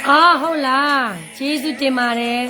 အၢ ဟုတ်လား ကျေးဇူးတင်ပါတယ်.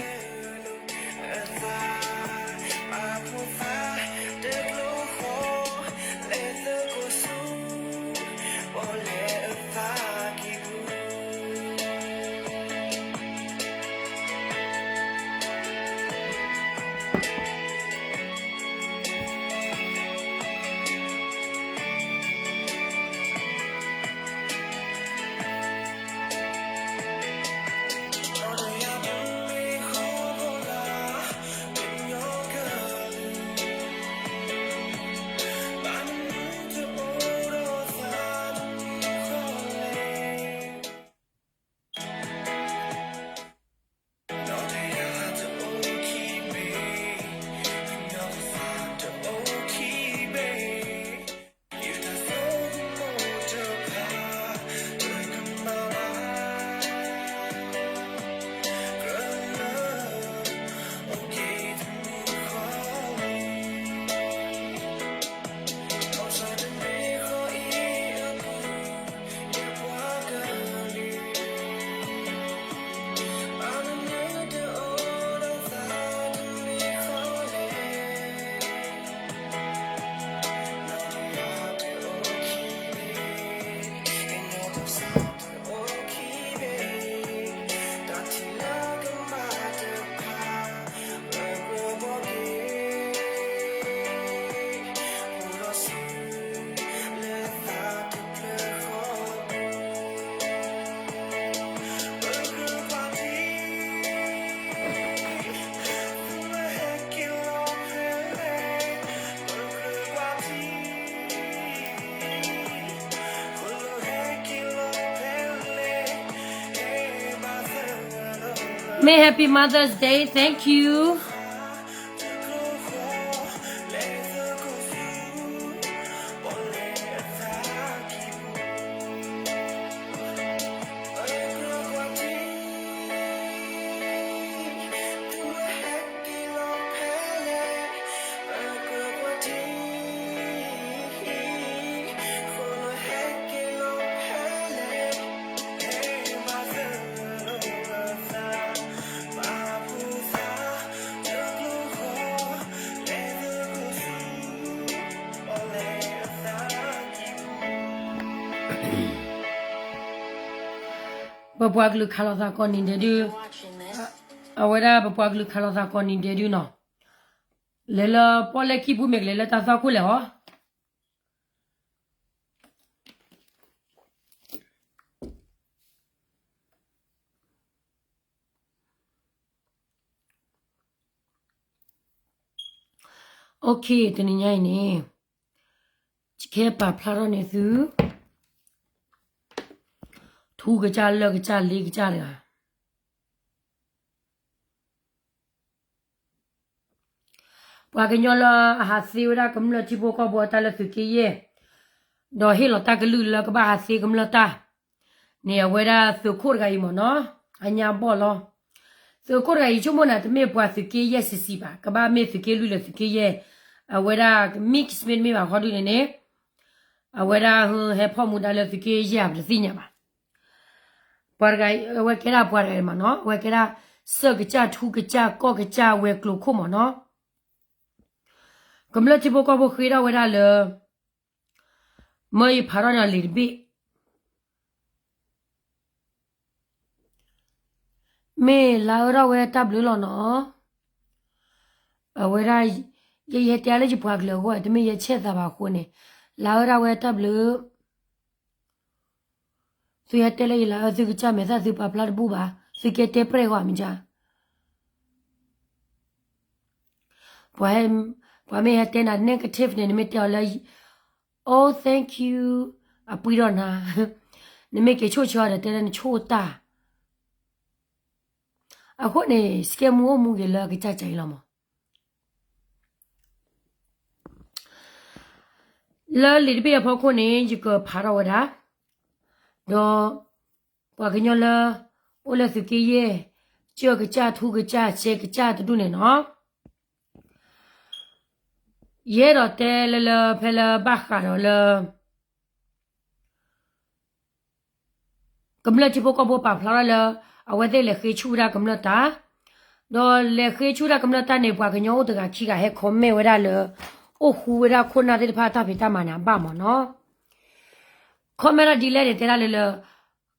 Many happy Mother's Day. Thank you. ပပှၤကလုာ်ခးလိာ်သးကိးနံၤဒဲးဒု, အဝဲဒၣ်ပပှၤကလုာ်ခးလိာ်သးကိးနံၤဒဲးဒုနီၤ, လဲၤလၢပီၣ်လဲၣ်ခံပူၤမ့ၢ်ကလဲၤလၢတၢ်သီခိၣ်လဲၣ်ဟီ. Okay, တနံၤညါအံၤန့ၣ် ယကဟဲပာ်ဖျါထီၣ်န့ၢ်သု ထူကစၢ်လၢကစၢ်လ့ကစၢ်တဂၤ ပှၤကညီလၢအဟးသ့ဝဲဒၣ်ကမျၢၢ်ထံဖိကီၢ်ဖိအတၢ်လၢသုးက့ယဲၢ်, ဒီးဟ့ၣ်လီၤတၢ်ကလုၢ်လၢကဘၣ်ဟးသ့ကမျၢၢ်တၢ် န့ၣ်အဝဲဒၣ်သုးခိၣ်တဂၤအံၤမ့ၢ်နီၤ, အညါဘီၣ်လီၤ. သုးခိၣ်တဂၤအံၤဆိကမိၣ်န့ၣ် တမ့ၢ်ပှၤသုးက့ယဲၢ်ဆံးဆံးဘၣ်, ကဘၣ်မ့ၢ်သုးက့လွံၢ်လၢသုးက့ယဲၢ်, အဝဲဒၣ် mix မ့တမ့ၢ်ဘၣ်ဃီဒုန့ၣ်န့ၣ်, အဝဲဒၣ်ဟဲဖီၣ်မူဒါလၢသုးက့ယဲၢ် ပတသ့ၣ်ညါဘၣ်. ပှၤတဂၤအံၤ အဝဲကဲဒၣ်ပှၤတဂၤအံၤမ့ၢ်နီၤ, အဝဲကဲဒၣ် စၢၢ်ကစၢ်ထူကစၢ်ကီၢ်ကစၢ်ဝဲၤကျိၤခိၣ်မ့ၢ်နီၤ. ကမျၢၢ်ထံဖိကီၢ်ဖိဃ့ထီၣ်ဝဲဒၣ်လၢ မၢယဖးထီၣ်န့ၣ်လံာ်တဘ့ၣ်, မ့ၢ်လါအၢထီၣ်ဝဲတၢ်ဘျုးလီၤနီၤ. အဝဲဒၣ် ယဲယဟဲတဲလၢယပှၤကလုာ်အဂီၢ် တမ့ၢ်ယဲဆဲးသးဘၣ်အဃိန့ၣ်, လါအၢထီၣ်ဝဲတၢ်ဘျုး, သုဟဲတဲလၢယလါအၢ သုကစၢ်မဲာ်သၣ်သုပာ်ဖျါတဘူၣ်ဘၣ်, သုကဲတဲပြဲၢ်ဂီၢ်မ့ၢ်ကါ ပှၤမ့ၢ်ဟဲတဲနၤ negative န့ၣ် နမ့ၢ်တဲအီၤလၢ Oh, thank you, အပှံၢ်ထီၣ်နၤ, နမ့ၢ်က့ၤဆိၣ်ဆၢအီၤဒီး တဲလၢနဆိၣ်တၢ်, အဃိန့ၣ် စကဲမူအိၣ်မူဂ့ၤလၢအကစၢ်ကဲအံၤလီၤမး. လၢလံာ်တဘ့ၣ်အဖီခိၣ်န့ၣ် ယကဖးထီၣ်ဝဲဒၣ်, ဒီး ပှၤကညီလၢ အိၣ်လၢသုးက့ယဲၢ်, စၢၢ်ကစၢ်ထူကစၢ်စဲးကစၢ်တဒူၣ်န့ၣ်နီၤ, ယအဲၣ်ဒိးတဲလၢလၢဖဲလၢဘၣ်ဃးဒီးလၢ ကမျၢၢ်ထံဖိကီၢ်ဖိပာ်ဖျါထီၣ်လၢ အဝဲသ့ၣ်လဲၤဃ့ဆူၣ်ဝဲဒၣ်ကမျၢၢ်တၢ်, ဒီးလဲၤဃ့ဆူၣ်ဝဲဒၣ်ကမျၢၢ်တၢ်န့ၣ် ပှၤကညီအိၣ်တဂၤခံဂၤဟဲ comment ဝဲဒၣ်လၢ အိၣ်ဃူဝဲဒၣ်ခိၣ်နၢ်သ့ၣ်တဖၣ်အတၢ်ဖံးတၢ်မၤန့ၣ်အဘၣ်မ့ၢ်နီၤ. comment ဒ်လဲၣ်န့ၣ် တဲဒၣ်လၢလၢ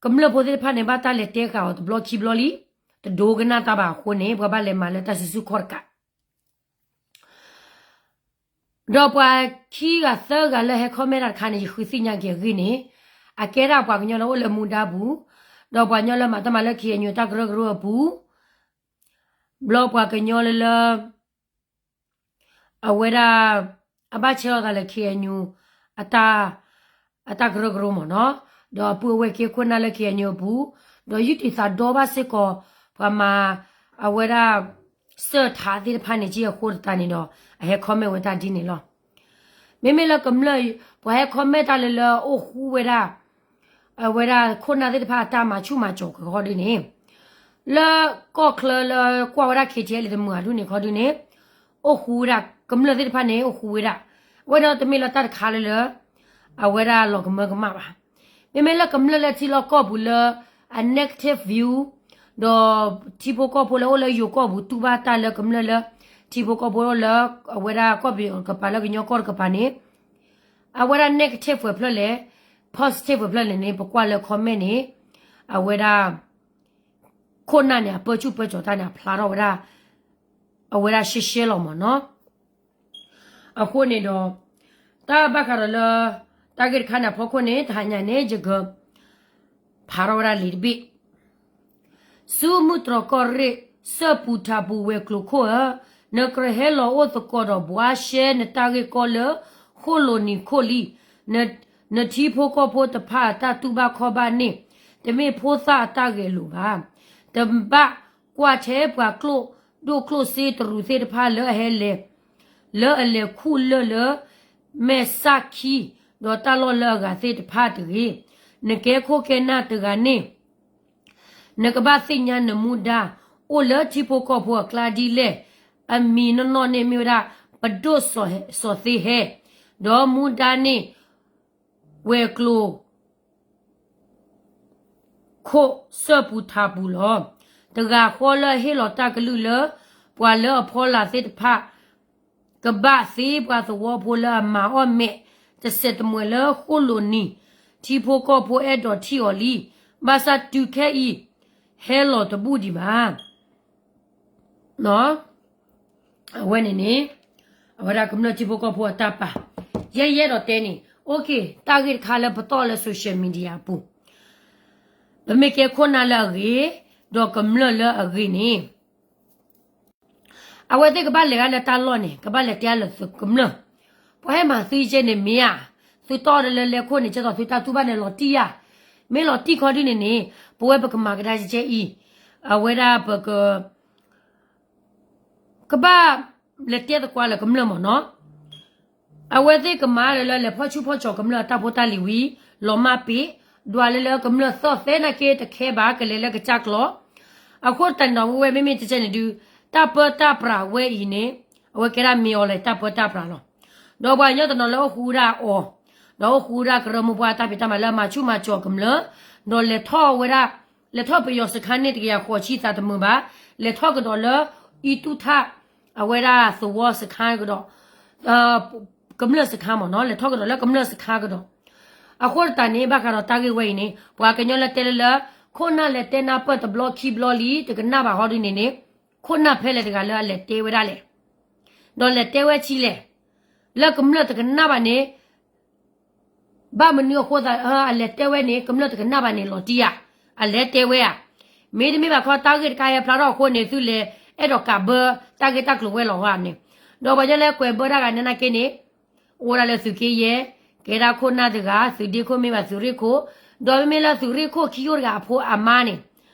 ကမျၢၢ်ဖိသ့ၣ်တဖၣ်န့ၣ် ဘၣ်တၢ်လဲၤတဲဃာ်အီၤတဘျီခံဘျီလံ, တဒိကနၣ်တၢ်ဘၣ်အဃိန့ၣ် ပှၤဘၣ်လဲၤမၤလၢတၢ်စုဆူၣ်ခီၣ်တကး ဒီးပှၤခံဂၤသၢဂၤလၢဟဲ comment တၢ်တခါန့ၣ် ယဃုသ့ၣ်ညါက့ၤအဂ့ၢ်န့ၣ်, အကဲဒၣ်ပှၤကညီလၢအိၣ်လၢမူဒါပူၤ, ဒီးပှၤကညီလၢမၤတၢ်မၤလၢ KNU တၢ်ကရၢကရိအပူၤ, ဘျီပှၤကညီလၢလၢ အဝဲဒၣ် အဘၣ်ဆဲးလီၤသးလၢ KNU အတၢ် အတၢ်ကရၢကရိမ့ၢ်နီၤ, ဒီးအပုၢ်အဝဲၢ်က့ၤခိၣ်နၢ်လၢ KNU အပူၤ, ဒီးယုၢ်တံၢ်သးဒီဘၣ်စ့ၢ်ကီး ပှၤမၤ အဝဲဒၣ် စၢၢ်ထးသ့ၣ်တဖၣ်န့ၣ် က့အဃိသတးန့ၣ်ဒီး အဟဲ comment ဝဲတၢ်ဒ်န့ၣ်လီၤ. မ့မ့ၢ်လၢကမျၢၢ် ပှၤဟဲ comment တၢ်လၢလၢအိၣ်ဃူဝဲဒၣ် အဝဲဒၣ်ခိၣ်နၢ်သ့ၣ်တဖၣ်အတၢ်မၤဆူၣ်မၤစီၤကီးဒ်န့ၣ်, လၢကီၢ်ချၢလၢကွၢ်ဝဲဒၣ် KTLA တမုာ်အဒူၣ်န့ၣ်ခီဒ်န့ၣ်, အိၣ်ဃူဝဲဒၣ် ကမျၢၢ်သ့ၣ်တဖၣ်န့ၣ် အိၣ်ဃူဝဲဒၣ်, အဝဲဒၣ်တမ့ၢ်လၢတၢ်တခါလၢလၢ အဝဲဒၣ်လီၤကမၢကမၣ်ဘၣ်. မ့မ့ၢ်လၢကမျၢၢ်လၢထံလီၢ်ကီၢ်ပူၤလၢ အ negative view ဒီးထံဖိကီၢ်ဖိလၢအိၣ်လၢယိၤကီၢ်ပူၤ တူၢ်ဘၣ်တၢ်လၢကမျၢၢ်လၢ ထံဖိကီၢ်ဖိလၢ အဝဲဒၣ်ကီၢ်ပယီၤတကပၤလၢကညီကီၢ်တကပၤန့ၣ်, အဝဲဒၣ် negative ဝဲဖျၢၣ်လဲၣ်, positive ဝဲဖျၢၣ်လဲၣ်န့ၣ် ပကွၢ်လၢ comment န့ၣ်, အဝဲဒၣ် ခိၣ်နၢ်န့ၣ် အပၢဆူၣ်ပၢစိးတၢ်န့ၣ် အဖျါထီၣ်ဝဲဒၣ် အဝဲဒၣ်ရှဲရှဲလီၤမ့ၢ်နီၤ. အဃိန့ၣ်ဒီး တၢ်ဘၣ်ဃးဒီးလၢ တၢ်ဂ့ၢ်တခါန့ၣ်အဖီခိၣ်န့ၣ် တဟါညါန့ၣ် ယက ဖးထီၣ်ဝဲဒၣ်လံာ်တဘ့ၣ် ဆူမုၢ်တြီၢ်ကီၢ်ရ့ၣ် စၢၣ်ပူၤထးပူၤဝဲၤကျိၤခိၣ်ဧၢ, နကြၢးဟဲလီၤအိၣ်သကိးဒီးဘှါရှဲနတၢ်ဂ့ၢ်ကီလၢ ဃိၣ်လိာ်နံၤခိၣ်လံ, နထံဖိကီၢ်ဖိတဖၣ်အတၢ်တူၢ်ဘၣ်ခီၣ်ဘၣ်န့ၣ် တမ့ၢ်ဖိသၣ်အတၢ်ဂဲၤလိာ်ဘၣ်. တဘၣ်ကွၢ်ထဲပှၤကျိၣ်ဒိၣ်ကျိၣ်စ့တရူးသ့ၣ်တဖၣ်လၢအဟဲလဲၤ လၢအလဲၤခူၣ်လၢၢ်လၢ မဲၢ်စၣ်ခံ ဒီးတၢ်လီၢ်လၢအဂၤသ့ၣ်တဖၣ်တဂ့ၤ. နကဲခိၣ်ကဲနၢ်တဂၤန့ၣ် နကဘၣ်သ့ၣ်ညါနမူဒါ အိၣ်လၢထံဖိကီၢ်ဖိအကျါဒ်လဲၣ်. အမံၤနီၢ်နီၢ်န့ၣ်မ့ၢ်ဝဲဒၣ် ပဒိၣ်စီၤသ့ဟဲ, ဒီးမူဒါန့ၣ် ဝဲၤကျိၤ ခိၣ်စၢၣ်ပူၤထးပူၤလီၤ. တဂၤဃီလၢအဟ့ၣ်လီၤတၢ်ကလုၢ်လၢ ပှၤလၢအဖီလာ်သ့ၣ်တဖၣ် ကဘၣ်သ့ပှၤသဝီဖိလၢအမၤအီၣ်မဲာ် တစဲးတမှဲၤလၢဃိၣ်လိာ်နံၤ, ထံဖိကီၢ်ဖိအဲၣ်ဒိးထံၣ်အီၤလံ. ဘၣ်ဆၣ်တုၤခဲအံၤ ဟဲလီၤတဘူၣ်ဒံးဘၣ်. အဝဲန့ၣ်န့ၣ် အဝဲဒၣ်ကမျၢၢ်ထံဖိကီၢ်ဖိအတၢ်ပာ် ယဲယအဲၣ်ဒိးတဲန့ၣ် okay တၢ်ဂ့ၢ်တခါလၢပတီၢ်လၢ social media အပူၤ ပမ့ၢ်ကဲခိၣ်နၢ်လၢအဂ့ၤ ဒီးကမျၢၢ်လၢအဂ့ၤန့ၣ် အဝဲသ့ၣ်ကဘၣ်လဲၤဂၤလၢတၢ်လီၢ်န့ၣ် ကဘၣ်လဲၤတဲလၢသုကမျၢၢ် ပှၤဟဲမၤသုယဲန့ၣ်မ့ၢ်ဧါ, သုတီၢ်ဒီးလၢလဲၤခိၣ်န့ၣ် ကဲသိးသုတၢ်တူၢ်ဘၣ်န့ၣ်လီၤတံၢ်ဧါ, မ့ၢ်လီၤတံၢ်ခီဒ်န့ၣ်န့ၣ် ပဝဲပကမၤကဒါကဲအံၤ, အဝဲဒၣ်ပက ကဘၣ်လဲၤတဲသကွၢ်လၢကမျၢၢ်မ့ၢ်နီၤ, အဝဲသ့ၣ်ကမၤလၢလၢလဲၤဖီၣ်ဆူၣ်ဖီၣ်ကၠီၤကမျၢၢ်အတၢ်ဖိတၢ်လံၤဝံၤ လီၤမၢ်ပ့ၤ, ဒွးလၢလၢကမျၢၢ်သီၣ်သဲနာ်က့တခဲဘၣ် ကလဲၤလၢကစၢ်ကျီၤ, အဃိတၢ်န့ၣ်ဒီးဝဲဝဲမ့မ့ၢ်ကဲန့ၣ်ဒုး တၢ်ပၢတၢ်ပြးဝဲအံၤန့ၣ် အဝဲကဲဒၣ်မ့ၢ်အီၤလဲၣ် တၢ်ပၢတၢ်ပြးလီၤ, ဒီးပှၤကညီတနီၤလၢအိၣ်ဃူဝဲဒၣ်အီၤ, ဒီးအိၣ်ဃူဝဲဒၣ်ကရၢမိၢ်ပှၢ်တၢ်ဖံးတၢ်မၤလၢအမၤဆူၣ်မၤကၠီၤကမျၢၢ်, ဒီးလဲၤထီၣ်ဝဲဒၣ် လဲၤထီၣ်ပယီၤစခါန့ၣ်တကယၤဃိးဆံသးတမုာ်ဘၣ်, လဲၤထီၣ်ကဒီးလၢ အံတူၣ်ထၣ် အဝဲဒၣ်သဝီစခါကဒီး, ကမျၢၢ်စခါမ့ၢ်နီၤ, လဲၤထီၣ်ကဒီးလၢကမျၢၢ်စခါကဒီး, အဃိတၢ်န့ၣ် ဘၣ်ဃးဒီးတၢ်ဂ့ၢ်ဝဲအံၤန့ၣ် ပှၤကညီလၢတဲလၢလၢ ခိၣ်နၢ်လဲၤတဲနၢ်ပၢၢ်တဘျီခံဘျီလံ တကနၣ်ဘၣ်ဟီဒ်န့ၣ်န့ၣ်, ခိၣ်နၢ်ဖဲလဲၣ်တဂၤလၢအလဲၤတဲဝဲဒၣ်လဲၣ်, ဒီးလဲၤတဲဝဲဆံလဲၣ်, လၢကမျၢၢ်တကနၣ်ဘၣ်န့ၣ် ဘၣ်မနုၤအဃိသတး အလဲၤတဲဝဲန့ၣ် ကမျၢၢ်တကနၣ်ဘၣ်န့ၣ် လီၤတံၢ်ဧါ, အလဲၤတဲဝဲဧါ, မ့တမ့ၢ်ဘၣ်ခီ တၢ်ဂ့ၢ်တခါဟဲဖျါထီၣ်အဃိန့ၣ် သုလဲၤအဲၣ်ဒိးကးဘၢ တၢ်ဂ့ၢ်တၢ်ကျိၤဝဲလီၤဂာ်န့ၣ်, ဒီးပှၤကညီလၢကွဲးဘၢတၢ်ဂၤန့ၣ်နာ်က့န့ၣ် အိၣ်ဒၣ်လၢသုးက့ယဲၢ်, ကဲဒၣ်ခိၣ်နၢ်တဂၤ, သုးဒ့ခိၣ်မ့ၢ်ဘၣ်သုးရ့ၣ်ခိၣ်, ဒီးမ့မ့ၢ်လၢသုးရ့ၣ်ခိၣ်ခံယိၣ်တဂၤအဖိအမါန့ၣ်,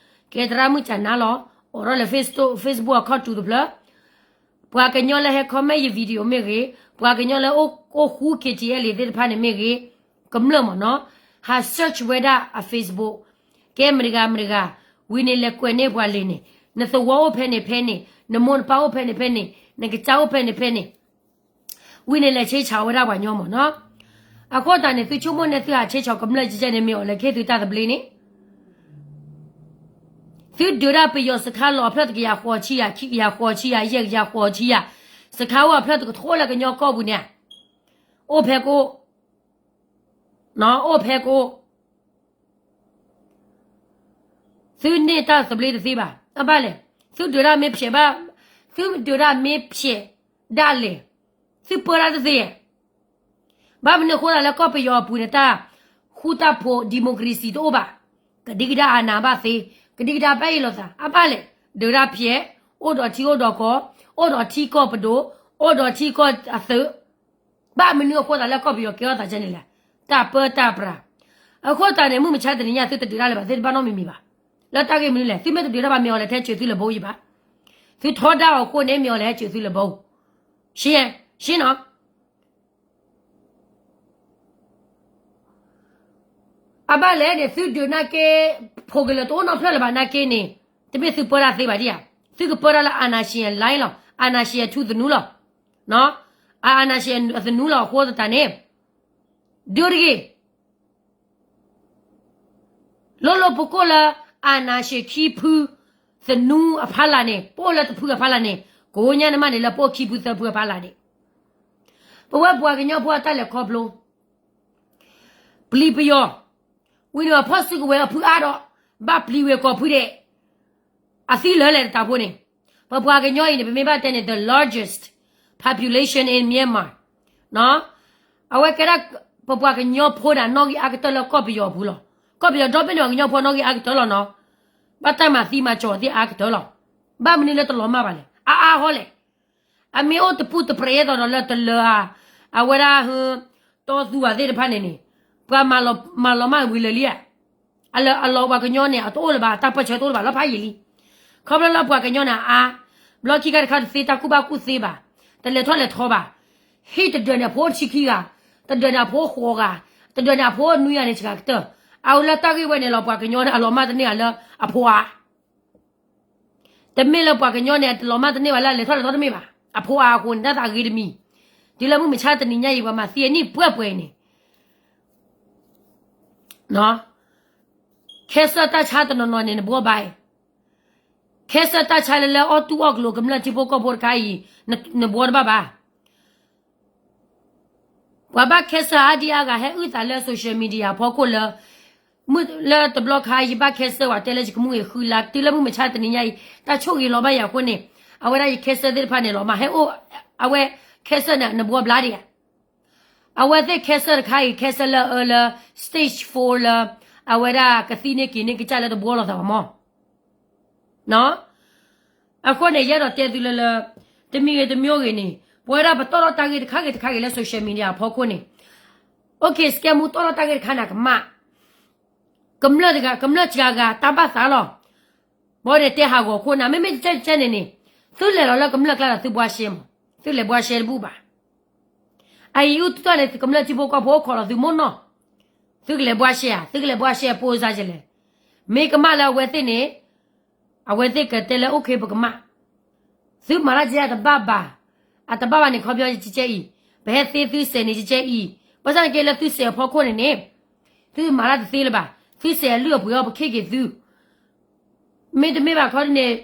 ကဲသရၣ်မုၣ်ကၠနါလီၤ, အိၣ်ထီၣ်လၢ Facebook အခီၣ်ထူးတဖျၢၣ် ပှၤကညီလၢဟဲ comment ယ video မ့ၢ်ဂ့ၤ, ပှၤကညီလၢအိၣ်ဃူ KTLA သ့ၣ်တဖၣ်န့ၣ်မ့ၢ်ဂ့ၤ, ကမျၢၢ်မ့ၢ်နီၤ, ဟး search ဝဲဒၣ်အ Facebook, ကဲမတဂၤမတဂၤ, ဝံၤန့ၣ်လဲၤကွဲးန့ၢ်ပှၤလံာ်န့ၣ်, နသဝီအိၣ်ဖဲန့ၣ်ဖဲန့ၣ်, နမိၢ်နပၢ်အိၣ်ဖဲန့ၣ်ဖဲန့ၣ်, နကစၢ်အိၣ်ဖဲန့ၣ်ဖဲန့ၣ်, ဝံၤန့ၣ်လဲၤဆ့ဆၢဝဲဒၣ်ပှၤညီမ့ၢ်နီၤ, အဃိတၢ်န့ၣ် သုဆိကမိၣ်န့ၢ်သုဟးဆ့ဆၢကမျၢၢ်ကဲန့ၣ်မ့ၢ်အီၤလဲၣ် ခ့သုတၢ်သဘျ့န့ၣ် သုဒုးဒၣ်ပယီၤစခါလီၤအဖျၢၣ်တကယၤဃိးဆံယၤ, ခံကယၤဃိးဆံယၤ, ယဲၢ်ကယၤဃိးဆံယၤ, စခါအိၣ်အဖျၢၣ်တကထိလၢကညီကီၢ်ပူၤန့ၣ်, အိၣ်ဖဲကအိၣ်, အိၣ်ဖဲကအိၣ်, သုန့ၢ်တၢ်သဘျ့တသ့ဘၣ်. အဘၣ်လဲၣ်, သုဒုးဒၣ်မ့ၢ်ဖျဲးဘၣ်, သုဒုးဒၣ်မ့ၢ်ဖျဲးဒၣ်လဲာ်, သုပၢတၢ်တသ့ ဘၣ်မနုၤအဃိသတးလၢကီၢ်ပယီၤအပူၤန့ၣ် တၢ်ဃူတၢ်ဖိး democracy တအိၣ်ဘၣ်. ကဒံကဒါအနးဘၣ်သ့, ကဒံကဒါဘၣ်အ့ၣ်လိာ်သး အဘၣ်လဲၣ်, ဒုးဒၣ်ဖျဲး, အိၣ်ဒီးထံအိၣ်ဒီးကီၢ်, အိၣ်ဒီးထံကီၢ်ပဒိၣ်, အိၣ်ဒီးထံကီၢ်အသုး, ဘၣ်မနုၤအဃိသတးလၢကီၢ်ပယီၤကဲထီၣ်သးဒ်န့ၣ်လဲၣ်, တၢ်ပၢတၢ်ပြး. အဃိသတးန့ၣ် မုၢ်မဆါတနံၤညါသုတဒုးဒၣ်လၢၤဘၣ် သုတဘၣ်နီတမံၤမံၤဘၣ်. လၢတၢ်ဂ့ၢ်မနုၤလဲၣ်, သုမ့ၢ်တဒုးဒၣ်ဘၣ် မ့ၢ်အီၤလဲၤဟဲစၢၤသုလၢဘိအံၤဘၣ်. သုထီဒါအီၤအဃိန့ၣ် မ့ၢ်အီၤလဲၤဟဲစၢၤသုလၢဘိ ရှ့, ရှ့နီၤ. အဘၣ်လဲၣ်န့ၣ် သုဒုးနာ်က့, ဖိးက့ၤလၢတအိၣ်နီတဖျၢၣ်လၢၤဘၣ်နာ်က့န့ၣ်, တမ့ၢ်သုပၢတၢ်သ့ဘၣ်ဒံးဧါ. သုကပၢတၢ်လၢ အာဏာရှင်အလိုင်း လီၤ, အာဏာရှင်အထူသနူလီၤ, အာဏာရှင်အသနူလီၤအဃိသတးန့ၣ်, ဒုးတဂ့ၤ လိၣ်လိၣ်ပကိၣ်လၢ အာဏာရှင်ခံဖုသနူအဖီလာ်န့ၣ်, ပအိၣ်လၢတဖုအဖီလာ်န့ၣ်, ကိးညါနမးန့ၣ် လၢပအိၣ်ခံဖုသၢဖုအဖီလာ်န့ၣ်, ပဝဲပှၤကညီဖိအတၢ်လဲၤခီဖျိ ပျံၤပယီၤ, ဝံၤန့ၣ်အဖီၣ်စုကဝဲၤအဖုအါဒီး, ဘၣ်ပျံၤဝဲၤကီၢ်ဖုဒဲး, အသံလၢာ်လဲၣ်တတးဖိန့ၣ်, ပပှၤကညီအံၤန့ၣ် ပမ့ၢ်ဘၣ်တဲန့ၣ် the largest population in Myanmar, အဝဲကဲဒၣ် ပပှၤကညီဖိဒၣ်နီၣ်ဂံၢ်အါကတၢၢ်လၢကီၢ်ပယီၤအပူၤလီၤ. ကီၢ်ပယီၤဒီဘ့ၣ်န့ၣ် ပှၤကညီဖိနီၣ်ဂံၢ်အါကတၢၢ်လီၤနီၤ, ဘၣ်တၢ်မၤသံမၤကၠီၤသ့ၣ်အါကတၢၢ်လီၤ. ဘၣ်မနုၤလၢတလီၤမၢ်ဘၣ်လဲၣ်, အါအါဟီလဲၣ်. အမ့ၢ်အိၣ်တပူၤတပြဲးအသိးဒီးလၢတလၢဧါ, အဝဲဒၣ်ဟ, တီသူဧါသ့ၣ်တဖၣ်န့ၣ်န့ၣ်, ပှၤမၤလီၤမၢ်ဝံၤလၢာ်လံဧါ. အလီၤပှၤကညီန့ၣ် အတအိၣ်လၢၤဘၣ်, တၢ်ပၢၢ်ဆၢတအိၣ်လၢၤဘၣ် လီၤဖးယံာ်လံ. ခီဖျိလၢပှၤကညီန့ၣ်အါ, ဘျီခံခါတခါတသ့တၢ်ကူၣ်ဘၣ်ကူၣ်သ့ဘၣ်, တလဲၤထီၣ်လဲၤထီဘၣ်, ဟံၣ်တဒၢးန့ၣ်အဖိအိၣ်တဆံခံဂၤ, တဒၢးန့ၣ်အဖိအိၣ်ဃိးဂၤ, တဒၢးန့ၣ်အဖိအိၣ်နွံဂၤန့ၣ် စှၤကတၢၢ်. အဝဲလၢတၢ်ဂ့ၢ်ဝဲန့ၣ်လီၤ ပှၤကညီန့ၣ် အလီၤမၢ်တန့ၢ်ဘၣ်လၢအဖိအါ တမ့ၢ်လၢပှၤကညီန့ၣ် အတလီၤမၢ်တန့ၢ်ဘၣ်လၢအလဲၤထီၣ်လဲၤထီတမ့ၢ်ဘၣ်, အဖိအါအဃိန့ၣ် တၢ်သးဂ့ၤတမံၤ, တုၤလၢမုၢ်မဆါတနံၤညါအံၤ ပှၤမၤသံအနံၣ်ပှဲၤပှဲၤအံၤန့ၣ်, ခဲစၢၣ်တၢ်ဆါတနီၤနီၤန့ၣ် နဘှီဘၣ်အံၤ, ခဲစၢၣ်တၢ်ဆါလၢလၢအီၣ်တူၢ်အီၣ်ကျိၤကမျၢၢ်ထံဖိကီၢ်ဖိတခါအံၤ, နဘှီတဘၣ်ဘၣ်. ပှၤဘၣ်ခဲစၢၣ်အါဒံအါဂၤ ဟဲအုၣ်သးလၢ social media အဖီခိၣ်လၢ, မုၢ်လၢတဘျီခါ ယဘၣ်ခဲစၢၣ်ဝဲတဲလၢယကမူဂ့ၤဃုလါ တုၤလၢမုၢ်မဆါတနံၤညါအံၤ တၢ်ဆိၣ်ဂ့ၤလီၤဘၣ်ယၤအဃိန့ၣ်, အဝဲဒၣ်ယခဲစၢၣ်သ့ၣ်တဖၣ်န့ၣ်လီၤမၢ် ဟဲအိၣ်, အဝဲခဲစၢၣ်န့ၣ် နဘှီဘျါဒံးဧါ. အဝဲသ့ၣ်ခဲစၢၣ်တခါအံၤ ခဲစၢၣ်လၢအအၢလၢ stage four လၢ, အဝဲဒၣ်ကသံန့ၢ်က့ၤန့ၢ်ကစၢ်လၢတဘှီလိာ်သးဘၣ်မၢ် အဃိန့ၣ် ယအဲၣ်ဒိးတဲသုလၢလၢ, တမံၤဂ့ၤတမံၤဂ့ၤန့ၣ် ပဝဲဒၣ်ပတီၢ်ထီၣ်တၢ်ဂ့ၢ်တခါဂ့ၤတခါဂ့ၤလၢ social media အဖီခိၣ်န့ၣ်, အိၣ်ခ့ စကဲမူတီၢ်ထီၣ်တၢ်ဂ့ၢ်တခါန့ၣ် ကမၣ်, ကမျၢၢ်တဂၤ ကမျၢၢ်စှၤဂၤတၢ်ဘၣ်သးလီၤ. ဘၣ်ဒီးတဲဟးဂီၤခိၣ်နၤ မ့မ့ၢ်ကကဲကကဲန့ၣ်န့ၣ်, သုလဲၤလီၤလၢကမျၢၢ်ကျါဒီးသုဘှါရှဲမး, သုလဲၤဘှါရှဲတဘူၣ်ဘၣ်. အအံၤအုၣ်တူၢ်တၢ်န့ၣ် ကမျၢၢ်ထံဖိကီၢ်ဖိအိၣ်ခိးလီၤသုမိၢ်နီၢ်, သုကလဲၤဘှါရှဲဧါ, သုကလဲၤဘှါရှဲပိစါယလဲၣ်. မ့ၢ်ကမၣ်လၢအဝဲသ့ၣ်န့ၣ်, အဝဲသ့ၣ်ကတဲလၢအိၣ်ခ့ပကမၣ်, သုမၤတၢ်ကဲအတဘၣ်ဘၣ်, အတဘၣ်ဘၣ်န့ၣ် ခီပညီကကဲအံၤ, ပဟဲသ့သုစဲးန့ၣ်ကကဲအံၤ, ဘၣ်ဆၣ်က့လၢသုစဲးအဖီခိၣ်န့ၣ်န့ၣ်, သုမၤတၢ်တသ့လၢၤဘၣ်, သုစဲးအလုၢ်အပှ့ၤအီၤ ပခ့ၣ်က့ၤသု မ့တမ့ၢ်ဘၣ်ခီန့ၣ်,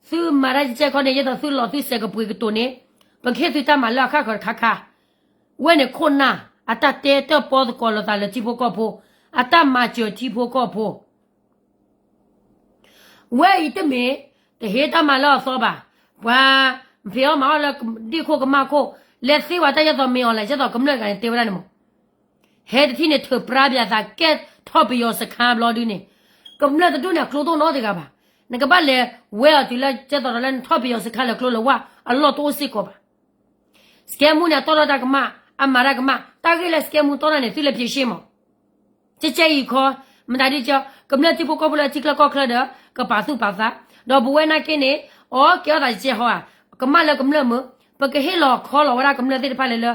သုမၤတၢ်ကကဲခီန့ၣ် ယဲသိးသုလီၤသုစဲးကပှ့ၤကတိၤန့ၣ်, ပကဟ့ၣ်သုတၢ်မၤလၢအခါခီတခါခါ, ဝဲန့ၣ်ခိၣ်နၢ်, အတၢ်တဲတၢၣ်ပီသကိးလိာ်သးလၢထံဖိကီၢ်ဖိ, အတၢ်မၤစၢၤထံဖိကီၢ်ဖိ ဝဲအံၤတမ့ၢ်, တဟ့ၣ်တၢ်မၤလၢအသီဘၣ်, ပှၤ, ဖံးအီၣ်မၤအီၣ်လၢဒ့ၣ်ခိၣ်ကမၣ်ခိၣ်, လဲၤသ့ဝဲတၢ်ယဲသိးမ့ၢ်အီၤလဲၣ် ယဲသိးကမျၢၢ်တဂၤန့ၣ်တဲဝဲဒၣ်န့ၣ်မး, ဟဲတထံၣ်န့ၣ် ထုးပြါဘၣ်သးကဲထီၣ်ပယီၤစခါဘျီဒုန့ၣ်, ကမျၢၢ်တဒူၣ်န့ၣ် အကျိတအိၣ်နီတဂၤဘၣ်, နကဘၣ်လဲၤဝဲအီၤတုၤလၢကဲသိးဒီးလၢနထီၣ်ပယီၤစခါလၢကျိလၢဝါအလီၢ်တအိၣ်စ့ၢ်ကီးဘၣ်. စကဲမူန့ၣ် အတီၢ်ထီၣ်တၢ်ကမၣ်, အမၤတၢ်ကမၣ်, တၢ်ဂ့ၢ်လၢစကဲမူတီၢ်ထီၣ်န့ၣ် သုလဲၤဖံးရှ့မး, ကကဲအံၤခီ, မတၤဒ်ကီ, ကမျၢၢ်ထံဖိကီၢ်ဖိလၢထံချၢကီၢ်ချၢဒီး, ကပာ်သူၣ်ပာ်သး, ဒီးပဝဲနာ်က့န့ၣ်, အီ ကဲထီၣ်သးကကဲဟီဧါ, ကမၣ်လၢကမျၢၢ်မုာ်, ပကဟ့ၣ်လီၤခီလီၤဝဲဒၣ်ကမျၢၢ်သ့ၣ်တဖၣ်လၢလၢ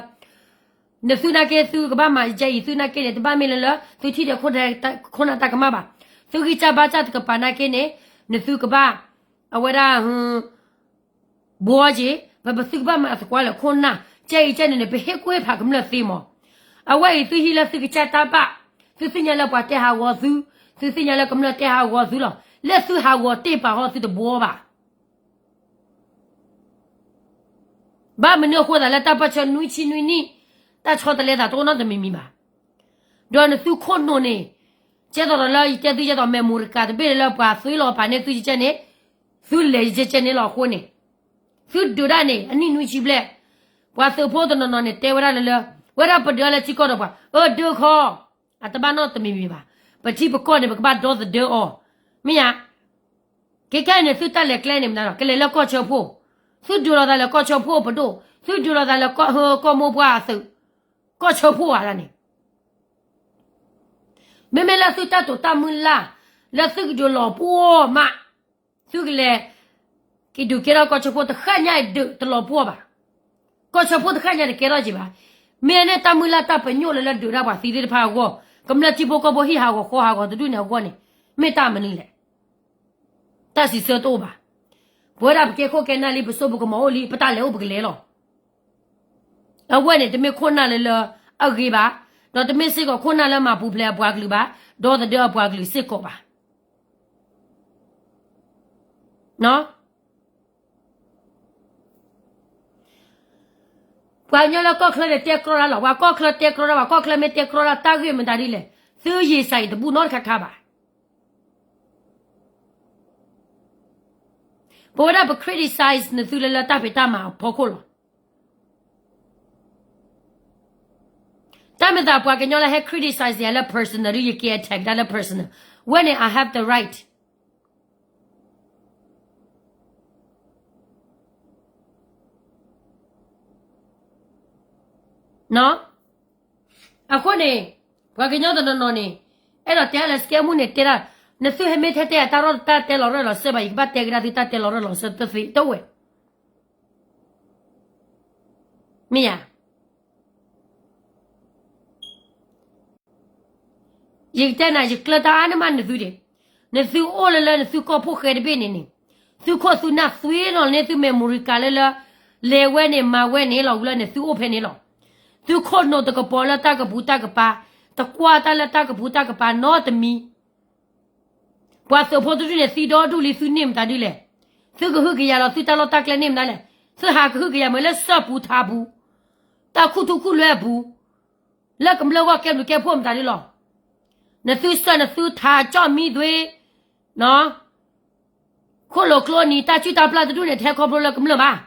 နသုနာ်က့သုကဘၣ်မၤကကဲအံၤ သုနာ်က့န့ၣ် တဘၣ်မ့ၢ်လၢလၢ သုထံၣ်ဒီးခိၣ်နၢ်တၢ်ကမၣ်ဘၣ်, သုဂံၢ်စၢ်ဘါစၢ်တကပၤနာ်က့န့ၣ်, နသုကဘၣ်, အဝဲဒၣ် ဘှီက့ၤ, ပပသုကဘၣ်မၤသကွၢ်လၢခိၣ်နၢ်, ကဲအံၤကဲန့ၣ်န့ၣ် ပဟ့ၣ်ကွၢ်ဖးကမျၢၢ်သ့မး, အဝဲအံၤသုဟံးလၢသုကစၢ်တၢ်ဘၣ်, သုသ့ၣ်ညါလၢပှၤတဲဟးဂီၤသု, သုသ့ၣ်ညါလၢကမျၢၢ်တဲဟးဂီၤသုလီၤ, လၢသုဟးဂီၤတ့ၢ်ပာ်ဟီသုတဘှီဘၣ်. ဘၣ်မနုၤအဃိသတးလၢတၢ်ပၢၢ်ဆၢနွံဆံနွံနံၣ် တၢ်ဆီတလဲသးတအိၣ်နီတမံၤမံၤဘၣ်. ဒီးနသုခိၣ်နူာ်န့ၣ် ကဲသိးဒီးလၢယတဲသုကဲသိး memory card တဘ့ၣ်လၢပှၤသွ့လီၤပာ်န့ၢ်သုကဲန့ၣ်, သုလဲၤကဲန့ၣ်လီၤအဃိန့ၣ်, သုဒုးဒၣ်န့ၣ် အနံၣ်နွံဆံဘျဲၣ်, ပှၤသုးဖိတနီၤနီၤန့ၣ် တဲဝဲဒၣ်လၢလၢ, ဝဲဒၣ်ပဒုးအီၤလၢထံကီၢ်ဒီးပှၤ, အၢဒုးခီ, အတဘၣ်နီတမံၤမံၤဘၣ်. ပထံပကီၢ်န့ၣ် ပကဘၣ်ဒီသဒၢအီၤ, မ့ၢ်ဧါ. ကဲခဲအံၤန့ၣ် သုတၢ်လဲၤကျဲန့ၣ်မနုၤလီၤ, ကလဲၤလၢကီၢ်ဆၢဖှိၣ်, သုဒုးလိာ်သးလၢကီၢ်ဆၢဖှိၣ်ပဒိၣ်, သုဒုးလိာ်သးလၢကီၢ်ဟၢကီၢ်မိၢ်ပှၢ်အသုး, ကီၢ်ဆၢဖှိၣ်ဧါဒၣ်န့ၣ်. မ့မ့ၢ်လၢသုတၢ်တိာ်တၢ်မုၢ်လၢ် လၢသုကဒုးလီၤပှီၢ်မး, သုကလဲၤ က့ၤဒုးကဲထီၣ်ကီၢ်ဆၢဖှိၣ် တဃၣ်ညါအံၤဒုးတလီၤပှီၢ်ဘၣ်. ကီၢ်ဆၢဖှိၣ်တဃၣ်ညါတကဲထီၣ်က့ၤဘၣ်. မ့ၢ်န့ၢ်တၢ်မုၢ်လၢ်တၢ်ပညိၣ်လၢလၢဒုးတၢ်ပှၤသံသ့ၣ်တဖၣ်အဂီၢ်, ကမျၢၢ်ထံဖိကီၢ်ဖိဟံၣ်ဟးဂီၤဃီဟးဂီၤတဒူၣ်န့ၣ်အဂီၢ်န့ၣ်, မ့ၢ်တၢ်မနုၤလဲၣ်. တၢ်စံးဆၢတအိၣ်ဘၣ်. ပဝဲဒၣ်ပကဲခိၣ်ကဲနၢ်လံ ပစိပကမီၤအိၣ်လံ ပတၢ်လဲၤအိၣ်ပကလဲၤလီၤ. အဝဲန့ၣ် တမ့ၢ်ခိၣ်နၢ်လၢလၢအဂ့ၤဘၣ်, ဒီးတမ့ၢ်စ့ၢ်ကီးခိၣ်နၢ်လၢမၤပူၤဖျဲးအပှၤကလုာ်ဘၣ်, ဒီသဒၢအပှၤကလုာ်စ့ၢ်ကီးဘၣ်. ပှၤကညီလၢကီၢ်ချၢန့ၣ်တဲကြီတၢ်လီၤ. ပှၤကီၢ်ချၢတဲကြီတၢ်, ပှၤကီၢ်ချၢမ့ၢ်တဲကြီတၢ် တၢ်ဂ့ၢ်မတၤဒ်လဲၣ်, သုယံာ်စၢ်အံၤတဘူၣ်နီတခါခါဘၣ်. ပဝဲဒၣ်ပ criticize နသုလၢလၢတၢ်ဖံးတၢ်မၤအဖီခိၣ်လီၤ. တၢ်မ့ၢ်သးပှၤကညီလၢဟဲ criticize ယၤလၢ personal ဒီး ယက့ၤ attack တၢ်လၢ personal, ဝဲန့ၣ် I have the right. အဃိန့ၣ် ပှၤကညီတနီၤနီၤန့ၣ် အဲၣ်ဒိးတဲလၢ စကဲမူန့ၣ်တဲဒၣ်, နသုဟဲမ့ၢ်ထဲတဲယၤတၢ်ရီၣ်တၢ်တဲလီၤရၢၢ်လီၤစၢၤဘၣ်, ယကဘၣ်တဲကဒါသုတၢ်တဲလီၤရၢၢ်လီၤစၢၤတသ့တဝဲ, မ့ၢ်ယၤ ယကတဲနၤ ယကျၢၤတၢ်အါန့ၢ်မးနသုဒံး, နသုအိၣ်လၢလၢနသုကီၢ်ဖိၣ်ဃဲတဘ့ၣ်န့ၣ်န့ၣ်, သုခိၣ်သုနၢ်သွံလီၤန့ၢ်သု memory card လၢလၢ, လဲၤဝဲန့ၣ် မၤဝဲန့ၣ်လီၤ ဝံၤလၢန့ၣ်သုအိၣ်ဖဲန့ၣ်လီၤ. သုခိၣ်နူာ်တကပီၤလၢတၢ်ကပူၤတၢ်ကပၤ, တကွၢ်တၢ်လၢတၢ်ကပူၤတၢ်ကပၤနီတမံၤ ပှၤသုးဖိတဒူၣ်န့ၣ် သံဒီဒူၣ်လံ သုန့ၢ်မတၤဒ်လဲၣ်. သုကဟုကယာ်လီၤသုတၢ်လီၢ်တၢ်ကျဲန့ၣ်မတၤလဲၣ်. သုဟးကဟုကယာ်မ့ၢ်လၢစၢၣ်ပူၤထးပူၤ, တၢ်ခူၣ်ထူခူၣ်လွဲအပူၤ, လၢကမျၢၢ်ဂီၢ်ကဲဘျုးကဲဖှိၣ်မတၤဒ်လီၤ. နသုစၢၣ်နသုထးကၠီၣ်မံသွ့ ခိၣ်လိာ်ကျိနံၤ တၢ်စုၣ်တၢ်ပျၢ်တဒူၣ်န့ၣ် တဟဲခီဖျိလၢကမျၢၢ်ဘၣ်.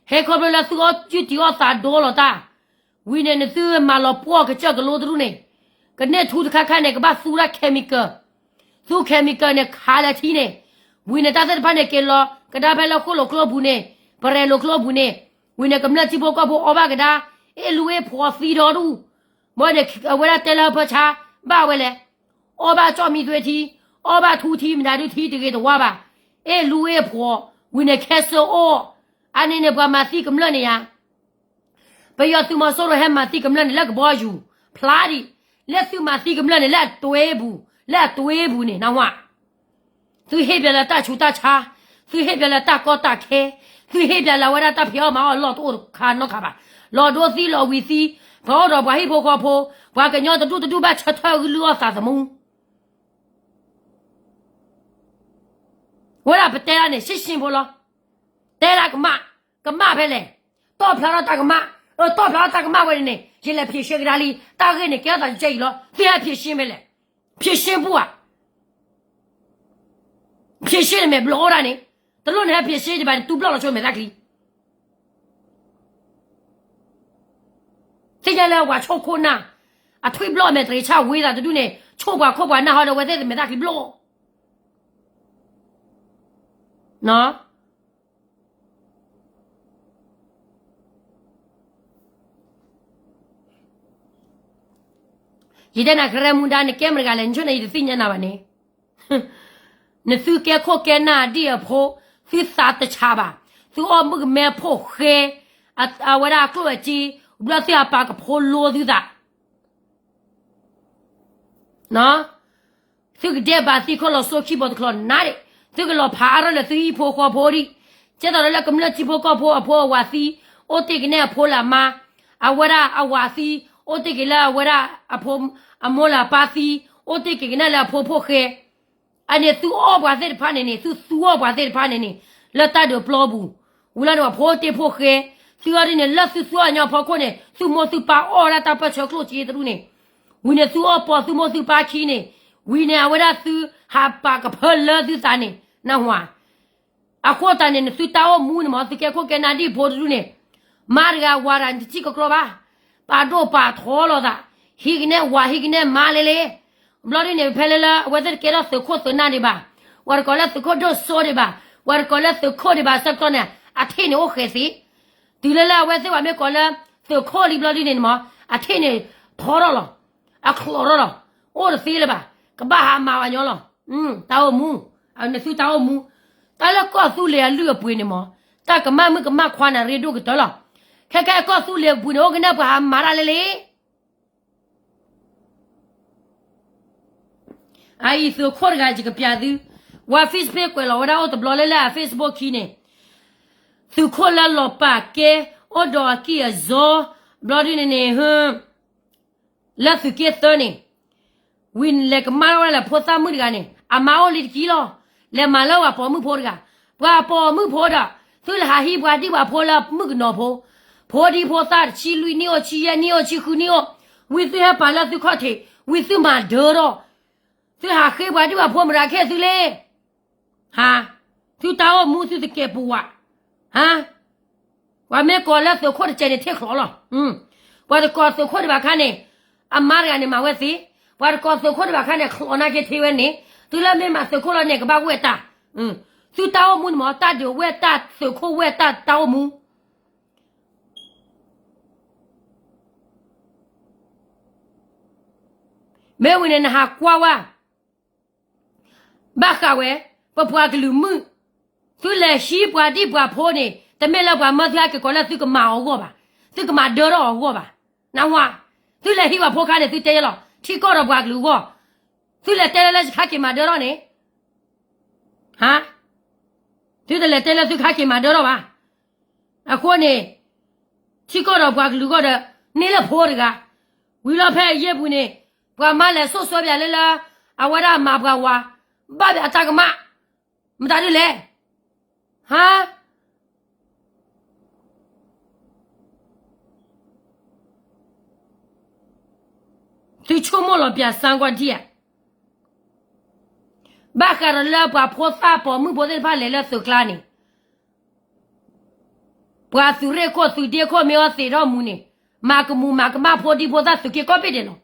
ဟဲခီဖျိလၢသုအီၣ်ယုၢ်တံၢ်အီၣ်သးဒိလီၤတၢ်, ဝံၤန့ၣ် နသုမၤလီၤပှီၢ်ကစၢၢ်ကလိတဒူၣ်န့ၣ်, ကန့ၢ်ထူတခါခါန့ၣ် ကဘၣ်သူဒၣ် chemical, သူ chemical န့ၣ် ခးလၢထံန့ၣ်, ဝံၤန့ၣ် တၢ်သ့ၣ်တဖၣ်န့ၣ် က့ၤလီၤကဒါဖဲလၢခိၣ်လိာ်ကျိပူၤန့ၣ်, ပရဲၤလိာ်ကျိပူၤန့ၣ်, ဝံၤန့ၣ် ကမျၢၢ်ထံဖိကီၢ်ဖိအီၣ်ဘၣ်ကဒါ, အ့ၣ်လူအ့ၣ်ဖိးသံဒီဒူၣ်, ဘၣ်န့ၣ် အဝဲဒၣ်တဲလၢဟၢဖၢဆါ, ဘၣ်ဝဲလဲၣ် အီၣ်ဘၣ်ကၠီၣ်မံသွ့ထံ, အီၣ်ဘၣ်ထူထံ မတၤဒုထံတဂ့ၤတဝါဘၣ်, အ့ၣ်လူအ့ၣ်ဖိး, ဝံၤန့ၣ် cancer အိၣ်, အါန့ၣ်န့ၣ် ပှၤမၤသံကမျၢၢ်န့ၣ်ယါ, ပယီၤသုးမီၤစိရိၤဟဲမၤသံကမျၢၢ်န့ၣ် လၢကဘီယူၤ, ဖျါဒံး, လၢသုမၤသံကမျၢၢ်န့ၣ် လၢအတွ့ပူၤ, လၢအတွ့ပူၤန့ၣ် နဝါ သုဟ့ၣ်ပၠးလၢတၢ်ဆူးတၢ်ဆါ, သုဟ့ၣ်ပၠးလၢတၢ်ကီတၢ်ခဲ, သုဟ့ၣ်ပၠးလၢအဝဲဒၣ်တၢ်ဖံးအီၣ်မၤအီၣ်အလီၢ်တအိၣ်တခါနီတခါဘၣ်, လီၤဒိသံလီၤဝံၤသံ, ပှၤအိၣ်ဒီးပှၤဟံၣ်ဖိဃီဖိ, ပှၤကညီတဒူၣ်တဒူၣ်ဘၣ်ဆၢထၢၣ်ဂုၢ်လုၢ်အီၣ်သးသမူ ဝဲဒၣ်ပတဲဒၣ်န့ၣ် ရှင်းရှင်းဖိလီၤ. တဲဒၣ်ကမၣ်, ကမၣ်ဖဲလဲၣ်. တီၣ်ဖျါထီၣ်တၢ်ကမၣ်, အတီၣ်ဖျါထီၣ်တၢ်ကမၣ်ဝဲန့ၣ်န့ၣ် ယလဲၤဖြေရှင်းကဒါလံ, တၢ်ဂ့ၢ်န့ၣ် ကဲထီၣ်သးယဲအံၤလီၤ. သုဟဲဖြေရှင်းဖဲလဲၣ်. ဖြေရှင်းပူၤဧါ. ဖြေရှင်းန့ၣ်မဲာ်ဘျီၣ်အိၣ်ဒၣ်န့ၣ်, တလိၣ်န့ၣ်ဟဲဖြေရှင်းဒံးဘၣ်န့ၣ် တူၢ်ဘျီၣ်လီၤဆိမဲာ်သၣ်ချံ သ့ၣ်ညါလၢပှၤဆိၣ်ခိၣ်နၢ်, အထွံၣ်ဘျီၣ်မဲာ်တရံးဆၣ်ဝံသးတဒူၣ်န့ၣ် ဆိၣ်ပှၤခိၣ်ပှၤနၢ်ဟီဒီး အဝဲသ့ၣ်မဲာ်သၣ်ချံဘျီၣ်. ယတဲနၤကရၢမူဒါ နကဲမတဂၤလဲၣ် နဆိၣ်န့ၣ် ယတသ့ၣ်ညါနၤဘၣ်န့ၣ် နသုကဲခိၣ်ကဲနၢ်ဒံၣ်အဖိ, သုသးတဆးဘၣ်, သုအီၣ်မုၣ်ကမဲဖိၣ်ဃဲ, အဝဲဒၣ်အကျိၣ်အစ့, ဘျီသုဟးပာ်ကဖိလိသုသး, သုကဒဲးဘးသံခိၣ်လီၤစိခံဘီတချီနးဒံး, သုကလီၤဖးအါထီၣ်လၢသုဟံၣ်ဖိဃီဖိဒံး, ကဲသိးလၢကမျၢၢ်ထံဖိကီၢ်ဖိအဖိအဝၤသံ, အိၣ်တ့ၢ်က့ၤန့ၢ်အဖိလၢအမါ, အဝဲဒၣ်အဝၤသံ, အိၣ်တ့ၢ်က့ၤလၢအဝဲဒၣ်အမိၢ်လၢအပၢ်သံ, အိၣ်တ့ၢ်က့ၤကနၣ်လၢအဖိဖိၣ်ဃဲ အန့ၣ်သုအီၣ်ပှၤသ့ၣ်တဖၣ်န့ၣ်န့ၣ် သုသူအီၣ်ပှၤသ့ၣ်တဖၣ်န့ၣ်န့ၣ် လၢတၢ်ဒုးပျီပူၤ, ဝံၤလီၤန့ၣ် ပှၤဖိတ့ဖိဃဲ, သုအီၤဒ်န့ၣ် လၢသုသူအီၣ်ညီအဖီခိၣ်န့ၣ် သုမိၢ်သုပၢ်အီၣ်ဝဲဒၣ်တၢ်ပၢၢ်ဆၢကျိၣ်စ့တရူၢ်န့ၣ်, ဝံၤန့ၣ်သုအီၣ်ပိာ်သုမိၢ်သုပၢ်ခံန့ၣ်, ဝံၤန့ၣ် အဝဲဒၣ်သုဟးပာ်ကဖၢလၢသုသးန့ၣ် နၢ်ဟူဧါ. အဃိသတးန့ၣ် နသုတၢ်အိၣ်မူန့ၣ်မ့ၢ် သုကဲခိၣ်ကဲနၢ်ဒံၣ်ဖိတဒူၣ်န့ၣ်, မါတဂၤဝၤတဂၤန့ၣ် တထံၣ်ကကျီဘၣ်, ပာ်ဒိၣ်ပာ်ထီလီၤသး, ဟံးကနဲဝၤဟံးကနဲမါလဲလဲ, ဘျီဒ်န့ၣ် ဖဲလၢလၢအဝဲသ့ၣ်တကဲထီၣ်သုးခိၣ်သုးနၢ်ဒံးဘၣ်, ပှၤတကိးလၢသုးခိၣ်ဒိၣ်စိဒံးဘၣ်, ပှၤတကိးလၢသုးခိၣ်ဒံးဘၣ်ဆၢကတီၢ်န့ၣ် အထံၣ်န့ၣ်အိၣ်ဃဲၤသ့, တုၤလၢလၢအဝဲသ့ၣ်ပှၤမ့ၢ်ကိးလၢ သုးခိၣ်လံဘျီဒ်န့ၣ်မ့ၢ် အထံၣ်န့ၣ်ထီထီၣ်လီၤ, အချီးထီၣ်လီၤ, အိၣ်တသ့လၢၤဘၣ်, ကဘၣ်ဟးမၤဝဲညီလီၤ. တၢ်အိၣ်မူ, နသုတၢ်အိၣ်မူ, တၢ်လၢကီၢ်သူလ့ၤအလုၢ်အပှ့ၤန့ၣ်မ့ၢ် တၢ်ကမၣ်မုၣ်ကမၣ်ခွါန့ၣ် ရ့ဒိၣ်ကတၢၢ်လီၤ. ခဲခဲကီၢ်သူလ့ၤအပူၤန့ၣ် အိၣ်ကနဲပှၤဟးမၤတၢ်လဲလဲ အအံၤ သုးခိၣ်တဂၤယကပျးသု, ဝၤ Facebook ကွဲးလီၤဝဲဒၣ်အိၣ်တဘျီလၢလၢအ Facebook ခံန့ၣ်, သုးခိၣ်လၢလီၤပာ်ကဲ အိၣ်ဒီးအကံၢ်အစီ, ဘျီဒ်န့ၣ်န့ၣ် လၢသုးက့သၢန့ၣ်, ဝံၤလဲၤကမၣ်ထီၣ်ဝဲဒၣ်လၢဖိသၣ်မုၣ်တဂၤန့ၣ် အမါအိၣ်လံတကံလီၤ. လဲၤမၤလၢပှၤပိာ်မုၣ်ဖိတဂၤ, ပှၤပိာ်မုၣ်ဖိဒီး သုလဲၤဟးဟံးပှၤဒံၣ်ပှၤဖိလၢမုၣ်ကနီၤဖိ, ဖိဒံဖိသၣ်တဆံလွံၢ်နံၣ်အိၣ် ဆံယဲၢ်နံၣ်အိၣ် ဆံဃုနံၣ်အိၣ်, ဝံၤသုဟဲပာ်လၢသုခီၣ်ထံး, ဝံၤသုမၤဒၢထီၣ်, သုဟးဃ့ပှၤဒံၣ်ပှၤဖိမတၤခဲသုလဲၣ်. ဟါ, သုတၢ်အိၣ်မူသုတကဲပူၤဝဲ, ဟါ, ပှၤမ့ၢ်ကိးလၢသုးခိၣ်တကဲန့ၣ်ထဲချီလီၤ. ပှၤတကိးသုးခိၣ်ဒံးဘၣ်ခါန့ၣ်, အမါတဂၤန့ၣ်မၤဝဲသ့, ပှၤတကိးသုးခိၣ်ဒံးဘၣ်ခါန့ၣ် ချီနာ်က့ထဲဝဲန့ၣ်, သုလၢမ့ၢ်မၤသုးခိၣ်လီၤန့ၣ် ကဘၣ်ဝဲတၢ်, သုတၢ်အိၣ်မူန့ၣ်မ့ၢ် တၢ်ဒုးဝဲတၢ်သုးခိၣ်ဝဲတၢ်တၢ်အိၣ်မူ မ့ၢ်ဝံၤန့ၣ် နဟးကွၢ်ဝဲ, ဘၣ်ဃးဝဲ, ပပှၤကလုာ်မုၣ်, သုလဲၤဟံးပှၤဒံၣ်ပှၤဖိန့ၣ် တမ့ၢ်လၢပှၤမၢသုဟဲက့ၤကိးလၢသုကမၤအီၤအဂီၢ်ဘၣ်, သုကမၤဒၢထီၣ်အီၤအဂီၢ်ဘၣ်, နၢ်ဟူဧါ, သုလဲၤဟံးပှၤဖိခါန့ၣ် သုတဲယဲလီၤ ထံကီၢ်ဒီးပှၤကလုာ်အဂီၢ်, သုလဲၤတဲလၢလၢယခါက့ၤမၤဒၢထီၣ်န့ၣ်, ဟါ, သုတလဲၤတဲလၢသုခါက့ၤမၤဒၢထီၣ်ဘၣ်. အဃိန့ၣ်, ထံကီၢ်ဒီးပှၤကလုာ်အဂီၢ်ဒီး, န့ၢ်လၢဖိတဂၤ, ဝံၤလီၤဖဲအယဲၢ်ပူၤန့ၣ်, ပှၤမါလဲၤစိာ်ဆှၢပၠးလၢလၢ, အဝဲဒၣ်မၤပှၤဝၤ, ဘၣ်ပှၤအတၢ်ကမၣ်, မတၤဒ်လဲၣ်, ဟါ သုဆိကမိၣ်လီၤပၠးစၢ်ကွၢ်ဒံဧါ, ဘၣ်ဃးဒီးလၢပှၤဖိသၣ်ပိာ်မုၣ်ဖိသ့ၣ်တဖၣ်လဲၤလၢသုးကျါန့ၣ်, ပှၤသုးရ့ၣ်ခိၣ်သုးဒ့ခိၣ်မ့ၢ်အီသံးထီၣ်မူန့ၣ်, မၤကမူၤမၤကမၣ်ဖိဒံဖိသၣ်သုးက့ကိးဘ့ၣ်ဒဲးလီၤ.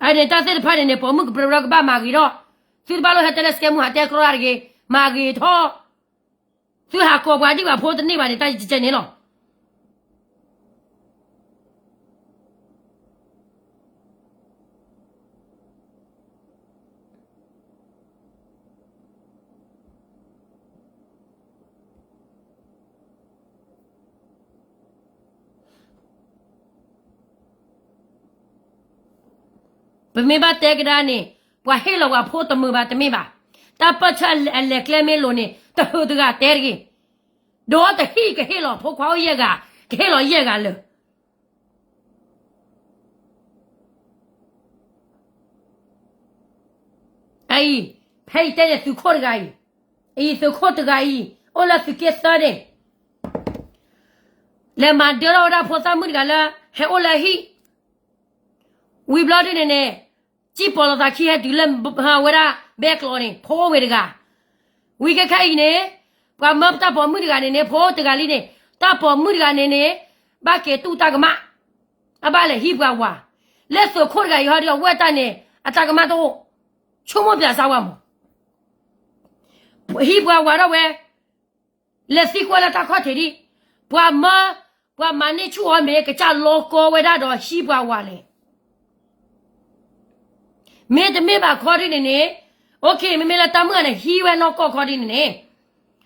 အန့ၣ်တၢ်သ့ၣ်တဖၣ်န့ၣ်န့ၣ် ပိာ်မုၣ်ကပြၢကဘၣ်မၤဂ့ၤထီၣ်, သုတဘၣ်လိၣ်ဟဲတဲလၢစကဲမူဟးတဲကြီတၢ်တဂ့ၤ, မၤဂ့ၤထီၣ်, သုဟးကိးပှၤဒံၣ်ပှၤဖိတန့ၢ်ဘၣ်န့ၣ် တၢ်ယကဲန့ၣ်လီၤ. ပမ့ၢ်ဘၣ်တဲကဒါန့ၣ်, ပှၤဟ့ၣ်လီၤပှၤဖိတမုာ်ဘၣ်တမ့ၢ်ဘၣ်, တၢ်ပၢၢ်ဆၢအလဲၤကျဲမ့ၢ်လိၤန့ၣ် တဟုးတဂၤတဲတဂ့ၤ, ဒီးတဟံၣ်ကဟ့ၣ်လီၤဖိခွါအိၣ်ယဲၢ်ဂၤ, ကဟ့ၣ်လီၤယဲၢ်ဂၤလၢာ် အံၤ, ဖဲအံၤတဲန့ၣ်သုးခိၣ်တဂၤအံၤ, အံၤသုးခိၣ်တဂၤအံၤ, အိၣ်လၢသုးက့သၢန့ၣ်, လဲၤမၤဒၢထီၣ်ဝဲဒၣ်ဖိသၣ်မုၣ်တဂၤလၢ, ဟဲအိၣ်လၢဟံၣ်, ဝံၤဘျီဒ်န့ၣ်န့ၣ်, စံၣ်ပီၤလီၤသးခံဟဲတုၤလၢ, ဝဲဒၣ်ဘဲကျိးန့ၣ် ဖိဝဲတဂၤ, ဝံၤခဲခဲအံၤန့ၣ်, ပှၤမၢတၢ်ပိာ်မုၣ်တဂၤန့ၣ်န့ၣ် ဖိတဂၤလံန့ၣ်, တၢ်ပိာ်မုၣ်တဂၤန့ၣ်န့ၣ်, ဘၣ်က့ၤတူၢ်တၢ်ကမၣ်, အဘၣ်လဲၤဟံးပှၤဝၤ, လၢသုးခိၣ်တဂၤအံၤဟီဒီးအဝဲတၢ်န့ၣ်, အတၢ်ကမၣ်တအိၣ်, ဆိကမိၣ်ပၠးစၢ်ဝဲမး, ဟံးပှၤဝၤထီၣ်ဝဲ, လဲၤသံကွၢ်လၢတၢ်ခီၣ်ထံးဒံး, ပှၤမၢ, ပှၤမၤန့ၢ်ဆူၣ်အီၤမ့ၢ်ကစၢ်လီၤကီဝဲဒၣ်ဒီးဟံးပှၤဝၤလဲၣ်, မ့တမ့ၢ်ဘၣ်ခီဒ်န့ၣ်န့ၣ်, မ့မ့ၢ်လၢတၢ်မုၣ်ဂၤန့ၣ်ဟံးဝဲနီၢ်ကီၢ်ခီဒ်န့ၣ်န့ၣ်,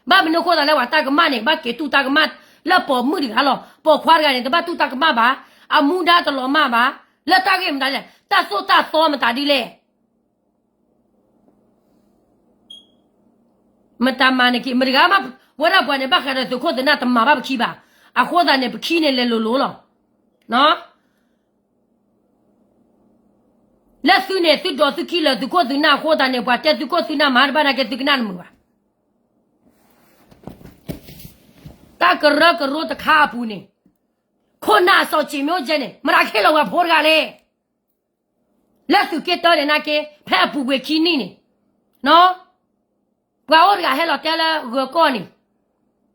ဘၣ်မနုၤဃိသးလၢပှၤတၢ်ကမၣ်န့ၣ် ဘၣ်က့ၤတူၢ်တၢ်ကမၣ်လၢပိာ်မုၣ်တဂၤလီၤ, ပိာ်ခွါတဂၤန့ၣ် တဘၣ်တူၢ်တၢ်ကမၣ်ဘၣ်, အမူဒါတလီၤမၢ်ဘၣ်, လၢတၢ်ဂ့ၢ်မတၤလဲၣ်, တၢ်သိၣ်တၢ်သီမတၤဒ်လဲၣ် မတၤမၤန့ၣ်က့ၤ မတၤဂၤမး, ဝဲဒၣ်ပှၤန့ၣ် ဘၣ်ဃးဒီးသုးခိၣ်သုးနၢ်တမၤဘၣ်ပခံဘၣ်, အဃိသတးန့ၣ် ပခံန့ၣ်လဲၤလိၤလိၤလီၤ. လၢသုန့ၣ် သုဒိးသုခံလၢာ်သုခိၣ်သုနၢ်အဃိသတးန့ၣ် ပှၤတဲသုခိၣ်သုနၢ်မၤတဘၣ်နာ်က့ သုကနၣ်တမုာ်ဘၣ်. တၢ်ကရၢကရိတခါအပူၤန့ၣ် ခိၣ်နၢ်အစီၤစံးမ့ၢ်ကဲန့ၣ် မတၤကဟ့ၣ်လီၤဝဲအဖိတဂၤလဲၣ်. လၢသုးက့တၢန့ၣ်နာ်က့ ဖဲအပူၤကွံာ်ခံနံၣ်န့ၣ် ပှၤအိၣ်တဂၤဟဲလီၤတဲလၢဂၢၤကီၢ်န့ၣ်,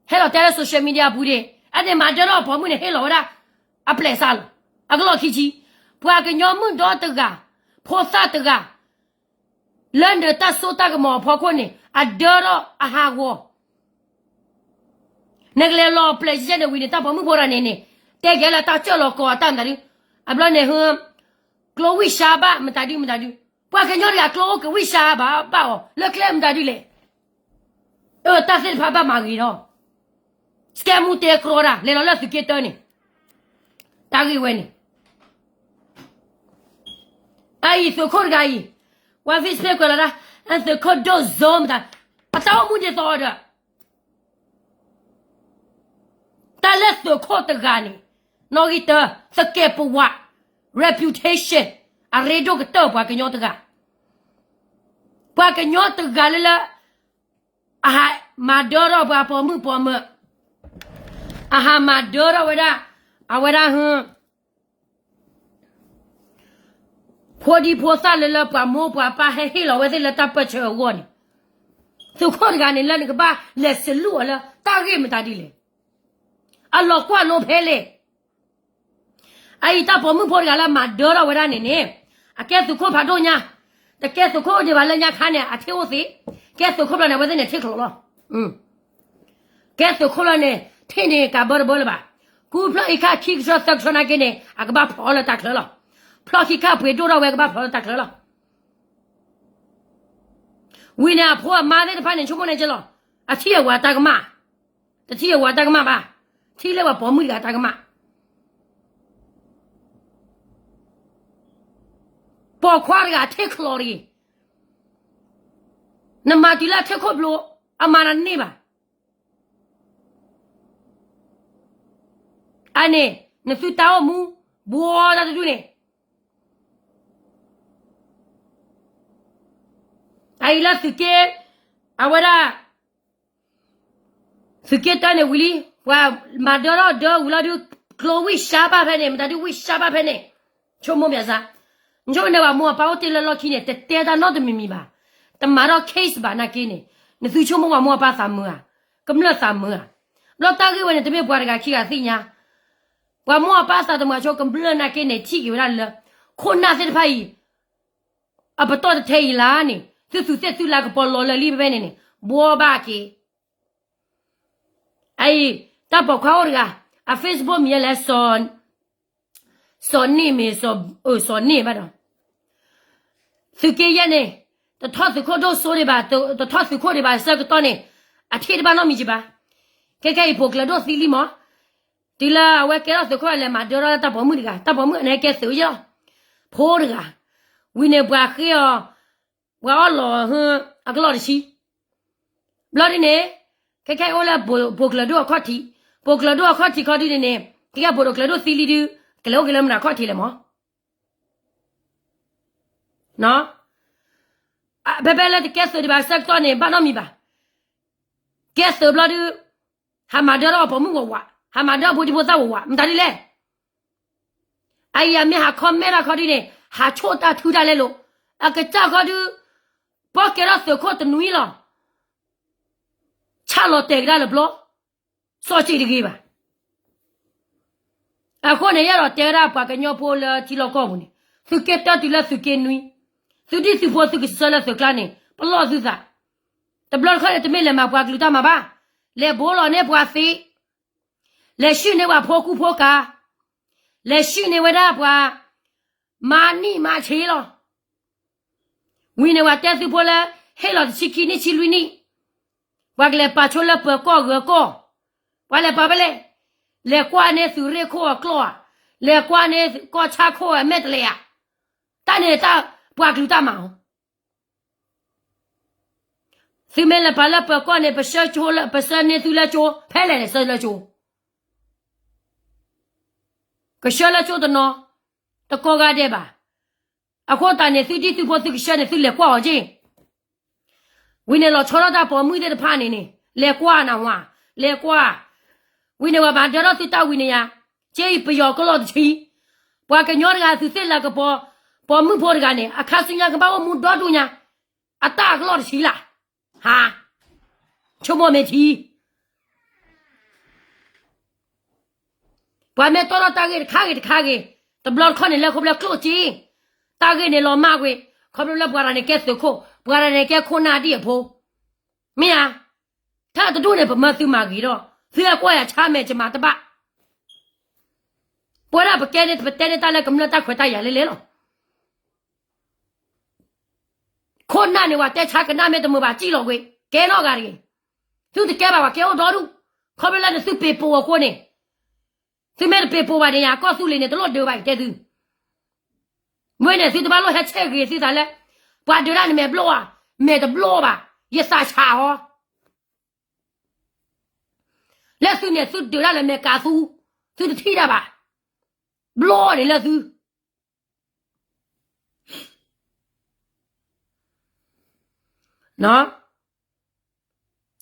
ဟဲလီၤတဲလၢ social media အပူၤဒၣ်, အန့ၣ်မၤဒၢထီၣ်အပိာ်မုၣ်န့ၣ် ဟ့ၣ်လီၤဝဲဒၣ်အပျဲၢ်စးလီၤ. အကလီၢ်ခံဆံ, ပှၤကညီမုၣ်ဒီတဂၤ, ဖိသၣ်တဂၤ, လၢနတၢ်စိတၢ်ကမီၤအဖီခိၣ်န့ၣ် အဒၢထီၣ်အဟးဂီၤ နကလဲၤလီၤပျဲၢ်ယဲၢ်န့ၣ်ဝံၤန့ၣ် တၢ်ပိာ်မုၣ်ဖိတဂၤန့ၣ်န့ၣ် တဲက့ၤလၢတၢ်စၢၢ်လီၤကီးအတၢ်မတၤဒု, အဘျီန့ၣ် ကျိဝံၣ်စါဘၣ်မတၤဒုမတၤဒု, ပှၤကညီတဂၤကျိအိၣ်ကဝံၣ်စါဘၣ်ဘၣ်အီၤ လၢကျဲမတၤဒုလဲၣ်. အတၢ်သ့ၣ်တဖၣ်ဘၣ်မၤဂ့ၤထီၣ်, စကဲမူတဲကြီတၢ် လဲၤလီၤလၢသုးက့တၢန့ၣ်, တၢ်ဂ့ၢ်ဝဲန့ၣ် အအံၤသုးခိၣ်တဂၤအံၤ, ဝဲ Facebook ကွဲးလီၤဒၣ်, သုးခိၣ်ဒိၣ်စိမတၤ, အတၢ်အိၣ်မူဒ်သိးဒီး တၢ်လၢသုးခိၣ်တဂၤန့ၣ်, နီၣ်ဂံၢ်တၢ, သကဲးပဝး, reputation, အရ့ဒိၣ်ကတၢၢ်ပှၤကညီတဂၤ, ပှၤကညီတဂၤလၢလၢ အဟးမၤဒၢထီၣ်ပှၤပိာ်မုၣ်ပိာ်မၢၤ, အဟးမၤဒၢထီၣ်ဝဲဒၣ်, အဝဲဒၣ်ဟ ဖိဒံဖိသၣ်လၢလၢပှၤမိၢ်ပှၤပၢ်ဟဲဟ့ၣ်လီၤဝဲသ့ၣ်လၢတၢ်ပၢၢ်ဆၢအဂီၢ်န့ၣ်, သုးခိၣ်တဂၤန့ၣ်လၢနကဘၣ်လဲၤစလူးအီၤလၢတၢ်ဂ့ၢ်မတၤဒ်လဲၣ်. အလီၤကွၢ်လိဖဲလဲၣ်. အအံၤတၢ်ပိာ်မုၣ်ဖိတဂၤလၢမၤဒၢထီၣ်ဝဲဒၣ်န့ၣ်န့ၣ်, အကဲသုးခိၣ်ဖးဒိၣ်ညါ, တကဲသုးခိၣ်ဒံးဘၣ်လၢညါခါန့ၣ် အထံၣ်အိၣ်သ့, ကဲသုးခိၣ်ဖျီန့ၣ် အဝဲသ့ၣ်န့ၣ်ထံၣ်ချိလီၤ. ကဲသုးခိၣ်ဖျီန့ၣ် ထံၣ်န့ၣ်ကးဘၢတဘၢလၢၤဘၣ်. ကူဖျီအံၤခါခံကထၢသၢကထၢနာ်က့န့ၣ် အကဘၣ်ဖျီလၢတၢ်ချၢလီၤ. ဖျီခံခါပှ့ၤဒိၣ်ထီၣ်ဝဲကဘၣ်ဖျီလၢတၢ်ချၢလီၤ. ဝံၤန့ၣ်အဖိအမါသ့ၣ်တဖၣ်န့ၣ် ဆိကမိၣ်န့ၣ်ကလီၤ, အထံၣ်အဝၤတၢ်ကမၣ်, တထံၣ်အဝၤတၢ်ကမၣ်ဘၣ်, ထံၣ်လၢပှၤပိာ်မုၣ်တဂၤတၢ်ကမၣ်. ပိာ်ခွါတဂၤထံၣ်ချိတဂ့ၤ, နမၤတုၤလၢအထံၣ်ခိၣ်ဘျိ, အမၤနၤန့ၢ်ဘၣ်. အန့ၣ် နသုတၢ်အိၣ်မူ ဘှီတၢ်တဒူၣ်န့ၣ်, အအံၤလၢသုးက့, အဝဲဒၣ် သုးက့တၢန့ၣ်ဝံၤလံ, ပှၤမၤဒၢထီၣ်ဒၢဝံၤလီၤဒုး, ကျိဝံၣ်စါဘၣ်ဖဲန့ၣ်, မတၤဒုးဝံၣ်စါဘၣ်ဖဲန့ၣ်, ဆိကမိၣ်ဘၣ်စၢ်, နဆိကမိၣ်န့ၣ်ပှၤမိၢ်အပၢ်အိၣ်တ့ၢ်လၢလီၢ်ခံန့ၣ် တတဲတၢ်နီတမံၤမံၤဘၣ်, တမၤထီၣ် case ဘၣ်နာ်က့န့ၣ်, နသုဆိကမိၣ်ပှၤမိၢ်အပၢ်သးမုာ်ဧါ, ကမျၢၢ်သးမုာ်ဧါ. ဘျီတၢ်ဂ့ၢ်ဝဲန့ၣ် တမ့ၢ်ပှၤတဂၤခံဂၤသ့ၣ်ညါ, ပှၤမိၢ်အပၢ်သးတမုာ်ဆိ ကမျၢၢ်နာ်က့န့ၣ် ထံၣ်က့ၤဝဲဒၣ်လၢ ခိၣ်နၢ်သ့ၣ်တဖၣ်အံၤ အပတီၢ်တထဲအံၤလၢန့ၣ် သုသူးသ့ၣ်သုလၤကပီၤလီၤလၢာ်လံဖဲဖဲန့ၣ်န့ၣ် ဘှီဘၣ်က့ၤ. အအံၤ တၢ်ပိာ်ခွါအိၣ်တဂၤ, အ Facebook မံၤလဲၣ်, စီၤန့ၣ်မ့ၢ်, စီၤန့ၣ်ဘၣ်ဒီး, သုးက့ယဲၢ်န့ၣ်, တထီၣ်သုးခိၣ်ဒိၣ်စိဒံးဘၣ်, တထီၣ်သုးခိၣ်ဒံးဘၣ်ဆၢကတီၢ်န့ၣ်, အထံၣ်တဘၣ်နီတမံၤကဘၣ်. ခဲခဲအံၤ ပိာ်ကျၢၤဒိၣ်သံလံမး, တုၤလၢအဝဲကဲထီၣ်သုးခိၣ်လဲၤမၤဒၢထီၣ်လၢတၢ်ပိာ်မုၣ်တဂၤ, တၢ်ပိာ်မုၣ်အန့ၣ်ကဲသုးယဲၢ်လီၤ, ဖိတဂၤ, ဝံၤန့ၣ်ပှၤဃ့အီၤ, ပှၤအီၣ်လီၤအကလီၢ်တဆံ ဘျီဒ်န့ၣ်, ခဲခဲအံၤအိၣ်လၢပိာ်ကျၢၤဒိၣ်အခီၣ်ထံး, ပိာ်ကျၢၤဒိၣ်အခီၣ်ထံးခီဒ်န့ၣ်န့ၣ်, ခဲခဲပိာ်ကျၢၤဒိၣ်သံလံဒုး, ကလဲၤအိၣ်က့ၤလၢမနုၤအခီၣ်ထံးလဲၣ်မး. ဖဲဖဲလၢတကဲသုးဒံးဘၣ်ဆၢကတီၢ်န့ၣ် ဘၣ်နီတမံၤဘၣ်. ကဲသုးဘျီဒုး, ဟးမၤဒၢထီၣ်ပိာ်မုၣ်ဝးဝး, ဟးမၤဒၢဖိဒံဖိသၣ်ဝးဝး, မတၤဒ်လဲၣ်. အအံၤအမ့ၢ်ဟး comment တၢ်ခီဒ်န့ၣ်, ဟးဆိၣ်တၢ်ထုတၢ်လဲၣ်လိၤ, အကစၢ်ခီဒုး, ပီၢ်ကဲထီၣ်သုးခိၣ်တနွံလီၤ. ဆၣ်လီၤတဲာ်ကဒါလၢၤဘျီ, စီၤစ့ၣ်တဂ့ၤဘၣ်. အဃိန့ၣ် ယအဲၣ်ဒိးတဲဝဲဒၣ်ပှၤကညီဖိလၢထံလီၢ်ကီၢ်ပူၤန့ၣ်, သုးက့တၢတုၤလၢသုးက့နွံ, သုဒံၣ်သုဖိသုကစၢၢ်လၢသုးကျါန့ၣ်, ပလီၢ်သုသး, တဘျီတခီၣ်န့ၣ် တမ့ၢ်လဲၤမၤပှၤကလုာ်တၢ်မၤဘၣ်, လဲၤဘိးလီၤန့ၢ်ပှၤသ့, လဲၤဆှုၣ်န့ၢ်ပှၤဖိကူဖိကၤ, လဲၤဆှုၣ်န့ၢ်ဝဲဒၣ်ပှၤ မၤနံၣ်မၤဆ့လီၤ. ဝံၤန့ၣ် ပှၤတဲသုးဖိလၢ ဟ့ၣ်လီၤတဆံခံနံၣ်ဆံလွံၢ်နံၣ်, ပှၤကလဲၤပာ်ဆိလၢပၢၤကီၢ်ဂၢၤကီၢ်, ပှၤလဲၤပာ်ဖဲလဲၣ်, လဲၤကွၢ်န့ၢ်သုးရ့ၣ်ခိၣ်အကျီၢ်ဧါ, လဲၤကွၢ်န့ၢ်ကီၢ်ဆၣ်ခိၣ်အမဲာ်တလဲၤဧါ, တၢ်န့ၣ်တၢ်ပှၤကလုာ်တၢ်မၤအီၤ သုမ့ၢ်လဲၤပာ်လၢပၢၤကီၢ်န့ၣ် ပဆှၢကၠိလၢ, ပဆှၢန့ၢ်သုလၢကၠိ, ဖဲလဲၣ်န့ၣ်ဆှၢလၢကၠိ, ကဆှၢလၢကၠိတနီၤ, တကိးဂၤဒဲးဘၣ်. အဃိသတးန့ၣ် သုဒံၣ်သုဖိသုကဆှၢန့ၣ် သုလဲၤကွၢ်အီၤက့ၢ်. ဝံၤန့ၣ်လီၤဆီထီၣ်တၢ်ပိာ်မုၣ်သ့ၣ်တဖၣ်န့ၣ်န့ၣ် လဲၤကွၢ်နၢ်ဟူဧါ, လဲၤကွၢ်. ဝံၤန့ၣ်ဝဲဘၣ်ဒၢထီၣ်သုတၢ်ဝံၤန့ၣ်ယါ, က့အံၤပယီၤကလီၢ်တဆံ, ပှၤကညီတဂၤသုသ့ၣ်လၢကပီၤ, ပိာ်မုၣ်ဖိတဂၤန့ၣ် အခါဆူညါကဘၣ်အိၣ်မူဒီဒူၣ်ညါ, အတၢ်ကလီၢ်တဆံလၢ်, ဟါ, ဆိကမိၣ်မ့ၢ်ထံ ပှၤမ့ၢ်တီၣ်ထီၣ်တၢ်ဂ့ၢ်တခါဂ့ၤတခါဂ့ၤ, တဘျီတခီၣ်န့ၣ် လၢခိၣ်ဖျၢၣ်ကျိၣ်က့ၢ်, တၢ်ဂ့ၢ်န့ၣ်လီၤမၢ်ကွံာ်, ခီဖျိလၢပှၤတဂၤန့ၣ်ကဲသုးခိၣ်, ပှၤတဂၤန့ၣ်ကဲခိၣ်နၢ်ဒ်အဖိ, မ့ၢ်ဧါ, တၢ်တဒူၣ်န့ၣ် ပမၢသုမၤဂ့ၤဒီး, သုဟဲကွၢ်ယၤဆါမဲာ်ကမၤတဘၣ်, ပဝဲဒၣ်ပကဲန့ၣ် ပတဲန့ၢ်တၢ်လၢကမျၢၢ်တၢ်ခွဲးတၢ်ယာ်လဲၣ်လဲၣ်လီၤ. ခိၣ်နၢ်န့ၣ် ပှၤတဲဆါကနၣ်မ့ၢ်တမုာ်ဘၣ် စံၣ်လီၤကွံာ်, ကဲနီၢ်ဂၤတဂ့ၤ, သုတကဲဘၣ် ပှၤကဲအိၣ်ဒီဒူၣ်, ခီဖျိလၢနသုပ့ၤပိာ်အဃိန့ၣ်, သုမ့ၢ်တပ့ၤပိာ်ဘၣ်န့ၣ် ယၤကီၢ်သူလ့ၤန့ၣ် တလိၣ်ဒုးဘၣ် ယတဲသု, ဝဲန့ၣ် သုတဘၣ်လိၣ်ဟဲဆဲးဂ့ၤသုသးလၢ, ပှၤဒုးတၢ်န့ၣ်မဲာ်ဘျီၣ်ဧါ, မဲာ်တဘျီၣ်ဘၣ်, ယသးဆးဟီ လၢသုန့ၣ် သုဒုးတၢ်လၢမဲာ်ကးသူ, သုတထံၣ်တၢ်ဘၣ်, ဘျီၣ်န့ၣ်လၢသု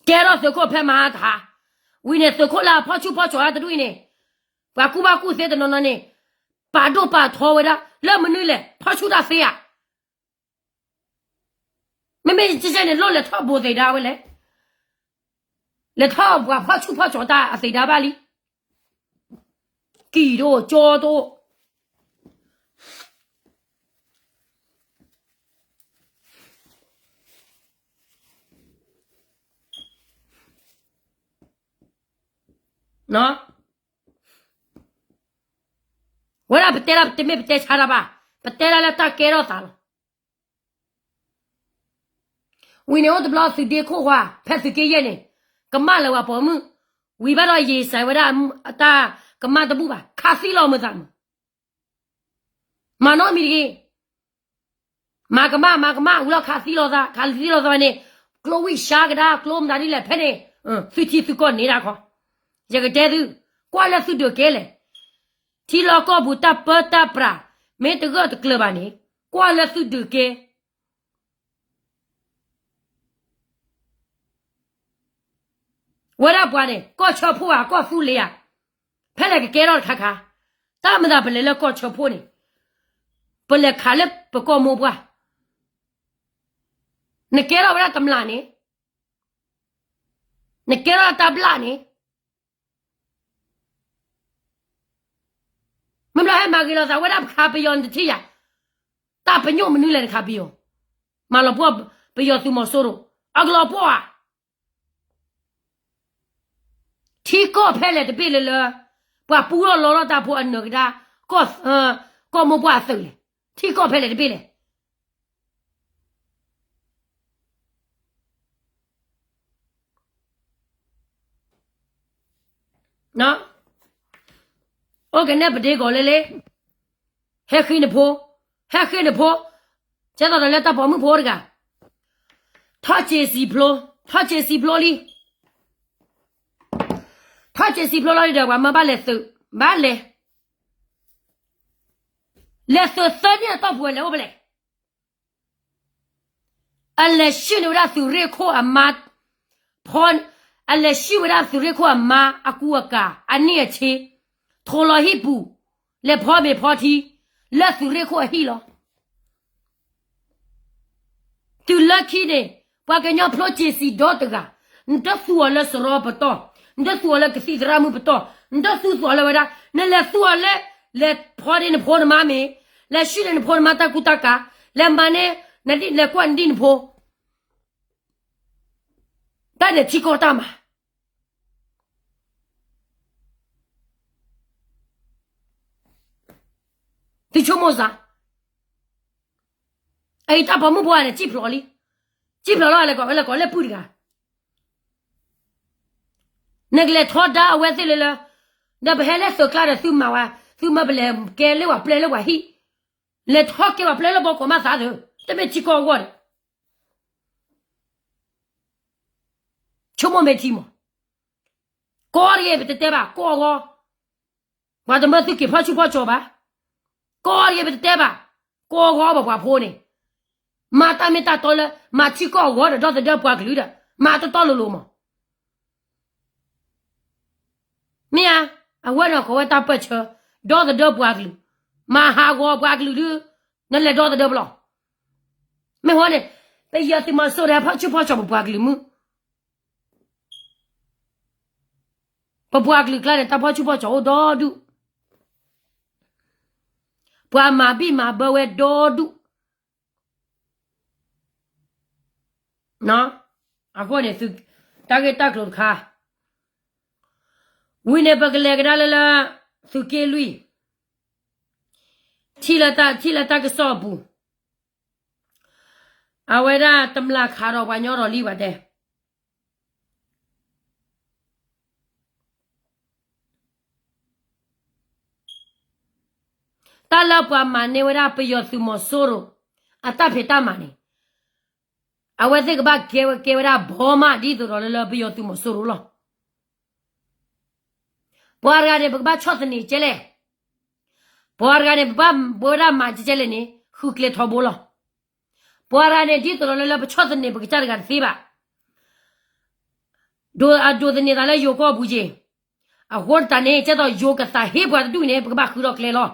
ကဲထီၣ်သုးခိၣ်ဖဲမဟါတဟါ, ဝံၤန့ၣ်သုးခိၣ်လၢအဖီၣ်ဆူၣ်ဖီၣ်စီၤတဒူၣ်အံၤန့ၣ်, ပှၤကူၣ်ဘၣ်ကူၣ်သ့တနီၤနီၤန့ၣ်, ပာ်ဒိၣ်ပာ်ထီဝဲဒၣ် လၢမနုၤလဲၣ် ဖီၣ်ဆူၣ်တၢ်သ့ဧါ, မ့မ့ၢ်ကဲကဲန့ၣ် လိၣ်လဲၤထီၣ်ဘိးသ့ၣ်ဒါဝဲလဲၣ်, လဲၤထီၣ်ပှၤဖီၣ်ဆူၣ်ဖီၣ်စီၤတၢ်အသ့ၣ်ဒါဘၣ်လံ, ကံၢ်တအိၣ် ကၠီတအိၣ် ဝဲဒၣ်ပတဲဒၣ်တမ့ၢ်ပတဲဆါတၢ်ဘၣ်, ပတဲဒၣ်လၢတၢ်ကဲထီၣ်သးလီၤ. ဝံၤန့ၣ်အိၣ်တဘျီသုးဒ့ခိၣ်ဃီ ဖဲသုးက့ယဲၢ်န့ၣ်, ကမၣ်လၢၤဝဲပိာ်မုၣ်, ဝံၤဘၣ်ဒီးယံာ်စဲးဝဲဒၣ်အတၢ်ကမၣ်တဘူၣ်ဘၣ်, ခးသံလီၤမုာ်သးမုာ် မၤနီတမံၤတဂ့ၤ, မၤကမၣ် မၤကမၣ် ဝံၤလီၤခးသံလီၤသး, ခးသံလီၤသးဝဲန့ၣ်, ကျိဝံၣ်ဆါကဒါ ကျိမတၤဒ်လဲၣ်ဖဲန့ၣ်, သုထံသုကီၢ်န့ၢ်ဒၣ်ခီ, ယကတဲသု, ကွၢ်လၢသုဒုးကဲလဲၣ်, ထံလီၢ်ကီၢ်ပူၤတၢ်ပၢတၢ်ပြး, မ့ၢ်တဂၢၢ်တကျၢၤဘၣ်န့ၣ်, ကွၢ်လၢသုဒုးကဲ ဝဲဒၣ်ပှၤန့ၣ် ကီၢ်ဆၢဖိဧါ ကီၢ်သူလ့ၤဧါ, ဖဲလဲၣ်ကကဲထီၣ်တခါခါ, တၢ်မၤသးပလဲၤလၢကီၢ်ဆၢဖိန့ၣ်, ပလဲၤခးလၢပကီၢ်မိၢ်ပှၢ်, နကဲထီၣ်ဝဲဒၣ်တမျၢ်န့ၣ်, နကဲထီၣ်တၢ်ဘျၣ်န့ၣ် မ့ၢ်ဘျီဟဲမၤဂ့ၤလိာ်သးဝဲဒၣ်ပခးပယီၤနတထံၣ်ယၤ, တၢ်ပညိၣ်မနုၤလဲၣ်နခးပယီၤ, မၤလီၤပှီၢ်ပယီၤသုးမီၤစိရိၤ, အကလီၤပှီၢ်ဧါ, ထံကီၢ်ဖဲလဲၣ်တဘ့ၣ်လၢလၢ, ပှၤပူထီၣ်လီထီၣ်တၢ်ဖိအနၢၤကဒါ, ကီၢ်မိၢ်ပှၢ်အသုးလဲၣ်, ထံကီၢ်ဖဲလဲၣ်တဘ့ၣ်လဲၣ် အိၣ်ကနဲၣ်ပဒ့ကီးလဲလဲ, ဟဲဃ့နဖိ, ဟဲဃ့နဖိ, ကဲသိးဒီးလၢတၢ်ပိာ်မုၣ်ဖိတဂၤ, ထီၣ်စ့ၤစံးဖျိ, ထီၣ်စ့ၤစံးဖျိလံ, ထီၣ်စ့ၤစံးဖျိလီၤလံဒီး ပှၤမၢဘၣ်လဲၤသုး, ဘၣ်လဲၤ, လဲၤသုးသၢနံၣ်အတီၢ်ပူၤလဲၤအိၣ်ဖဲလဲၣ် အလဲၤဆှၢန့ၢ်ဝဲဒၣ်သုးရ့ၣ်ခိၣ်အမါ, ဖီ, အလဲၤဆှၢဝဲဒၣ်သုးရ့ၣ်ခိၣ်အမါအကူအကၤ အနံၣ်အဆ့, ထိးလီၤဟံၣ်ပူၤ, လဲၤဖီမ့ၤဖီထံ, လၢသုးရ့ၣ်ခိၣ်အဟံၣ်လီၤ. တုၤလၢခံန့ၣ်, ပှၤကညီဖျိစ့ၤစံးဒီတဂၤ, နတသူအီၤလၢစရီပတီၢ်, နတသူအီၤလၢကသံၣ်သရၣ်မုၣ်ပတီၢ်, နတသူသူအီၤလၢဝဲဒၣ်, နလဲၤသူအီၤလၢ, လဲၤဖီန့ၢ်နဖိနမါမ့ၤ, လဲၤဆှၢန့ၢ်နဖိနမါတၢ်ကူတၢ်ကၤ, လဲၤမၤန့ၢ်, လဲၤကွၢ်နဒံၣ်နဖိ တၢ်န့ၣ်ထံကီၢ်တၢ်မၤ သုဆိကမိၣ်စ့ၢ်, အအံၤတၢ်ပိာ်မုၣ်ဖိန့ၣ် စံၣ်ဖျိးလံ, စံၣ်ဖျိးလီၤလဲၤကိးဝဲလဲၤကိးလၢပုၢ်တဂၤ, နကလဲၤထီဒါအဝဲသ့ၣ်လၢလၢ, ဒီးပဟဲလၢသုးကျါဒီးသုမၤဝဲ, သုမၤပလဲၤကဲလၢပှၤပျဲလၢပှၤဟံၣ်, လဲၤထီၣ်ကဲပှၤပျဲလၢဘီကီးမးသးသု, တမ့ၢ်ထံကီၢ်အဂီၢ်ဒီး ဆိကမိၣ်မ့ၢ်ထံမး, ကီၢ်တဂ့ၤပတတဲဘၣ်, ကီၢ်အဂီၢ်, ပှၤတမၢသုက့ၤဖီၣ်ဆူၣ်ဖီၣ်ကၠီၤဘၣ်, ကီၢ်တဂ့ၤပတတဲဘၣ်, ကိးဂီၤပပှၤဖိန့ၣ်, မၤတၢ်မ့ၢ်တၢ်တီလၢ မၤထံကီၢ်အဂီၢ်ဒီး ဒီသဒၢပှၤကလုာ်ဒီး မၤတီတီလိၤလိၤမး. မ့ၢ်ဧါ, အဝဲန့ၣ်ကိးဝဲတၢ်ပၢၢ်ဆၢ, ဒီသဒၢပှၤကလုာ်, မၤဟးဂီၤပှၤကလုာ်ဒီး နလဲၤဒီသဒၢပလီၢ်. မ့ၢ်ဝဲန့ၣ်, ပယီၤသုးမီၤစိရိၤဟဲဖီၣ်ဆူၣ်ဖီၣ်စီၤပပှၤကလုာ်မုၢ် ပပှၤကလုာ်ကျါန့ၣ် တၢ်ဖီၣ်ဆူၣ်ဖီၣ်စီၤအိၣ်ဒီဒူၣ်, ပှၤမၤဘံၣ်မၤဘၢဝဲဒီဒူၣ်. အဃိန့ၣ် တၢ်ဂ့ၢ်တၢ်ကျိၤတခါ, ဝံၤန့ၣ် ပကလဲၤကဒါလၢလၢ သုးက့လွံၢ်, ထံၣ်လၢတၢ်ကစီၣ်အပူၤ, အဝဲဒၣ်တမျးခးဒီးပှၤညီဒီးလံဘၣ်တဲ တၢ်လၢပှၤမၤန့ၢ်ဝဲဒၣ်ပယီၤသုးမီၤစိရိၤ အတၢ်ဖံးတၢ်မၤန့ၣ်, အဝဲသ့ၣ်ကဘၣ်ကဲဝဲကဲဝဲဒၣ်ဘီမးဒ်သိးဒီးလၢလၢပယီၤသုးမီၤစိရိၤလီၤ. ပှၤတဂၤန့ၣ် ပကဘၣ်ဆီၣ်သနံးကဲလဲၣ်, ပှၤတဂၤန့ၣ် ပဘၣ်ဝဲဒၣ်မၤကဲလဲၣ်န့ၣ် ဃုကျဲထီဘိလီၤ. ပှၤတဂၤန့ၣ် ဒ်သိးဒီးလၢလၢပဆီၣ်သနံးပကစၢ်တဂၤတသ့ဘၣ်. ဒိးအဒိးသန့ၤသးလၢယိၤကီၢ်ပူၤက့ၤ, အဃိတးန့ၣ် ကဲသိးယိၤကသးဟ့ပှၤတဒူၣ်န့ၣ် ပကဘၣ်ဃုထီၣ်ကျဲလီၤ.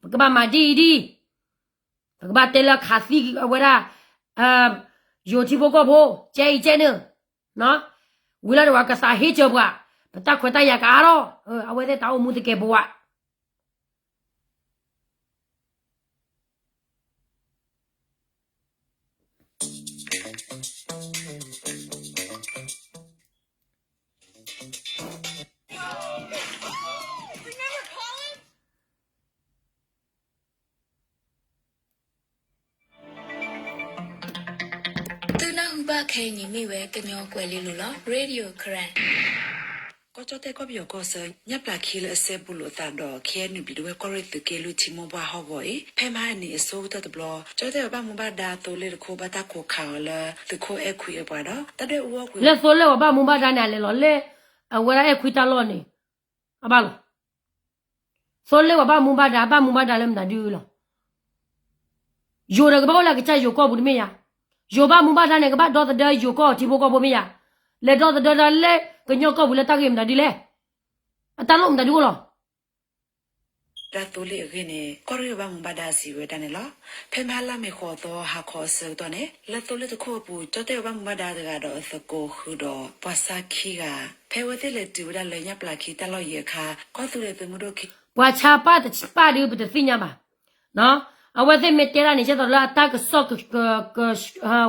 ပကဘၣ်မၤဒ်အံၤဒ်အံၤ, ပကဘၣ်တဲလၢခးသံအဝဲဒၣ် ယိၤထံဖိကီၢ်ဖိ ကဲအံၤကဲန့ၣ်, ဝံၤလီၤဒီးပှၤကသးဟ့စၢၤပှၤ, ပတၢ်ခွဲးတၢ်ယာ်ကအါထီၣ်, အဝဲသ့ၣ်တၢ်အိၣ်မူသကဲးပဝး သုနၢ်ဟူဘၣ်ခဲအံၤန့ၣ်မ့ၢ်ဝဲကညီကွဲၤလ့လိၤလီၤ. Radio Karen. ကီၢ်ကၠီၣ်တဲၣ်ကီၢ်ပယီၤကီၢ်ဆၢ ညၣ်ပျၢ်ခံလၢအစဲဘူးလိာ်သးဒီး ခ့ၣ်အဲၣ်ယူၣ်ပျံၤ ဒဝဲၢ်ကီၢ်ရ့ၣ်သုးက့လွံၢ်ထံမိၢ်ပှၢ်ဟီၣ်ကဝီၤအံၤ ဖဲမဟါအနံၤအဆိကတၢၢ်တဘျီ ကၠီၣ်တဲၣ်ပှၤဘၣ်မူဘၣ်ဒါသိလ့ၣ်တခိၣ် ဘၣ်တၢ်ခိးခးအီၤလၢသုးခိၣ်အဲၣ်ခွံအပှၤဒီး တၢ်ဒွဲၣ်အူအီၣ်ကွံာ် လၢသိလ့ၣ်ပှၤဘၣ်မူဘၣ်ဒါန့ၣ် အလဲၤလီၤလၢ အဝဲဒၣ်အဲၣ်ခွံတၢ်လီၢ်န့ၣ် အဘၣ်လီၤ. သိလ့ၣ်ပှၤဘၣ်မူဘၣ်ဒါ ဘၣ်မူဘၣ်ဒါလၢမတၤဒုလီၤ. ယိၤဒီးကဘၣ်အိၣ်လၢအကစၢ်ယိၤကီၢ်ပူၤတမ့ၢ်ယၤ, ယိၤဘၣ်မူဘၣ်ဒါန့ၣ် ကဘၣ်ဒီသဒၢယိၤကီၢ်ထံဖိကီၢ်ဖိမ့ၢ်ယၤ, လဲၤဒီသဒၢတၢ်လၢကညီကီၢ်ပူၤလၢတၢ်ဂ့ၢ်မတၤဒုလဲၣ်, အတၢ်လိၣ်မတၤဒုအိၣ်လီၤ. ဒၣ်သိလ့ၣ်အဂ့ၢ်န့ၣ် ကီၢ်ရ့ၣ်ပှၤဘၣ်မူဘၣ်ဒါစံးဝဲဒၣ်န့ၣ်လီၤ. ဖဲမဟါလါမ့ၤဃိးသီဟါခီအဆၢကတီၢ်န့ၣ် လၢသိလ့ၣ်တခိၣ်အပူၤ ကၠီၣ်တဲၣ်ပှၤဘၣ်မူဘၣ်ဒါတဂၤဒီးအသကိးဃုာ်ဒီး ပှၤဆါခံဂၤ ဖဲအဝဲသ့ၣ်လဲၤတုၤဝဲဒၣ်လၢညၣ်ပျၢ်ခံတၢ်လီၢ်ယဲၤအခါ ကီၢ်သူလ့ၤသုးမုၢ်ဒိၣ်ခံ ပှၤဆါပၢ်တပၢ်ဒုပတသ့ၣ်ညါဘၣ်. အဝဲသ့ၣ်မ့ၢ်တဲဒၣ်န့ၣ် ကဲသိးလၢအတၢ်ကစီၣ်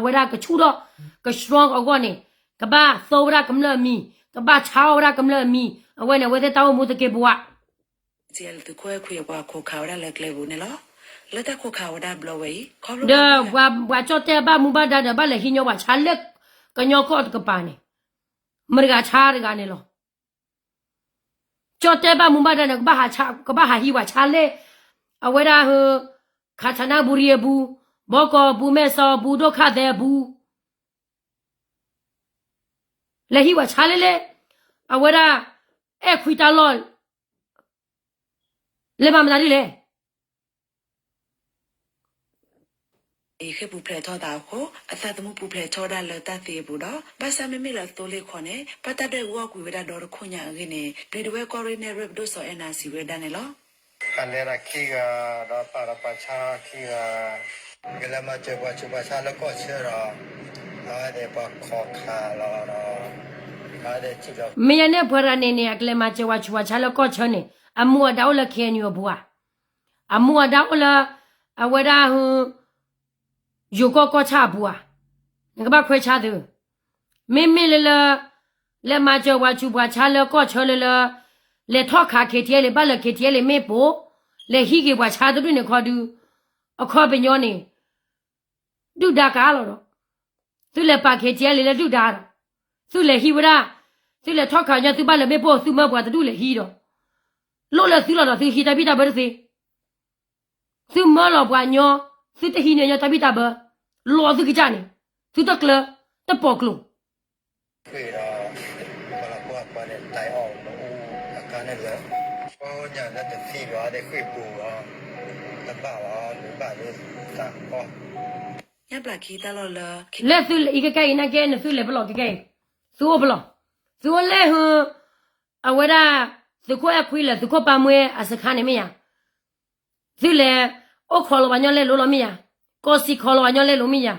ဝဲဒၣ်ကဆူၣ်ထီၣ် ကဆှီအဂီၢ်န့ၣ် ကဘၣ်သိဝဲဒၣ်ကမျၢၢ်အမံၤ, ကဘၣ်ဆါအီၣ်ဝဲဒၣ်ကမျၢၢ်အမံၤ, အဝဲန့ၣ် အဝဲသ့ၣ်တၢ်အိၣ်မူသကဲးပဝး သုးခိၣ်အဲၣ်ခွံအပှၤခိးခးဝဲဒၣ်လၢကျဲပူၤန့ၣ်လီၤ. လၢတၢ်ခိးခးဝဲဒၣ်ဘျီဝဲအံၤ ခီဖျိဒီးပှၤကၠီၣ်တဲၣ်ဘၣ်မူဘၣ်ဒါဒီး ဘၣ်လဲၤဟံးညီပှၤဆါလၢ ကညီကီၢ်တကပၤန့ၣ် မတၤတဂၤဆါတဂၤန့ၣ်လီၤ. ကၠီၣ်တဲၣ်ဘၣ်မူဘၣ်ဒါန့ၣ် ကဘၣ်ဟးဟံးပှၤဆါလၢ အဝဲဒၣ် ခးဆနၣ်ဘူရံအပူၤ, ဘီကီးအပူၤ, မဲၢ်ဆီးအပူၤ, ဒိၣ်ခၣ်သဲးအပူၤ လဲၤဟံးပှၤဆါလၢလၢ အဝဲဒၣ် အဲၣ်ခွံတၢ်လီၢ် လဲၤမၤမတၤဒ်လဲၣ်. အံၤဃ့ၢ်ပူၤဖျဲးထီၣ်သးအဃိ အသးသမူပူၤဖျဲးထီၣ်ဝဲဒၣ်လၢတၢ်သ့အပူၤဒီး ဘၣ်ဆၣ်မ့မ့ၢ်လၢသိလ့ၣ်ခီန့ၣ် ဘၣ်တၢ်ဒွဲၣ်အူအီၣ်ကွံာ်ဝဲဒၣ်ဒီတခိၣ်ညါအဂ့ၢ်န့ၣ် ပျံၤဒဝဲၢ်ကီၢ်ရ့ၣ်နဲၣ်ရွဲၣ်ပဒိၣ်စီၤအဲၣ်နၤစံးဝဲဒၣ်န့ၣ်လီၤ. ပှၤလဲၤတၢ်ခံဂၤဒီးပာ်ဒီးပှၤဆါခံဂၤ ကလဲၤမၤစၢၤပှၤဆူးပှၤဆါလၢကီၢ်ဆၢဒီး အဝဲသ့ၣ်ပှၤခိးခးလီၤဒီး အဝဲသ့ၣ်ထံၣ်ဒီး မ့ၢ်ယၤန့ၣ် ပှၤတဂၤန့ၣ်န့ၣ် အကလဲၤမၤစၢၤပှၤဆူးပှၤဆါလၢကီၢ်ဆၢန့ၣ် အမူအဒါအိၣ်လၢ ခ့ၣ်အဲၣ်ယူၣ်အပူၤဧါ, အမူအဒါအိၣ်လၢ အဝဲဒၣ် ယိၤကီၢ်ကီၢ်ဆၣ်အပူၤဧါ, နကဘၣ်ခွဲးဆါသု, မ့မ့ၢ်လၢလၢ လဲၤမၤစၢၤပှၤဆူးပှၤဆါလၢကီၢ်ဆၢလၢလၢ လဲၤထီၣ်ခး ခ့ၣ်ထံၣ်အဲၣ်လ့ၣ် ဘၣ်လၢ ခ့ၣ်ထံၣ်အဲၣ်လ့ၣ် မ့ၢ်ပိာ် လဲၤဟံးက့ၤပှၤဆါတဒူၣ်န့ၣ်ခီဒု အခီပညီန့ၣ် ဒုၣ်ဒါကါလီၤဒီး သုလဲၤပာ် ခ့ၣ်ထံၣ်အဲၣ်လ့ၣ် လၢဒုၣ်ဒါဒီး သုလဲၤဟံးဝဲဒၣ် သုလဲၤထီၣ်ခးညီ သုဘၣ်လၢမ့ၣ်ပိၢ် သုမၢပှၤတဒူၣ်လဲၤဟံးဒီး လိၣ်လၢသုလီၤဒီး သုဟံးတၢ်ဘံၣ်တၢ်ဘၢတသ့ သုမၢလီၤပှၤညီ သုတဟံးန့ၢ်ညီတၢ်ဘံၣ်တၢ်ဘၢ လီၤသုကစၢ်န့ၣ် သုတကျၢၤ တပိာ်ကျိၤ ဃ့ၢ်ဒီး ပှၤလီၤပှီၢ်ပှၤန့ၣ် တၢ်အီၣ်မ့ၣ်အူအကါန့ၣ်လၢ ပှၤညၣ်လၢတသံဘၣ် အဝဲသ့ၣ်ဃ့ၢ်ပူၤလီၤ. လၢသုလဲၤအံၤကကဲအံၤနာ်က့ နသုလဲၤပလီၢ်ကကဲအံၤ, သုအိၣ်ပလီၢ်, သုအိၣ်လဲၤဟု, အဝဲဒၣ် သုးခိၣ်အဲၣ်ခွံလၢသုးခိၣ်ပၢ်မွဲအစခါန့ၣ်မ့ၢ်ယၤ, သုလဲၤအိၣ်ခိးလီၤပှၤညီလဲလိာ်လီၤမ့ၢ်ယၤ, ကီၢ်စံၣ်ခိးလီၤပှၤညီလဲလိာ်မ့ၢ်ယၤ,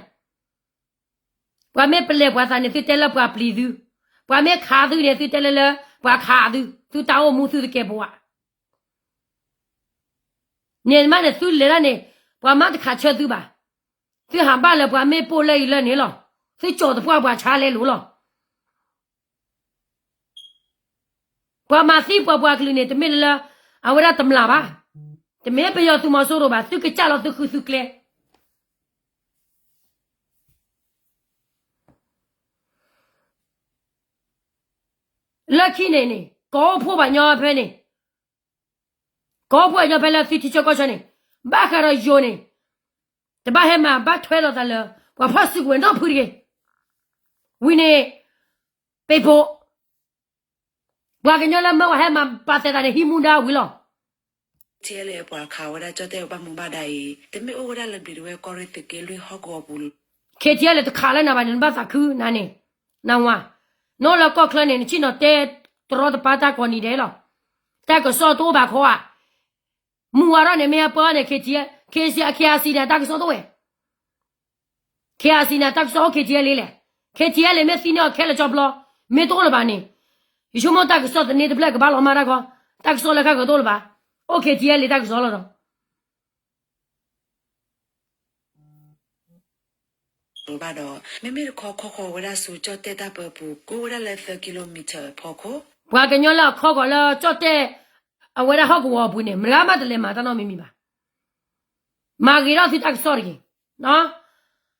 ပှၤမ့ၢ်ပျဲပှၤသးန့ၣ် သုတဲလၢပှၤပျံၤသု, ပှၤမ့ၢ်ခးသုန့ၣ် သုတဲလၢလၢပှၤခးသု, သုတၢ်အိၣ်မူသုတကဲဘိဧါ. န့ၣ်မးန့ၣ် သုလဲၤဒၣ်န့ၣ် ပှၤမၤတခးဆၢသုဘၣ်, သုဟးဘၣ်လၢပှၤမ့ၢ်ပိၢ်လၢအံၤလၢန့ၣ်လီၤ, သုကၠီၤသပှၢ်ပှၤဆါလဲလိာ်လီၤ. ပှၤမၤသံပှၤပှၤကလုာ်န့ၣ် တမ့ၢ်လၢလၢ အဝဲဒၣ်တမျၢ်ဘၣ်, တမ့ၢ်ပယီၤသုးမီၤစိရိၤဘၣ်, သုကစၢ်လီၤသုဃုသုကျဲ လၢခံန့ၣ်န့ၣ် ကီၢ်အိၣ်ဖှိၣ်ပှၤညီဖဲန့ၣ်, ကီၢ်အိၣ်ဖှိၣ်ပှၤညီဖဲလၢသုထံဆၢကီၢ်ဆၢန့ၣ်, ဘၣ်ဃးဒီးယိၤန့ၣ်, တဘၣ်ဟဲမၤဘၣ်ထွဲလိာ်သးလၢ ပှၤဖီၣ်စုကဝဲၤနီတဖုတဂ့ၤ, ဝံၤန့ၣ်, ပ့ၤဖိ, ပှၤကညီလၢမၢပှၤဟဲမၤပာ်သဲးသးန့ၣ် ဟံးမူဒါဝံၤလီၤ. ထံအဲလ့ပှၤခးဝဲဒၣ်ကၠီၣ်တဲၣ်ဘၣ်မူဘၣ်ဒါအံၤ တမ့ၢ်အိၣ်ဝဲဒၣ်လၢဘျံးဒဝဲၢ်ကီၢ်ရ့ၣ်သုးက့လွံၢ်ဟီၣ်ကဝီၤပူၤလီၤ. ခ့ထံအဲလ့ တခးလၢနၤဘၣ်န့ၣ် နဘၣ်သးခုနၤန့ၣ်, နဝၤ, နအိၣ်လၢကီၢ်ချၢန့ၣ် နဆ့ၣ်နီၤတဲတရီတပါတၢ်ကိးနံၤဒဲးလီၤ. တၢ်ကစီၣ်တအိၣ်ဘၣ်ခီဧါ, မုၢ်ဝါထီၣ်န့ၣ် မ့ၢ်အပၢန့ၣ် ခ့ထံအဲ, ခ့ထံအဲ, ခ့အစံန့ၣ် တၢ်ကစီၣ်တအိၣ်ဝဲ ခ့အစံန့ၣ် တၢ်ကစီၣ်အိၣ် ခ့ထံအဲလ့လဲၣ်, ခ့ထံအဲလ့မ့ၢ်သံန့ၢ်အီၤခဲလၢာ်ကၠီဘျီ, မ့ၢ်တအိၣ်လၢၤဘၣ်န့ၣ်, ယဆိကမိၣ်တၢ်ကစီၣ်သန့တဖျၢၣ်ကဘၣ်လီၤမၢ်တၢ်ခီ, တၢ်ကစီၣ်လၢခါကတအိၣ်လၢၤဘၣ်, အိၣ် ခ့ထံအဲလ့ တၢ်ကစီၣ်လီၤဒီး ဘၣ်ဒီး, မ့မ့ၢ်တခီခီဃီၤဝဲဒၣ်ဆူကၠီၣ်တဲၣ်တၢ်ပၢပူၤ ကအိၣ်ဝဲဒၣ်လၢသၢကံလိမံၤထၢၣ်အဖီခိၣ်, ပှၤကညီလၢအခီဃီၤလၢကၠီၣ်တဲၣ် အဝဲဒၣ်ဟီၣ်ကဝီၤအပူၤန့ၣ် မတၤဂၤမးတလဲၤမၤတၢ်နီတမံၤမံၤဘၣ်. မၤဂ့ၤထီၣ်သုတၢ်ကစီၣ်တဂ့ၤ,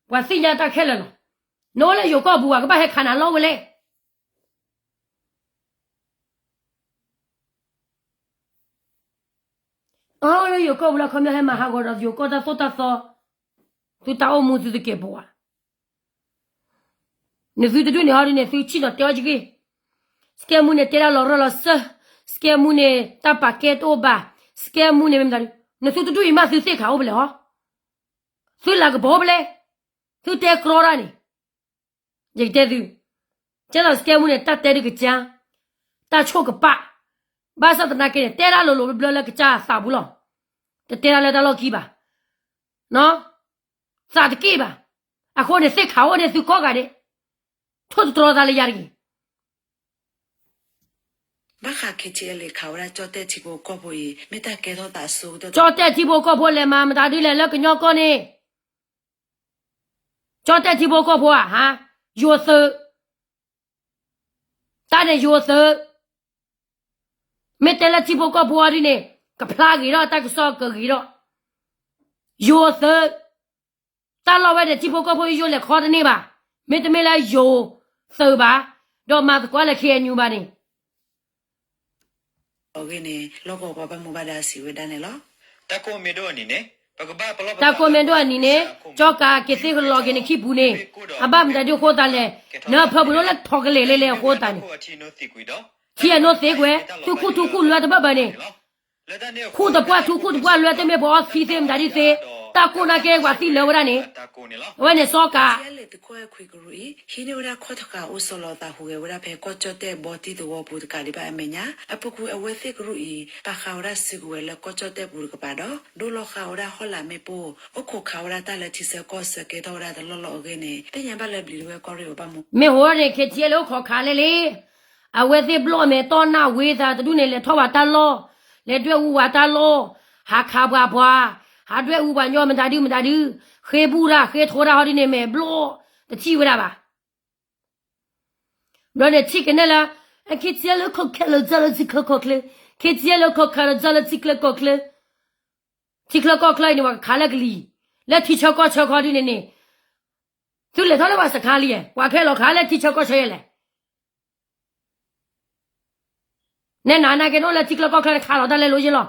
ပှၤသ့ၣ်ညါတၢ်ခဲလၢာ်လီၤ. နအိၣ်လၢယိၤကီၢ်ပူၤ ပှၤကဘၣ်ဟဲခးနၤလီၤဝဲလဲၣ်. အအိၣ်လၢယိၤကီၢ်ပူၤလၢခီပညီဟဲမၤဟးဂီၤဒီးယိၤကီၢ်တၢ်သိၣ်တၢ်သီ, သုတၢ်အိၣ်မူသုတကဲဘိဧါ. နသုတဒူၣ်န့ၣ်ဟီဒ်န့ၣ် သုဆ့ၣ်နီၤတဲအီၤယဂ့ၢ်, စကဲမူန့ၣ်တဲဒၣ်လီၤရၢၢ်လီၤစၢၢ်, စကဲမူန့ၣ် တၢ်ပာ်ကဲတအိၣ်ဘၣ်, စကဲမူန့ၣ်မ့ၢ်မတၤဒု, နသုတဒူၣ်အံၤမးသုသ့ၣ်ခးအိၣ်ဖဲလဲၣ်ဟီ, သုလၤကပီၤအိၣ်ဖဲလဲၣ်, သုတဲကြီတၢ်န့ၣ် ယကတဲသု, ကဲသိးစကဲမူန့ၣ် တၢ်တဲဒုးကစၢ်, တၢ်ဆိၣ်ကပာ်, ဘၣ်ဆၣ်သနာ်က့န့ၣ် တဲဒၣ်လိၤလိၤဘျၢဘျၢလၢကစၢ်သးပူၤလီၤ. တတဲဒၣ်လၢတၢ်လီၢ်ခံဘၣ်, သးတက့ၢ်ဘၣ်. အဃိန့ၣ် သ့ၣ်ခးအိၣ်န့ၣ်သုကိးဂၤဒဲး, ထိၣ်တတြီသးလၢယၤတဂ့ၤ. ဘၣ်ဃး ခ့ထံအဲလ့ ခးဝဲဒၣ်ကၠီၣ်တဲၣ်ထံဖိကီၢ်ဖိအံၤ မ့ၢ်တၢ်ကဲထီၣ်သးအဆိကတၢၢ်, ကၠီၣ်တဲၣ်ထံဖိကီၢ်ဖိလဲၤမၤမတၤဒုလဲၣ်လၢကညီကီၢ်န့ၣ်, ကၠီၣ်တဲၣ်ထံဖိကီၢ်ဖိဧါ, ယိၤသုး, တၢ်န့ၣ်ယိၤသုး, မ့ၢ်တဲလၢထံဖိကီၢ်ဖိအီၤဒ်န့ၣ် ကဖျါဂ့ၤထီၣ်တၢ်ကစီၣ်ကဂ့ၤထီၣ်, ယိၤသုး, တၢ်လီၢ်ဝဲန့ၣ် ထံဖိကီၢ်ဖိယိၤလဲၤခီတန့ၢ်ဘၣ်, မ့တမ့ၢ်လၢယိၤသုးဘၣ်, ဒီးမၤသကိးလၢ ခ့ၣ်အဲၣ်ယူၣ် ဘၣ်န့ၣ် အဂ့ၢ်န့ၣ် လီၢ်ကဝီၤပှၤဘၣ်မူဘၣ်ဒါစံးဝဲဒၣ်န့ၣ်လီၤ. တၢ်ကိးမ့ၢ်ဒိၣ်အနံၤန့ၣ်, ကၠီကးက့ၤသ့ကလီၤက့ၤနခံပူၤန့ၣ်, အဘၣ်မတၤဒုအဃိသတးလဲၣ်, နဖၢပူၤဒိၣ်လၢထီကလဲာ်လဲၣ်လဲၣ်အဃိသတးန့ၣ်, ထံၣ်အနိသ့ကွဲ, သုခူၣ်ထူခူၣ်လွဲတဘၢဘၢန့ၣ် ခူၣ်တပှၢ်ထူခူၣ်တပှၢ်လွဲတမ့ၢ်ပှၤအီသံသ့မတၤဒ်သ့, တၢ်ကိၢ်နာ်က့ပှၤသံလၢာ်ဝဲဒၣ်န့ၣ်, အဝဲန့ၣ်စီၤကး ထံၣ်အဲလ့ သုးခိၣ်အဲၣ်ခွံကရူၢ်အံၤ ဟံးန့ၢ်ဝဲဒၣ်ခီၣ်တဃာ်အိၣ်ဆီလီၤသးဟူးဂဲၤဝဲဒၣ်ဖဲကီၢ်ကၠီၣ်တဲၣ်ဘီတံၢ်သဝီပူၤတကးဒံးဘၣ်အမဲာ်ညါ, အပူၤကွံာ်အဝဲသ့ၣ်ကရူၢ်အံၤ ပာ်ဃာ်ဝဲဒၣ်စုကဝဲၤလၢကီၢ်ကၠီၣ်တဲၣ်ပူၤတကပၤဒီး ဒိလီၤဃာ်ဝဲဒၣ်ဟီၣ်လာ်မ့ၣ်ပိၢ်, အိၣ်ခိးခးဝဲဒၣ်တၢ်လၢထံဆၢကီၢ်ဆၢကဲထီၣ်ဝဲဒၣ်တလီၢ်လီၢ်အဂ့ၢ်န့ၣ် သ့ၣ်ညါဘၣ်လၢဘျံးဒဝဲၢ်ကီၢ်ရ့ၣ်အဘၣ်မူ မ့ၢ်ဟိန့ၣ် ခ့ၣ်ထံအဲလ့ အိၣ်ခိးခးလဲၣ်လံ, အဝဲသ့ၣ်ဘျီၣ်မဲာ် တီၢ်နၢ်ဝ့သးတဒူၣ်န့ၣ် လဲၤထီၣ်ဝဲတၢ်လီၢ်, လဲၤဒွဲၣ်အူဝဲတၢ်လီၢ်, ဟးခးပှၤပှၤ, ဟးဒွဲၣ်အူပှၤညီမတၤဒုမတၤဒု, ဃ့ဘူၣ်တၢ်ဃ့ထိတၢ်ဟီဒ်န့ၣ် မဲာ်ဘျီၣ်, တထံၣ်ဝဲဒၣ်ဘၣ်. ဘျီန့ၣ်ထံၣ်ကနဲၣ်လၢ ခ့ၣ်ထံအဲလ့ ခိးခးလီၤတၢ်လၢထံချၢကီၢ်ချၢ, ခ့ၣ်ထံအဲလ့ ခိးခးလီၤတၢ်လၢထံချၢကီၢ်ချၢ, ထံချၢကီၢ်ချၢအံၤန့ၣ် ပှၤကခးလၢကလံၤ, လၢထံဆၢကီၢ်ဆၢခီဒ်န့ၣ်န့ၣ်, သုလဲၤထီၣ်လၢပှၤစခါလံ, ပှၤခဲလီၤခးလၢထံဆၢကီၢ်ဆၢယဲလဲၣ်. နဲနၤနာ်က့ နအိၣ်လၢထံချၢကီၢ်ချၢန့ၣ် ခးလီၤတၢ်လဲလိၤယဲလီၤ.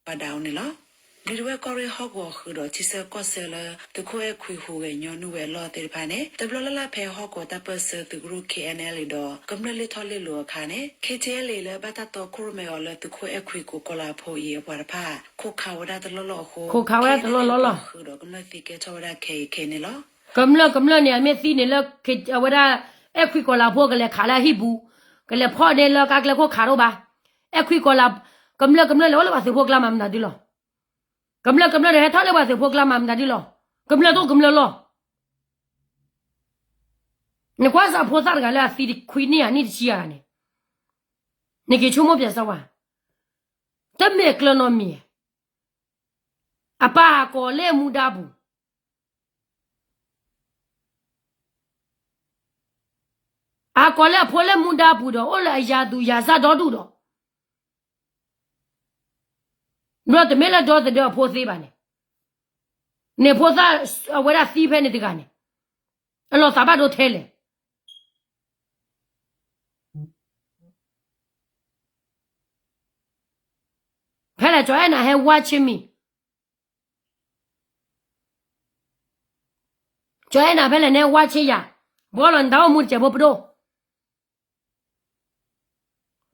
ဘၣ်ဒၣ်အီၤန့ၣ်လီၤ. ဒုးတဝဲၢ်ကီၢ်ရ့ၣ်ဟီၣ်ကဝီၤဃုာ်ဒီး ထံဆၢကီၢ်ဆၢလၢ သုးခိၣ်အဲၣ်ခွံဟူးဂဲၤညီနုၢ်ဝဲအလီၢ်သ့ၣ်တဖၣ်န့ၣ် တဘျီလၢ်လၢ်ဖဲဟီၣ်ကဝီၤတၢ်ပၢၢ်ဆၢသုးကရူၢ် K N L A ဒီး ကမျၢၢ်လ့ၢ်ထီၣ်လ့ၢ်လီၤအခါန့ၣ် K T L A လၢဘၣ်တၢ်တီခိၣ်ရိၣ်မဲအီၤလၢသုးခိၣ်အဲၣ်ခွံကိးကီၤလၤဖိအံၤအပှၤတဖၣ် ခိးခးဝဲဒၣ်တလီၢ်လီၢ်အဃိ ဃုာ်ဒီးကမျၢၢ်သံကဲထီၣ်ဝဲဒၣ်ခဲအံၤခဲအံၤန့ၣ်လီၤ. ကမျၢၢ်ကမျၢၢ်န့ၣ် အမ့ၢ်သံန့ၣ်လၢ အဝဲဒၣ် အဲၣ်ခွံကိးလၤဖိကလဲၤခးလၢအဟံၣ်ပူၤ, ကလဲၤဖီၣ်န့ၢ်လၢကါကျဲခိၣ်ခးဒိၣ်ဘၣ်. အဲၣ်ခွံကိးလၤ, ကမျၢၢ်ကမျၢၢ်လဲၤအိၣ်လၢပှၤသုးဖိကျါမၤမနုၤဒ်လီၤ. ကမျၢၢ်ကမျၢၢ်န့ၣ် ဟဲထီၣ်လၢပှၤသုးဖိကျါမၤမနုၤဒ်လီၤ. ကမျၢၢ်တအိၣ်ကမျၢၢ်လီၢ်. နကွၢ်စၢ်ဖိသၣ်တဂၤလၢအသံခွံနံၣ်ဧါ နံၣ်တဆံဧါန့ၣ်, နက့ၤဆိကမိၣ်ပၠးစၢ်ဝဲ, တမ့ၢ်ကျၢၤနီတမံၤ, အပၢ်ဟးကိးလၢမူဒါပူၤ အကိးလၢအဖိလၢမူဒါပူၤဒီး အိၣ်လၢအယၤသူၣ်ယၤစၢ်ဒီဒူၣ်ဒီး, ဘျီတမ့ၢ်လၢဒီသဒၢအဖိသ့ဘၣ်န့ၣ်, န့ၣ်ဖိသၣ်အဝဲဒၣ်သံဖဲန့ၣ်တဂၤန့ၣ်, အလီၤသးဘၣ်ဒိထဲလဲၣ်. ဖဲလဲၣ် ကၠီအဲၣ်နၤဟဲဝါဆ့မံၤ ကၠီအဲၣ်နၤဖဲလဲၣ် နဟဲဝါဆ့ယၤ, ဘှီလီၤနတၢ်အိၣ်မူတစဲးဖိပဒိၣ်,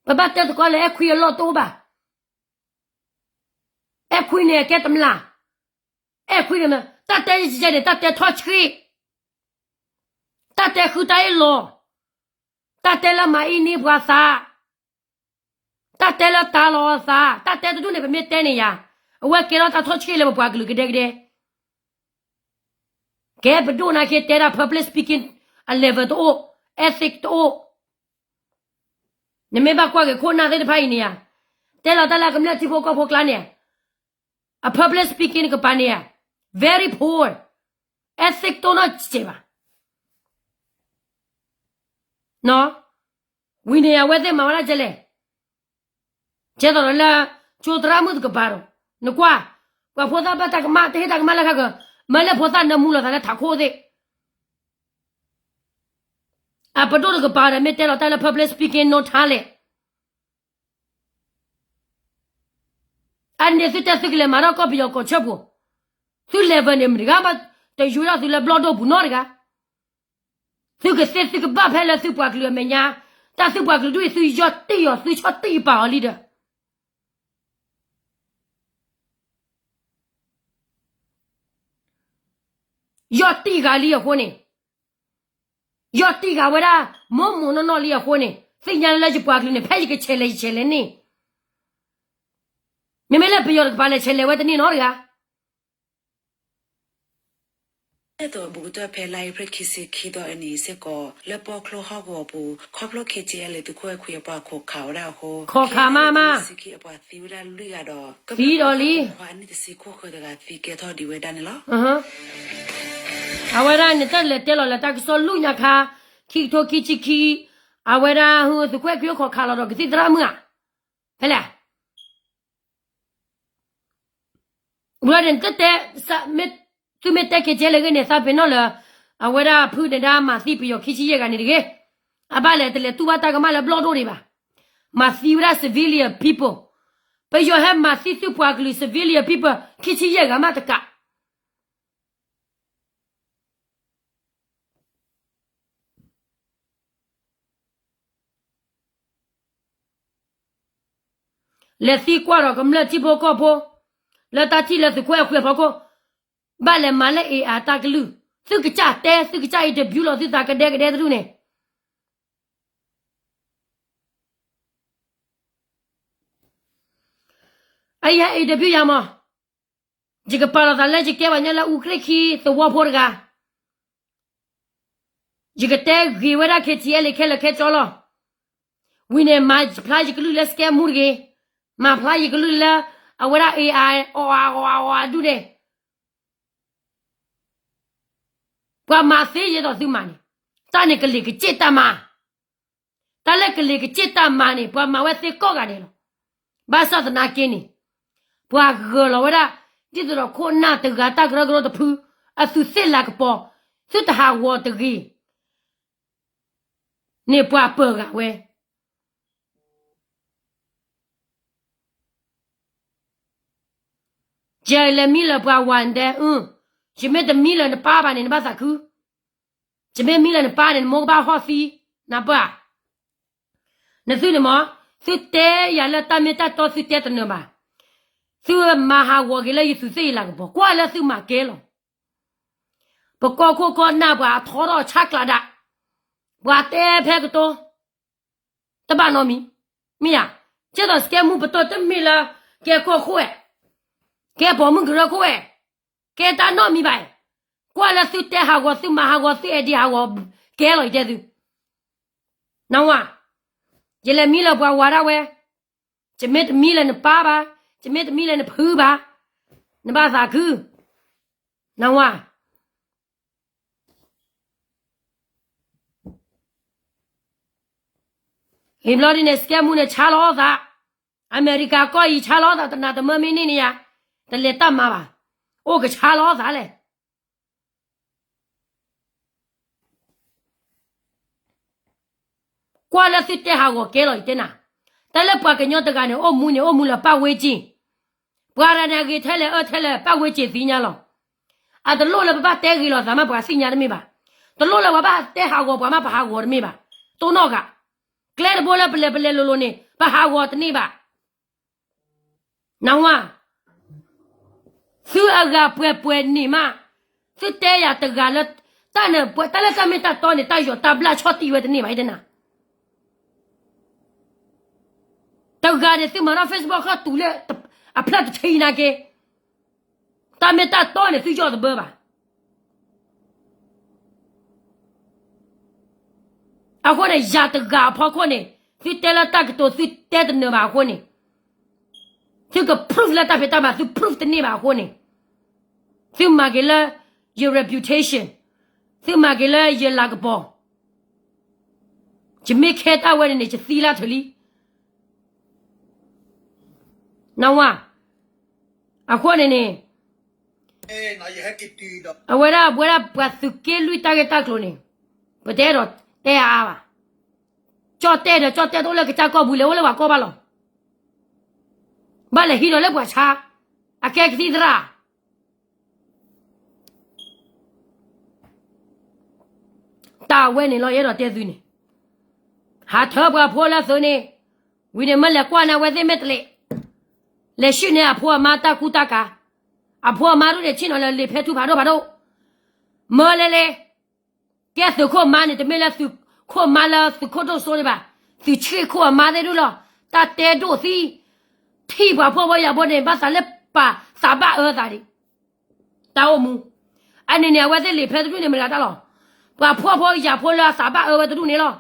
ပဘၣ်တဲသကိးလၢအဲၣ်ခွံအလီၢ်တအိၣ်ဘၣ်. အဲၣ်ခွံန့ၣ်အကဲတမျၢ်, အဲၣ်ခွံန့ၣ် တၢ်တဲယဲန့ၣ် တၢ်တဲထီၣ်ဆှံ, တၢ်တဲဃုတၢ်အ့ၣ်လိာ်, တၢ်တဲလၢမၤအ့န့ၢ်ပှၤသး, တၢ်တဲလၢတၢ်လီၤအသး, တၢ်တဲတဒူၣ်န့ၣ် ပမ့ၢ်တဲန့ၢ်ယၤ, အဝဲကဲထီၣ်တၢ်ထီၣ်ဆှံလၢပပှၤကလုာ်ကဒဲကဒဲ. ကဲပဒိၣ်နာ်က့တဲဒၣ် public speaking အ level တအိၣ်, ethic တအိၣ်. နမ့ၢ်ဘၣ်ကွၢ်က့ၤခိၣ်နၢ်သ့ၣ်တဖၣ်အံၤန့ၣ်ဧါ, တဲလီၤတၢ်လၢကမျၢၢ်ထံဖိကီၢ်ဖိကျါန့ၣ်, အ public speaking ကပၤန့ၣ်ဧါ, very poor, ethic တိၢ်နီၣ်စဲးဘၣ်. ဝံၤန့ၣ်အဝဲသ့ၣ်မၤဝဲဒၣ်ကဲလဲၣ်, ကဲသိးဒီးလၢ ကၠိသရၣ်မုၣ်တကပၤဒီး, နကွၢ်, ပှၤဖိသၣ်ဘၣ်တၢ်ကမၣ် တဟ့ၣ်တၢ်ကမၣ်လၢခါက, မၤလၢဖိသၣ်နၢမူလီၤသးလၢထးခိၣ်သ့ၣ် အပဒိၣ်တကပၤဒီး မ့ၢ်တဲလီၤတၢ်လၢ public speaking no talent. အန့ၣ်သုတဲသုကလဲၤမၤထီၣ်ကီၢ်ပယီၤကီၢ်ဆၢပူၤ, သု level န့ၣ်မတၤတဂၤဘၣ်, တယိၤထီၣ်သုလၢဘျီၣ်ဒိၣ်ပူၤနီတဂၤ. သုကသ့သုကဘၣ်ဖဲလၢသုပှၤကလုာ်အမဲာ်ညါ, တၢ်သုပှၤကလုာ်ဒ်အံၤ သုယီၢ်တံၢ်အီၤ သုဆီၣ်တံၢ်ပာ်အီၤလံဒီး ယီၢ်တံၢ်ဂၤလံအဃိန့ၣ်, ယီၢ်တံၢ်ဂၤဝဲဒၣ် မိၢ်မိၢ်နီၢ်နီၢ်လံအဃိန့ၣ်, သ့ၣ်ညါလၢယပှၤကလုာ်န့ၣ် ဖဲယကဆဲးလဲၤ ယဆဲးလဲၤန့ၣ်, မ့မ့ၢ်လၢပယီၤတကပၤလဲၤဆဲးလဲၤဝဲတန့ၢ်နီတဂၤ. ဒ်သိးအဘူးကတၢၢ်ဖဲလါအ့ဖြ့ၣ်ခံဆံခံသီအနံၤစ့ၢ်ကီး လၢပီချိဟီၣ်ကဝီၤပူၤ ခီဖျိ K T L A သုးခိၣ်အဲၣ်ခွံအပှၤခိးခးဝဲဒၣ်အဃိ ခီခးမးမး, ဆံခံအပှၤသံဝဲဒၣ်လွံၢ်ဂၤဒီး ကဘၣ်ပှၤအနံၣ်တဆံခိၣ်ဃၢၤတဂၤသံကဲထီၣ်ဒံးဝဲဒၣ်န့ၣ်လီၤ. အဝဲဒၣ်န့ၣ်တၢ်လဲၤတဲလီၤလၢတၢ်ကစီၣ်လူညါခါ, ခံကထိခံဆံခံ, အဝဲဒၣ်သုးခိၣ်အဲၣ်ခွံခိးခးလီၤဒီးကသံၣ်သရၣ်မုၣ်ဧါ, ဖဲလဲၣ် ဝဲန့ၣ်တတဲ, သုမ့ၢ်တဲက့ၤကဲလၢအဂ့ၢ်န့ၣ် သးပ့ၤနီၣ်လၢ အဝဲဒၣ်ဖုန့ၣ်ဒၣ်မၤသံပယီၤခံဆံယဲၢ်ဂၤန့ၣ်တဂ့ၤ. အဘၣ်လဲၣ်တလဲၤတူၢ်ဘၣ်တၢ်ကမၣ်လၢဘျီၣ်ဒိၣ်ဒံးဘၣ်. မၤသံဝဲဒၣ် civilian people, ပယီၤဟဲမၤသံသုပှၤကလုာ် civilian people ခံဆံယဲၢ်ဂၤမးတကး လဲၤသံကွၢ်ဒီးကမျၢၢ်ထံဖိကီၢ်ဖိ, လၢတၢ်ထံၣ်လၢသုးခိၣ်အဲၣ်ခွံအဖီခိၣ်, ဘၣ်လဲၤမၤလၢ A I တၢ်ကလုၢ်, သုကစၢ်တဲ သုကစၢ် interview လီၤသုသးကဒဲကဒဲတဒူၣ်န့ၣ်, အယၤ interview ယၤမး, ယကပာ်လီၤသးလၢယကဲပှၤကညီလၢအူကြ့ၢ်ခံသဝီဖိတဂၤ ယကတဲဂ့ၤဝဲဒၣ် K T L A ခဲလၢာ်ခဲဆ့လီၤ. ဝံၤန့ၣ် မၤဖျါယကလုၢ်လၢ scam မူတဂ့ၤ, မၤဖျါယကလုၢ်လၢ အဝဲဒၣ် A I အီၣ်အီၣ်အီၣ်အီၣ်အီၣ်အဒူၣ်န့ၣ်, ပှၤမၤသ့ယဲသိးသုမၤန့ၣ်, တၢ်န့ၣ်ကလံၤကစ့ၣ်တၢ်မၤ, တၢ်လၢကလံၤကစ့ၣ်တၢ်မၤန့ၣ် ပှၤမၤဝဲသ့ကိးဂၤဒဲးလီၤ. ဘၣ်ဆၣ်သနာ်က့န့ၣ်, ပှၤဂၢၤလီၤဝဲဒၣ် ဒ်သိးဒီးခိၣ်နၢ်တဂၤတၢ်ကရၢကရိတဖု, အသုးသ့ၣ်လၤကပီၤ, သုတဟးဂီၤတဂ့ၤန့ၣ် ပှၤပၢၤဂၤဝဲ K T L A ယလဲၤမံလၢပှၤဝၤဒဲ, ယမ့ၢ်တမံလၢနပၢ်ဘၣ်န့ၣ် နဘၣ်သးခု, ယမ့ၢ်မံလၢနပၢ်န့ၣ် နမိၢ်ကဘၣ်ဟီၣ်သံ, နပၢ်, နသုန့ၣ်မ့ၢ်, သုတဲယၤလၢတၢ်မ့ၢ်တၢ်တီသုတဲတနၢၤဘၣ်, သုမၤဟးဂီၤက့ၤလၢယသူးသ့ၣ်ယလၤကပီၤ ကွၢ်လၢသုမၤကဲလီၤ. ပကီၢ်ခိၣ်ကီၢ်နၢ်ပှၤအထီထီၣ်ဆၣ်ကျးဒၣ်, ပှၤတဲဖဲကတိၤ တဘၣ်နီတမံၤ, မ့ၢ်ဧါ, ကဲသိးစကဲမူပတီၢ်တမ့ၢ်လၢ ကဲကီၢ်ခိၣ်ဝဲ, ကဲပိာ်မုၣ်ကရၢခိၣ်ဝဲ, ကဲတၢ်နီတမံၤဘၣ်, ကွၢ်လၢသုတဲဟးဂီၤ သုမၤဟးဂီၤ သုအဲၣ်ဒိးဟးဂီၤ ကဲလီၤယတဲသု, နဝါ, ယလဲၤမံလၢပှၤဝၤဒၣ်ဝဲ, ယမ့ၢ်တမံလၢနပၢ်ဘၣ်, ယမ့ၢ်တမံလၢနဖုဘၣ်, နဘၣ်သးခု, နဝါ ဂ့ၤဘျီဒ်န့ၣ် စကဲမူန့ၣ် ဆါလီၤသး, အမဲရကၤကီၢ်အံၤ ဆါလီၤသး တနၤတမၢမ့ၢ်န့ၢ်န့ၣ်ယါ, တလဲၤတၢ်မၤဘၣ်, အိၣ်ကဆါလီၤသးလဲၣ်. ကွၢ်လၢသုတဲဟးဂီၤကဲလီၤယတဲနၤ, တၢ်လၢပှၤကညီတဂၤန့ၣ် အိၣ်မူန့ၣ် အိၣ်မူလၢပၢ်ဝဲက့ၢ်, ပှၤတဂၤန့ၣ် အဂ့ၤထဲလဲၣ်အၢထဲလဲၣ် ပၢ်ဝဲက့ၢ်သ့ၣ်ညါလီၤ. အတလိၣ်လၢပဘၣ်တဲဂ့ၤလိာ်သးမး ပှၤသ့ၣ်ညါတမ့ၢ်ဘၣ်, တလိၣ်လၢပှၤဘၣ်တဲဟးဂီၤပှၤမး ပဟးဂီၤတမ့ၢ်ဘၣ်, တိၢ်နီၣ်ဂၤ, ကျဲတဘိလၢပလဲၤပလဲၤလိၤလိၤန့ၣ် ပဟးဂီၤတန့ၢ်ဘၣ် နဝါ, သုအဂၤပှဲၤပှဲၤန့ၣ်မး, သုတဲယၤတဂၤလၢ တၢ်န့ၣ် တၢ်လၢတၢ်မ့ၢ်တၢ်တီန့ၣ် တၢ်ယီၤတၢ်ဘျၣ်ဆီၣ်တံၢ်ဝဲတန့ၢ်ဘၣ် ယတဲနၤ, တဂၤန့ၣ် သုမၤထီၣ် Facebook ခီၣ်တူာ်လၢ အဖျၢၣ်တထံနာ်က့, တၢ်မ့ၢ်တၢ်တီန့ၣ် သုယီၤတဘၢဘၣ်. အဃိန့ၣ် ယၤတဂၤအဖီခိၣ်န့ၣ် သုတဲလၢတၢ်ကတိၤ သုတဲတနၢၤဘၣ်အဃိန့ၣ်, သုက proof လၢတၢ်ဖံးတၢ်မၤ သု proof တန့ၢ်ဘၣ်အဃိန့ၣ်, သုမၤက့ၤလၢယ reputation, သုမၤက့ၤလၢယလၤကပီၤ, ယမ့ၢ်ခဲတၢ်ဝဲန့ၣ်န့ၣ် ယသံလၢထၢၣ်လံ နဝါ, အဃိန့ၣ်န့ၣ်, အဝဲဒၣ် ပဝဲဒၣ်ပှၤသုးက့လွံၢ်တၢ်ဂ့ၢ်တၢ်ကျိၤန့ၣ်, ပတဲဒီးတဲအါအါဘၣ်. ကၠီၣ်တဲၣ်ဒီးကၠီၣ်တဲၣ်တအိၣ်လၢကစၢ်ကီၢ်ပူၤလဲၣ် အိၣ်လၢပှၤကီၢ်ဘၣ်လီၤ. ဘၣ်လဲၤဟံးဒီးလၢပှၤဆါ, အကဲကသံၣ်သရၣ် တၢ်ဝဲန့ၣ်လီၤ ယအဲၣ်ဒိးတဲသုန့ၣ်, ဟးထၢပှၤဖိလၢသုးန့ၣ်, ဝံၤန့ၣ်မ့ၢ်လဲၤကွၢ်န့ၢ်အဝဲသ့ၣ်မ့ၢ်တလဲၤ, လဲၤဆှၢန့ၢ်အဖိအမါတၢ်ကူတၢ်ကၤ, အဖိအမါဒၣ်န့ၣ် ဆ့ၣ်နီၤလၢလံာ်ဖဲထူဖးဒိၣ်ဖးဒိၣ်, မၢလဲၤလဲၤ, ကဲသုးခိၣ်မါန့ၣ် တမ့ၢ်လၢသုးခိၣ်မါလၢသုးခိၣ်ဒိၣ်စိန့ၣ်ဘၣ်, သုးဆံးခိၣ်အမါသ့ၣ်ဒၣ်လီၤ, တၢ်တဲဒိၣ်သံ, ထံၣ်ပှၤဖှီၣ်ဖိယာ်ဖိန့ၣ် ဘၣ်သးလၢပာ်သးဘၣ်အၢသးဒံး တၢ်အိၣ်မူ, အန့ၣ်န့ၣ် အဝဲသ့ၣ်လံာ်ဖဲတဒူၣ်န့ၣ် မတၤတၢ်လီၤ, ပှၤဖှီၣ်ဖိယာ်ဖိလၢအသးဘၣ်အၢဝဲတဒူၣ်န့ၣ်လီၤ.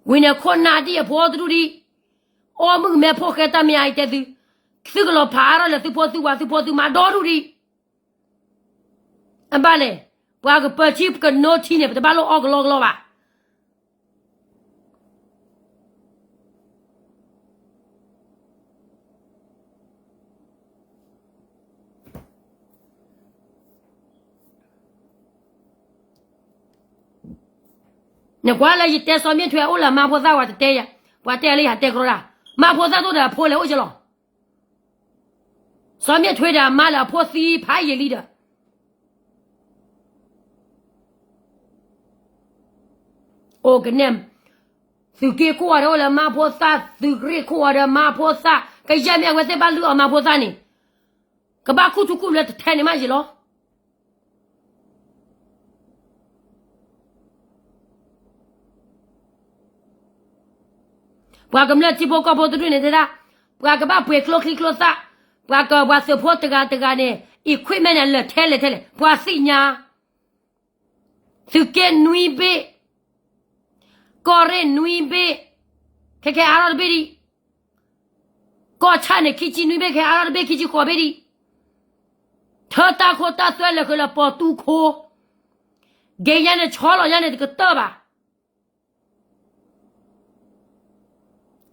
ဝံၤန့ၣ်ခိၣ်နၢ်ဒံၣ်အဖိတဒူၣ်ဒံး, အီၣ်မုၣ်ကမဲဖိဃဲတၢ်မ့ၢ်အါအံၤတဲသု, သုကလီၤဖးအါထီၣ်လၢသုဖိသုဝၤသုဖိသုမါဒီဒူၣ်ဒံး, အဘၣ်လဲၣ်, ပှၤကပၢၤထံကနိထံန့ၣ် ပတဘၣ်လိၣ်အီၣ်ကလီကလီဘၣ်. နကွၢ်လၢယတဲစီၤမ့ၣ်ထွဲအိၣ်လၢအမါဖိသၣ်ဝဲတတဲယၤ, ပှၤတဲလၢယဟးတဲကရီဒၣ်, မါဖိသၣ်ဒိၣ်ဒီးအဖိလဲၤအိၣ်ကလီၤ. စီၤမ့ၣ်ထွဲဒီးအမါလၢအဖိသံဖးယံာ်လံဒီး အိၣ်ကနဲၣ်, သုးက့ခိၣ်အီၤဒီးအိၣ်လၢမါဖိသၣ်, သုးကရ့ၣ်ခိၣ်အီၤဒီးမါဖိသၣ်, ကယဲၢ်မ့ၢ်အဝဲသ့ၣ်ဘၣ်လုၢ်အီၣ်မါဖိသၣ်န့ၣ်, ကဘၣ်ခူၣ်ထူခူၣ်ဘျၢတထဲန့ၣ်မးယံာ်လီၤ. ပှၤကမျၢၢ်ထံဖိကီၢ်ဖိတဒူၣ်န့ၣ်တဲဒၣ်, ပှၤကဘၣ်ပှ့ၤကျိချံကျိသၣ်, ပှၤကပှၤသုးဖိတဂၤတဂၤန့ၣ် equipment န့ၣ် လၢာ်ထဲလဲၣ်ထဲလဲၣ် ပှၤသ့ၣ်ညါ, သုးက့နွံဘ့ၣ်, ကီၢ်ရ့ၣ်နွံဘ့ၣ်, ခဲခဲအါထီၣ်တဘ့ၣ်ဒံး, ကီၢ်ဆၣ်န့ၣ် ခံဆံနွံဘ့ၣ် ခဲအါထီၣ်တဘ့ၣ် ခံဆံဃိးဘ့ၣ်ဒံး, ထၢတၢ်ခိတၢ်သွဲလၢာ်ဃုာ်လၢာ်ပိာ်တူၢ်ခိ, က့ၤညါန့ၣ် ဆီလီၤညါန့ၣ် တကတၢၢ်ဘၣ်.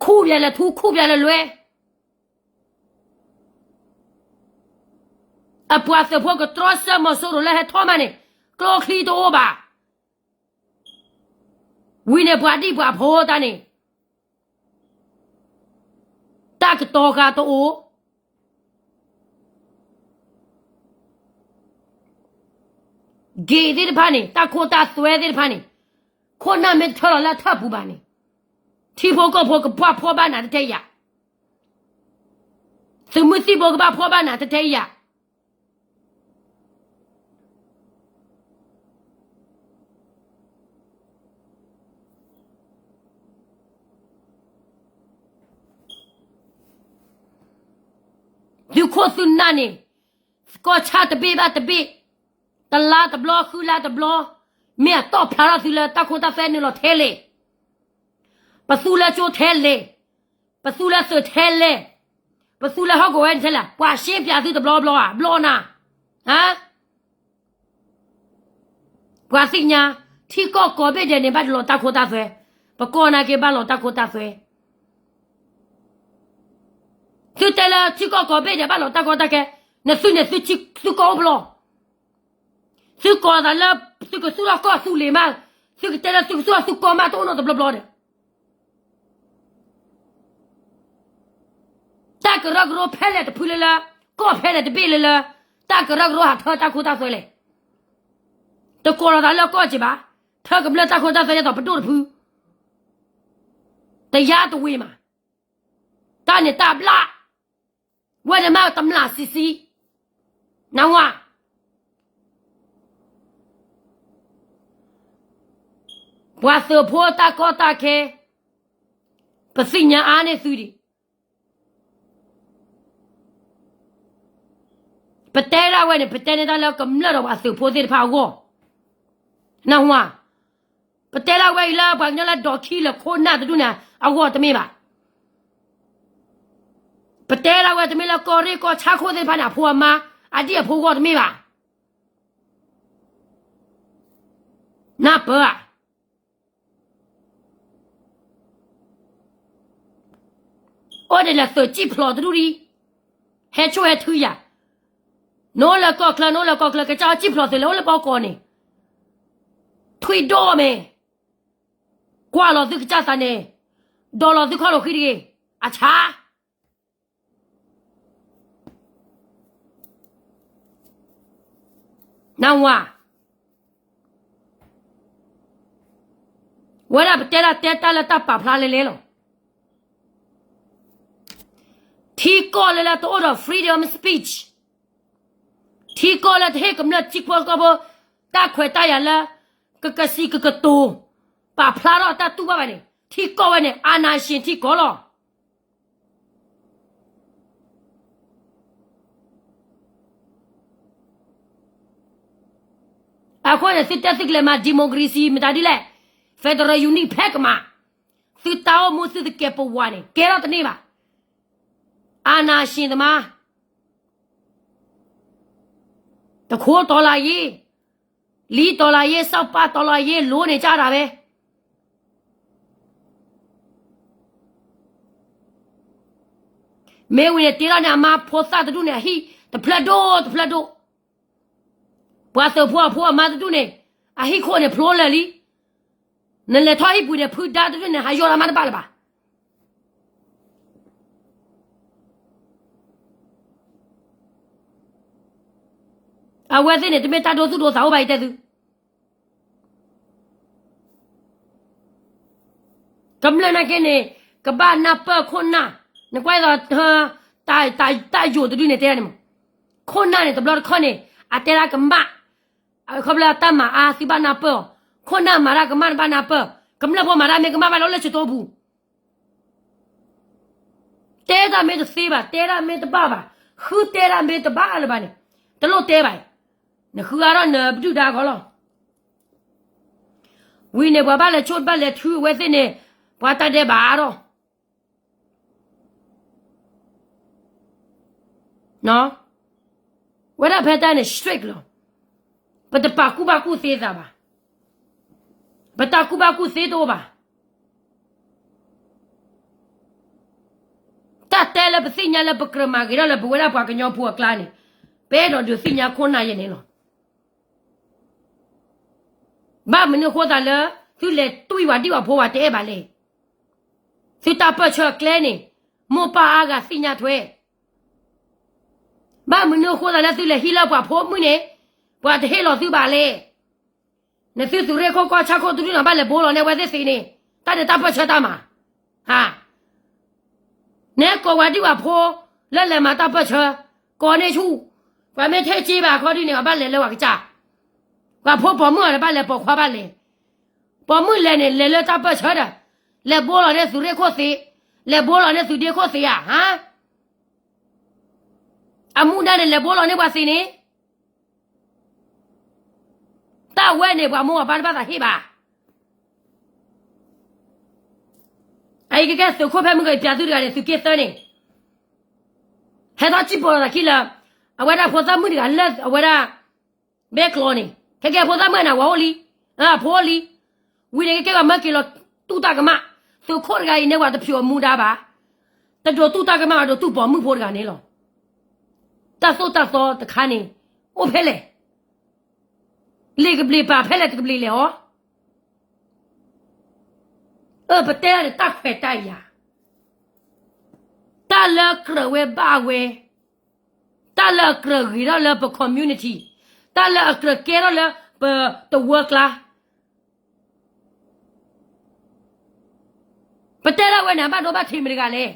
ခူၣ်ပၠးလၢထူ ခူၣ်ပၠးလၢလွဲ, အပှၤသုးဖိကတြီစၢၤမီၤစိရိၤလၢဟဲထီၣ်မးန့ၣ် ကျိချံတအိၣ်ဘၣ်. ဝံၤန့ၣ်ပှၤဒံၣ်ပှၤဖိတၢ်န့ၣ် တၢ်ကတိၤဃာ်တအိၣ် ဂ့ၤသ့ၣ်တဖၣ်န့ၣ် တၢ်ခိတၢ်သွဲသ့ၣ်တဖၣ်န့ၣ် ခိၣ်နၢ်မ့ၢ်တထၢလီၤလၢထၢၣ်ပူၤဘၣ်န့ၣ် ထံဖိကီၢ်ဖိကဘၣ်ဖှီၣ်ဘၣ်နးတထဲအံၤဧါ. သုးမုၢ်သံၣ်ဘိကဘၣ်ဖှီၣ်ဘၣ်နးတထဲအံၤဧါ. သုခိၣ်သုနၢ်န့ၣ် ကီၢ်ဆၣ်တဘ့ၣ်ဘၣ်တဘ့ၣ်, တလါတဘျီ ဃုလါတဘျီ, မ့ၢ်အတီၣ်ဖျါထီၣ်သုလၢတၢ်ခိတၢ်သွဲနုာ်လီၤထဲလဲၣ်, ပသူလၢကၠိထဲလဲၣ်, ပသူလၢသုးထဲလဲၣ်, ပသူလၢဟီၣ်ကဝီၤဝဲန့ၣ်ထဲလဲၣ်, ပှၤရှင်းပြသုတဘျီဘျီဧါ, ဘျီနၤ, ဟါ ပှၤသ့ၣ်ညါ, ထံကီၢ်ကိးဘ့ၣ်ဒဲးန့ၣ် ဘၣ်တလီၤတၢ်ခိတၢ်သွဲ, ပကီၢ်နာ်က့ဘၣ်လီၤတၢ်ခိတၢ်သွဲ. သုတဲလၢထံကီၢ်ကိးဘ့ၣ်ဒဲးဘၣ်လီၤတၢ်ကီတၢ်ခဲ, နသုန့ၣ်သုထံသုကီၢ်အိၣ်ဘျီ, သုကိးသးလၢ သုကသူၣ်ထီၣ်ကီၢ်သူလ့ၤမး, သုကတဲလၢသုကသူၣ်ထီၣ်သုကီၢ်မး တအိၣ်နီတဘျီဘျီဒီး တၢ်ကရၢကရိဖဲလဲၣ်တဖုလၢလၢ, ကီၢ်ဖဲလဲၣ်တဘ့ၣ်လၢလၢ, တၢ်ကရၢကရိဟးထၢတၢ်ခိတၢ်သွဲလဲၣ်. တကိးလီၤသးလၢကီၢ်က့ၤဘၣ်, ထၢကမျၢၢ်တၢ်ခိတၢ်သွဲဒ်သိးပဒိၣ်တဖု, တယါတဝ့ၤမး, တၢ်န့ၣ်တၢ်ဘျၣ်, ဝဲန့ၣ်မးတမျၢ်ဆံးဆံး, နဝါ ပှၤသုးဖိတၢ်ကီတၢ်ခဲ, ပသ့ၣ်ညါအါန့ၢ်သုဒံး. ပတဲဒၣ်ဝဲန့ၣ် ပတဲန့ၢ်တၢ်လၢကမျၢၢ်ဒီးပှၤသုးဖိသ့ၣ်တဖၣ်အဂီၢ်, နဝါ, ပတဲဒၣ်ဝဲအံၤလၢပှၤကညီလၢဒီးခံလၢခိၣ်နၢ်တဒူၣ်န့ၣ်အဂီၢ်တမ့ၢ်ဘၣ်. ပတဲဒၣ်ဝဲတမ့ၢ်လၢကီၢ်ရ့ၣ်ကီၢ်ဆၣ်ခိၣ်သ့ၣ်တဖၣ်န့ၣ် အဖိအမါ, အဒံၣ်အဖိအဂီၢ်တမ့ၢ်ဘၣ်. နၢ်ပၢၢ်ဧါ. အိၣ်ဒ်လဲၣ်သုးကံၣ်ဖျိးတဒူၣ်ဒံး, ဟဲဆိၣ်ဟဲထုယၤ, နအိၣ်လၢကီၢ်ချၢ နအိၣ်လၢကီၢ်ချၢ ကစၢ်အီၣ်ကံၣ်ဖျိးသုးလဲၤအိၣ်လၢပီၢ်ကီၢ်န့ၣ်, ထွံၣ်ဒိၣ်မ့ၢ်, ကွၢ်လီၤသုကစၢ်သးန့ၣ်, ဒိးလီၤသုခီၣ်လိာ်ဃံတဂ့ၤ, အဆါ နဝါ, ဝဲဒၣ်ပတဲဒၣ်တဲတၢ်လၢတၢ်ပာ်ဖျါလဲလဲလီၤ. ထံကီၢ်လၢလၢတအိၣ်ဒီး freedom of speech, ထံကီၢ်လၢတဟ့ၣ်ကမျၢၢ်ထံဖိကီၢ်ဖိ တၢ်ခွဲးတၢ်ယာ်လၢ ကကစံးကကတိၤ ပာ်ဖျါထီၣ်တၢ်တူၢ်ဘၣ်ဘၣ်န့ၣ် ထံကီၢ်ဝဲန့ၣ် အာဏာရှင် ထံကီၢ်လီၤ. အဃိန့ၣ် သုတဲသုကလဲၤမၤ democracy မတၤဒ်လဲၣ်, federal unit ဖဲကမၤ, သုတၢ်အိၣ်မူသုတကဲပဝးန့ၣ် ကဲထီၣ်တန့ၢ်ဘၣ်. အာဏာရှင်သမား, တခိၣ်တီလၤယ့, လံတီလၤယ့, စီၤပၤတီလၤယ့, လိန့ၣ်ကၢ်ဒၣ်ဝဲ မ့ၢ်ဝံၤန့ၣ် တ့ထီၣ်န့ၣ် အမါဖိသၣ်တဒူၣ်န့ၣ် အဟံၣ်တဖျၢၣ်ဒိၣ်တဖျၢၣ်ဒိၣ်, ပှၤသုးဖိအဖိအမါတဒူၣ်န့ၣ် အဟံၣ်ခိၣ်န့ၣ်ဖျိလၢာ်လံ. နလဲၤထီၣ်ဟံၣ်ပူၤန့ၣ် ဖုဒါတဒူၣ်န့ၣ် ဟးယီၢ်လီၤမးတဘၣ်လၢၤဘၣ်. အဝဲသ့ၣ်န့ၣ် တမ့ၢ်တၢ်ဒိသူၣ်ဒိသးအိၣ်ဘၣ် ယတဲသု ကမျၢၢ်နာ်က့န့ၣ် ကဘၣ်နၢ်ပၢၢ်ခိၣ်နၢ်, နကွၢ်သိး တၢ်ယိာ်တဒုန့ၣ်တဲန့ၣ်မး, ခိၣ်နၢ်န့ၣ် တဘျီတခီၣ်န့ၣ် အတဲဒၣ်ကမၣ်, ခီဖျိတၢ်မၤအါ သုဘၣ်နၢ်ပၢၢ်အီၤ, ခိၣ်နၢ်မၤတၢ်ကမၣ် နဘၣ်နၢ်ပၢၢ်, ကမျၢၢ်ဖိမၤတၢ်မ့ၢ်ကမၣ်ဘၣ်လီၤလၢစတိပူၤ တဲတၢ်မ့ၢ်တသ့ဘၣ်, တဲတၢ်မ့ၢ်တဘၣ်ဘၣ်, ဃုတဲတၢ်မ့ၢ်တဘၣ်လၢၤဘၣ်န့ၣ်, တလိၣ်တဲဘၣ်, နဃုအါထီၣ်နပဒုၣ်ဒါခီလီၤ. ဝံၤန့ၣ် ပှၤဘၣ်လဲၤဆိၣ်ဘၣ်လဲၤထုအဝဲသ့ၣ်န့ၣ်, ပှၤတၢ်ဒဲးဘးအါထီၣ် ဝဲဒၣ်ဖဲတၢ်န့ၣ် strict လီၤ. ပတပာ်ကူၣ်ဘၣ်ကူၣ်သ့သးဘၣ်. ပတၢ်ကူၣ်ဘၣ်ကူၣ်သ့တအိၣ်ဘၣ်. တၢ်တဲလၢပသ့ၣ်ညါလၢပကြၢးမၤဂ့ၤထီၣ်လၢပဝဲဒၣ်ပှၤကညီဖိအကျါန့ၣ်, ပအဲၣ်ဒိးဒုးသ့ၣ်ညါခိၣ်နၢ်ယဲန့ၣ်လီၤ. ဘၣ်မနုၤအဃိသတးလၢ သုလဲၤတွံၢ်ပှၤဒံၣ်ပှၤဖိပှၤတအဲၣ်ဘၣ်လဲၣ်. သုတၢ်ပၢၢ်ဆၢအကျဲန့ၣ်, မိၢ်ပၢ်အါဂၤသ့ၣ်ညါထွဲ. ဘၣ်မနုၤအဃိသတးလၢသုလဲၤဟံးလၢပှၤဖိမုၣ်န့ၣ်, ပှၤတဟ့ၣ်လီၤသုဘၣ်လဲၣ်. နသုသုးရ့ၣ်ခိၣ်ကီၢ်ဆၣ်ခိၣ်သုဒုးနီၤ ဘၣ်လဲၤဘိလီၤန့ၢ်အဝဲသ့ၣ်သ့ၣ်န့ၣ်, တၢ်န့ၣ်တၢ်ပၢၢ်ဆၢတၢ်မၤ, ဟါ, နကိးဝဲဒံးဝဲဖိ လၢလဲၤမၤတၢ်ပၢၢ်ဆၢ, ကိးန့ၢ်ဆူၣ်, ပှၤမ့ၢ်ထဲက့ဘၣ်အခီဒ်န့ၣ် အဘၣ်လဲၤလၢပှၤကစၢ်, ပှၤဖိပိာ်မုၣ်အီၤဒီးဘၣ်လဲၤ ပိာ်ခွါဘၣ်လဲၤ, ပိာ်မုၣ်လဲၤန့ၣ် လဲၤလၢတၢ်ပၢၢ်ဆၢဒီး, လဲၤဘိလီၤန့ၢ်သုးရ့ၣ်ခိၣ်သ့, လဲၤဘိလီၤန့ၢ်သုးဒ့ခိၣ်သ့ဧါ, ဟါ, အမူဒါန့ၣ် လဲၤဘိလီၤန့ၢ်ပှၤသ့န့ၣ် တၢ်ဝဲန့ၣ် ပှၤမိၢ်ပှၤပၢ်တဘၣ်သးဟ့ၣ်ဘၣ်. အအံၤကကဲသုးခိၣ်ဖဲမုၢ်ဂီၤ ပၠးသုတဂၤန့ၣ် သုးက့သၢန့ၣ်, ဟဲထီၣ်စံၣ်ပိာ်သးခံလၢ အဝဲဒၣ်ဖိသၣ်မုၣ်တဂၤလၢအဝဲဒၣ် ဘဲကျိးန့ၣ် ခဲကဲဖိသၣ်မုၣ်န့ၣ် ဝၤအိၣ်လံ, အဖိအိၣ်လံ, ဝံၤန့ၣ်ကကဲပှၤမၢက့ၤလီၤတူၢ်တၢ်ကမၣ်, သုးခိၣ်တဂၤအံၤန့ၣ် ပှၤတဖျိးအမူဒါဘၣ်, တဒိးတူၢ်တၢ်ကမၣ် ဒိးတူၢ်ပိာ်မုၣ်ဖိတဂၤန့ၣ်လီၤ. တၢ်သိၣ်တၢ်သီတခါန့ၣ် အိၣ်ဖဲလဲၣ် လ့ၣ်ကဘျံးပာ်ဖဲလဲၣ်တကဘျံးလဲၣ်အီၤ, အၢ ပတဲဒၣ်န့ၣ် တၢ်ခွဲးတၢ်ယာ်, တၢ်လၢကြၢးဝဲဘၣ်ဝဲ, တၢ်လၢအကြၢးဂ့ၤထီၣ်လၢပ community, တၢ်လၢအကြၢးကဲထီၣ်လၢပတဝၢကျါ ပတဲဒၣ်ဝဲန့ၣ် အဘၣ်ဒိဘၣ်ထံးမ့ၢ်တဂၤလဲၣ်.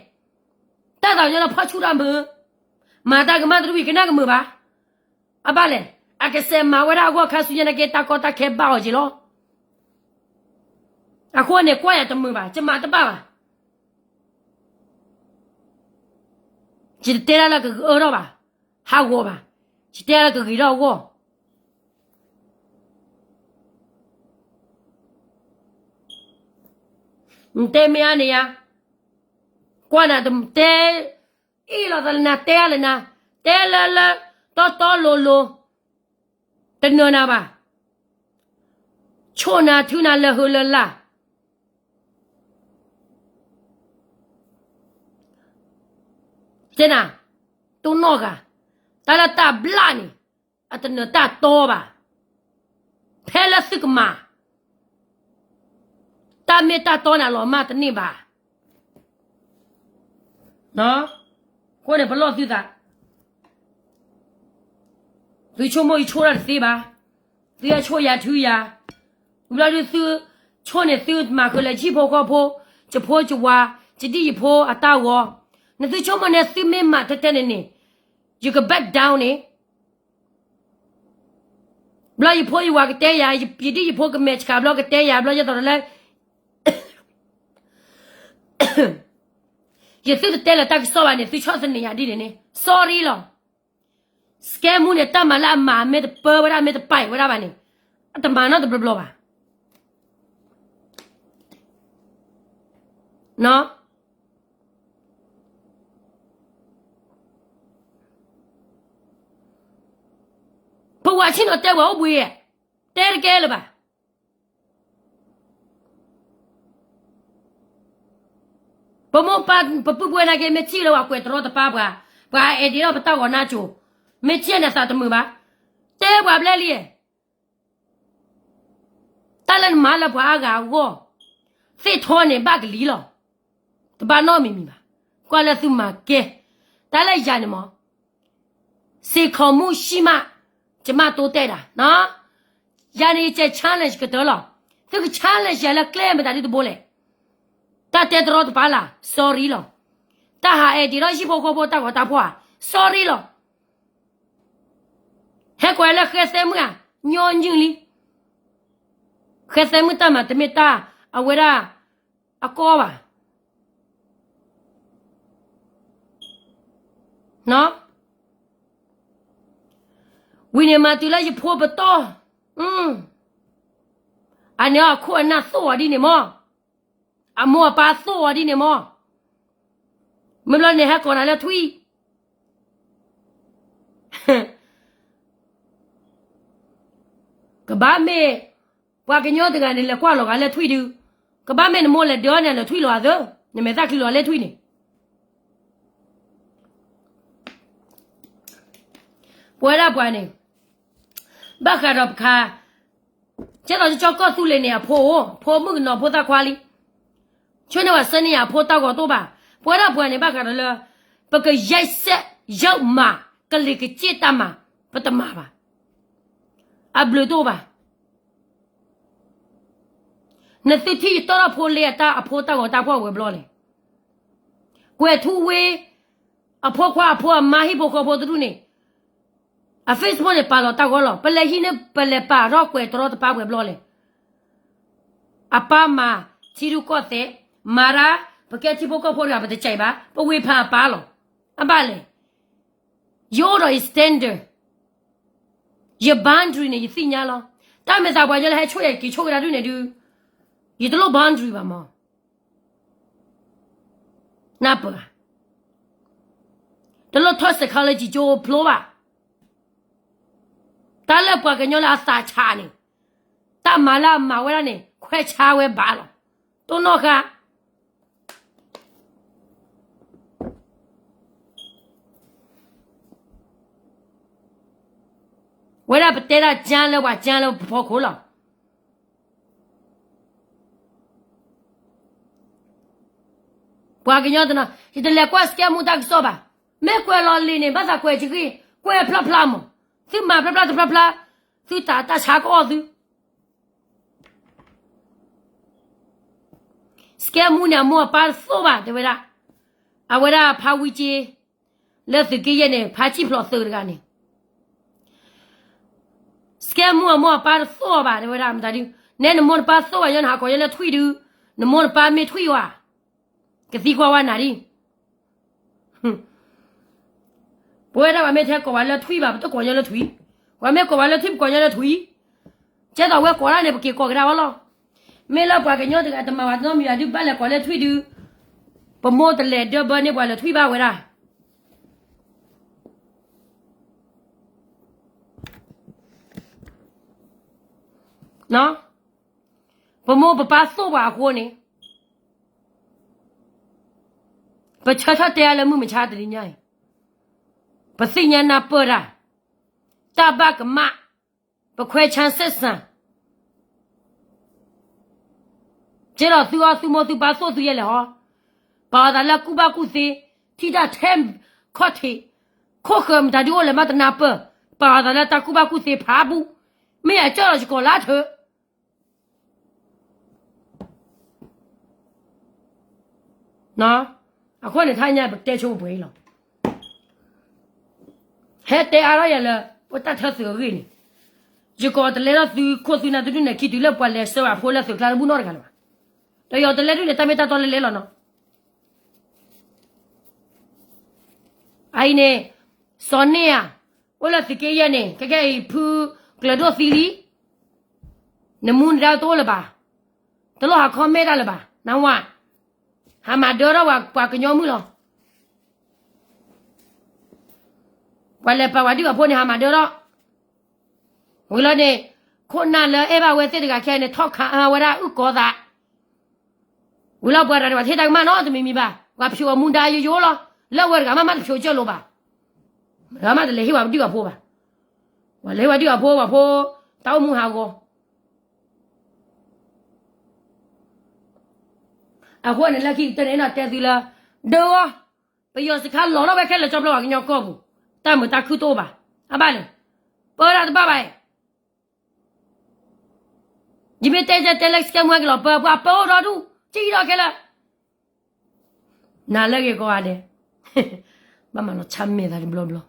တၢ်သးကညီၤလၢဖီၣ်ဆူၣ်တၢ်မုာ်, မၤတၢ်ကမၣ်တရူၢ်အံၤ ကနၣ်ကမုာ်ဘၣ်. အဘၣ်လဲၣ်, အကစဲးမၤဝဲဒၣ်အဂီၢ်ခါဆူညါနာ်က့ တၢ်ကီတၢ်ခဲဘၣ်အီၤက့ၤလီၤ. အဃိန့ၣ် ကွၢ်ယၤတမုာ်ဘၣ်, ယမၤတဘၣ်ဘၣ်. ယတတဲဒၣ်လၢကအၢထီၣ်ဘၣ်, ဟးဂီၤဘၣ်, ယတဲဒၣ်လၢကဂ့ၤထီၣ်အဂီၢ် နတဲမ့ၢ်အါန့ၣ်ယါ, ကွၢ်နၤတတဲ, အ့ၣ်လိာ်သးလၢနၤ တဲအါလၢနၤ, တဲလၢလၢ တီတီလိၤလိၤ, တနၢၤနၤဘၣ်, ဆိၣ်နၤထုနၤလၢဟုလၢလၢ် တဲနၤ, တိၢ်နီၣ်ဂၤ, တၢ်လၢတၢ်ဘျၣ်န့ၣ် အတနၢၤတၢ်တီဘၣ်. ဖဲလၢသုကမၤ တၢ်မ့ၢ်တၢ်တီန့ၣ် အလီၤမၢ်တန့ၢ်ဘၣ်. အဃိန့ၣ် ပလီၢ်သုသး, သုဆိကမိၣ်ယဆိၣ်တၢ်တသ့ဘၣ်. သုဟဲဆိၣ်ယၤထုယၤ, ဝံၤဘျီဒုးသုဆိၣ်န့ၣ် သုမၤဃုာ်လၢယဟံၣ်ဖိဃီဖိ, ယဖိယဝၤ, ယဒံၣ်ယဖိအတၢ်ဂီၤ, နသုဆိကမိၣ်န့ၣ် သုမ့ၢ်မၤထဲထဲန့ၣ်န့ၣ်, ယက back down န့ၣ် ဘျီယဖိယဝၤကတဲယၤ, ယဒံၣ်ယဖိကမဲာ်ဆှးဘျီကတဲယၤ, ဘျီယသးလၢ ယသုတတဲလၢၤတၢ်ကစီၣ်ဘၣ်န့ၣ် သုဆီၣ်သနံးယၤဒ်န့ၣ်န့ၣ် sorry လီၤ. စကဲမူန့ၣ် တၢ်မၤလၢအမၤမ့ၢ်တပၢဝဲဒၣ် မ့ၢ်တပာ်ဝဲဒၣ်ဘၣ်န့ၣ် အတမၤနီတဘျီဘျီဘၣ်. ပဝဲဆ့ၣ်နီၤတဲဝဲအိၣ်ဘှံး, တဲတကဲလၢၤဘၣ်. ပမိၢ်ပၢ်ပပုၢ်ပဝဲၢ်နာ်က့ မ့ၢ်ထံၣ်လၢပှၤကွဲးတရီတပါပှၤ, ပှၤအဲၣ်ဒိးပတၢ်ဂီၤနါစိၤ, မ့ၢ်ထံၣ်န့ၣ်သးတမုာ်ဘၣ်. တဲပှၤဘျဲၣ်လံ, တၢ်လၢနမၤလၢပှၤအါဂၤအဂီၢ်, သ့ၣ်ထီန့ၣ်ဘၣ်ကလံၤလီၤ. တဘၣ်နီတမံၤမံၤဘၣ်. ကွၢ်လၢသုမၤကဲ, တၢ်လၢယၤန့ၣ်မး စ့ၢ်ကီးမူၢ်ဆံၣ်မး, ယမၤတိတဲာ်ဒၣ်, ယၤန့ၣ်ယကဲ challenge ကတၢၢ်လီၤ. သုက challenge ယၤလၢကျဲမတၤဒ်တဘိလဲၣ်. တၢ်တဲတရီတပါလၢ်, sorry လီၤ. တၢ်ဟးအဲၣ်ဒိးထီၣ်ဟံၣ်ဖိဃီဖိတၢ်ဂီၤတၢ်ဖီၣ်ဧါ, sorry လီၤ. ဟဲကွၢ်လၢဃဲသဲမုၣ်ဧါ, ညီနုၢ်လံ. ဃဲသဲမုၣ်တၢ်မၤတမ့ၢ်တၢ်အဝဲဒၣ်အကီဘၣ်. ဝံၤန့ၣ်မၤတုၤလၢယဖိပတီၢ်, အန့ၣ်အခိၣ်အနၢ်သိၣ်အီၤဒ်န့ၣ်မး, အမိၢ်အပၢ်သိၣ်အီၤဒ်န့ၣ်မး, မ့ၢ်ဘျီန့ၣ်ဟဲကိးနၤလၢထွံၣ် ကဘၣ်မ့ၢ် ပှၤကညီတဂၤန့ၣ် လဲၤကွၢ်လီၤဂၤလၢထွံၣ်ဒုး, ကဘၣ်မ့ၢ်နမိၢ်လဲၤဒၢန့ၣ် လဲၤထွံၣ်လီၤသၢ, နမဲာ်သၣ်ချံလီၤလၢထွံၣ်န့ၣ် ပဝဲဒၣ်ပှၤန့ၣ် ဘၣ်ဃးဒီးပခါ, ကဲသိးကၠီကီၢ်သူလ့ၤန့ၣ် အဖိအိၣ်, ဖိမုၣ်ကနီၤဖိသၣ်ခွါလံ. ဆိန့ၢ်ဝဲဆၢန့ၢ်ယၤအဖိတၢ်ဂီၤတအိၣ်ဘၣ်. ပဝဲဒၣ်ပှၤန့ၣ် ဘၣ်ဃးဒီးလၢ ပကယဲၢ်စဲးယဲၢ်မၤ ကလံၤကစ့ၢ်တၢ်မၤ ပတမၤဘၣ်. အဘျုးတအိၣ်ဘၣ်. နသုထံၣ်ယတီၢ်ထီၣ်ဖိလ့အတၢ်အဖိတၢ်ဂီၤတၢ်ဖှီၣ်ဝဲဘျီလဲၣ်. ကွဲၤထူဝ့ အဖိခွါအဖိအမါဟံၣ်ဖိဃီဖိတဒူၣ်န့ၣ် အ Facebook န့ၣ် ပာ်လီၤတၢ်ဂီၤလီၤ. ပလဲၤဟံးန့ၢ် ပလဲၤပာ်ထီၣ်ကွဲၤတရီတပါဝဲဘျီလဲၣ်. အပၢ်မၤထံရူၢ်ကီၢ်သဲး, မၤဒၣ် ပကဲထံဖိကီၢ်ဖိတဂၤ ပတကဲဘၣ်, ပဝ့ၤဖးအပၢ်လီၤ. အဘၣ်လဲၣ်. ယအိၣ်ဒီးယ standard, ယ boundary န့ၣ် ယသ့ၣ်ညါလီၤ. တၢ်မ့ၢ်သးပှၤကညီလၢဟဲဆိၣ်ယၤက့ၤဆိၣ်ကဒါဒုၣ်န့ၣ်ဒုး ယတလိၣ် boundary ဘၣ်မး. နၢ်ပၢၢ်ဧါ. တလိၣ်ထီၣ် psychology ကၠိဖျိဘၣ်. တၢ်လၢပှၤကညီလၢအသးဆးန့ၣ်, တၢ်မၤလၢအမၤဝဲဒၣ်န့ၣ် ခွဲးဆါဝဲဘၣ်လီၤ. တိၢ်နီၣ်ဃာ် ဝဲဒၣ်ပတဲဒၣ်ကၠါလၢပှၤကၠါလၢပဖီခိၣ်လီၤ. ပှၤကညီတနီၤ ယတလဲၤကွၢ် scam မူတၢ်ကစီၣ်ဘၣ်. မ့ၢ်ကွဲးလီၤလံာ်န့ၣ် ဘၣ်သးကွဲးကဂ့ၢ်, ကွဲးဖျါဖျါမး, သုမၤဖျါဖျါတဖျါဖျါ, သုတၢ်တၢ်ဆါကအီၣ်သု scam မူန့ၣ် အမိၢ်အပၢ်တသိၣ်ဘၣ် တဲဝဲဒၣ်. အဝဲဒၣ်ဖါဝံက့ လၢသုးက့ယဲၢ်န့ၣ် ဖါစံၣ်ဖျိးသုးတဂၤန့ၣ် scam မူအမိၢ်အပၢ်တသိၣ်အီၤဘၣ် တဲဝဲဒၣ်. မတၤဒုး နဲနမိၢ်နပၢ်သိၣ်ဘၣ် ယဲနဟးကိးယဲလၢထွံၣ်ဒုး, နမိၢ်နပၢ်မ့ၢ်ထွံၣ်ဝဲ ကသံကွၢ်ဝဲနၤဒ် ပဝဲဒၣ်ပှၤမ့ၢ်ထဲကိးဝဲလၢထွံၣ်ဘၣ် ပတကိးညီလၢထွံၣ်, ပှၤမ့ၢ်ကိးဝဲလၢထွံၣ် ပကိးညီလၢထွံၣ်, ကဲသိးဝဲကိးဒၣ်န့ၣ် ပက့ၤကိးကဒါဝဲလီၤ. မ့ၢ်လၢပှၤကညီတဂၤတမၤဝဲတနီတမံၤဘၣ်ဒုး ဘၣ်လဲၤကိးလၢထွံၣ်ဒုး, ပမိၢ်တလဲၤဒၢဘၢန့ၢ်ပှၤလၢထွံၣ်ဘၣ်ဝဲဒၣ် ပမိၢ်ပပၢ်သိၣ်ပှၤအဃိန့ၣ်, ပဆၢထၢၣ်တဲအါလၢမုၢ်မဆါတနံၤညါအံၤ, ပသ့ၣ်ညါနၢ်ပၢၢ်တၢ်, တၢ်ဘၣ်ကမၣ်, ပခွဲးဆါစဲးစၢ် ကဲဒီးသုအီၣ်သုမိၢ်သုပၢ်သိၣ်သုယဲလဲၣ်ဟီ, ပာ်အသးလၢကူၣ်ဘၣ်ကူၣ်သ့, ထံၣ်တၢ်ထဲခီၣ်ထံး, ခိၣ်ဃၢၤမတၤဒုးအိၣ်လဲၣ်မးတနၢ်ပၢၢ်, ပာ်အသးလၢတၢ်ကူၣ်ဘၣ်ကူၣ်သ့ဖးဘၣ်, မ့ၢ်အကၢၢ်လီၤယကိးလၢထၢ အဃိန့ၣ် ထါညါပတဲဆိပှဲၤအံၤလီၤ. ဟဲတဲအါထီၣ်ယၤလၢ ပတၢ်ထၢသုးအဂ့ၢ်န့ၣ်, ယကိးတလဲထီၣ်သုခိၣ်သုနၢ်တဒူၣ်န့ၣ် ခံတုၤလၢပှၤလဲၤဆှၢအဖိလၢသုးကျါတဘူၣ်နီတဂၤလၢၤဘၣ်. ဒီးယီၤတလဲဒုၣ်န့ၣ် တၢ်မ့ၢ်တၢ်တီလဲလဲလီၤနီၤ. အအံၤန့ၣ် စီၤန့ၢ်ဧါ, အိၣ်လၢသုးက့ယဲၢ်န့ၣ် ခဲကဲအံၤဖုကျၢၤဒိၣ်သံလံ, နမူနဒါတအိၣ်လၢၤဘၣ်, တလိၣ်ဟးခီမဲာ်တၢ်လၢၤဘၣ်, နဝၤ, ဟးမၤဒၢထီၣ်ပှၤကညီမုၣ်လီၤ. ပှၤလဲၤပာ်ပှၤဒုၣ်ပှၤဖိန့ၣ် ဟးမၤဒၢထီၣ်, ဝံၤလီၤန့ၣ်, ခိၣ်နၢ်လၢအဲၣ်ဘၣ်ဝဲသ့ၣ်တဂၤခဲအံၤန့ၣ် ထီၣ်ခးအါဝဲဒၣ်အုၣ်ကီၤသး ဝံၤလီၤပှၤတဂၤန့ၣ် ပှၤတဟ့ၣ်တၢ်ကမၣ်နီတမံၤမံၤဘၣ်, ပှၤဖျိးအမူဒါယိယိလီၤ, လၢဝဲတဂၤမးမးတဖျိးကၢၢ်လိာ်ဘၣ်, မတဂၤမးတလဲၤဟ့ၣ်ပှၤဒုၣ်ပှၤဖိဘၣ်, ပှၤလဲၤဟ့ၣ်ပှၤဒုၣ်ပှၤဖိ ပှၤဖိတၢ်အိၣ်မူဟးဂီၤ အဃိန့ၣ်လၢခံကတၢၢ်န့ၣ် အဲၣ်ဒိးတဲသုလၢ ဒၢအီၤ, ပယီၤစခါလီၤထီၣ်ဝဲခဲလၢာ်ကၠီဖျိပှၤကညီကီၢ်ပူၤ, တၢ်မုာ်တၢ်ခုၣ်တအိၣ်ဘၣ်, အဘၣ်လဲၣ်, ပၢတၢ်တဘၣ်ဘၣ်, ယမ့ၢ်တဲတဲလၢ scam မူက့ၤလီၤ ပၢပှၤပၢအိၣ်ဒီဒူၣ် ကံၣ်ဒီးခဲလၢာ် နၤလၢဂ့ၤကိးဂၤဒဲး, ဘၣ်မၤလီၤဆါမဲာ်သးတဘျီဘျီ,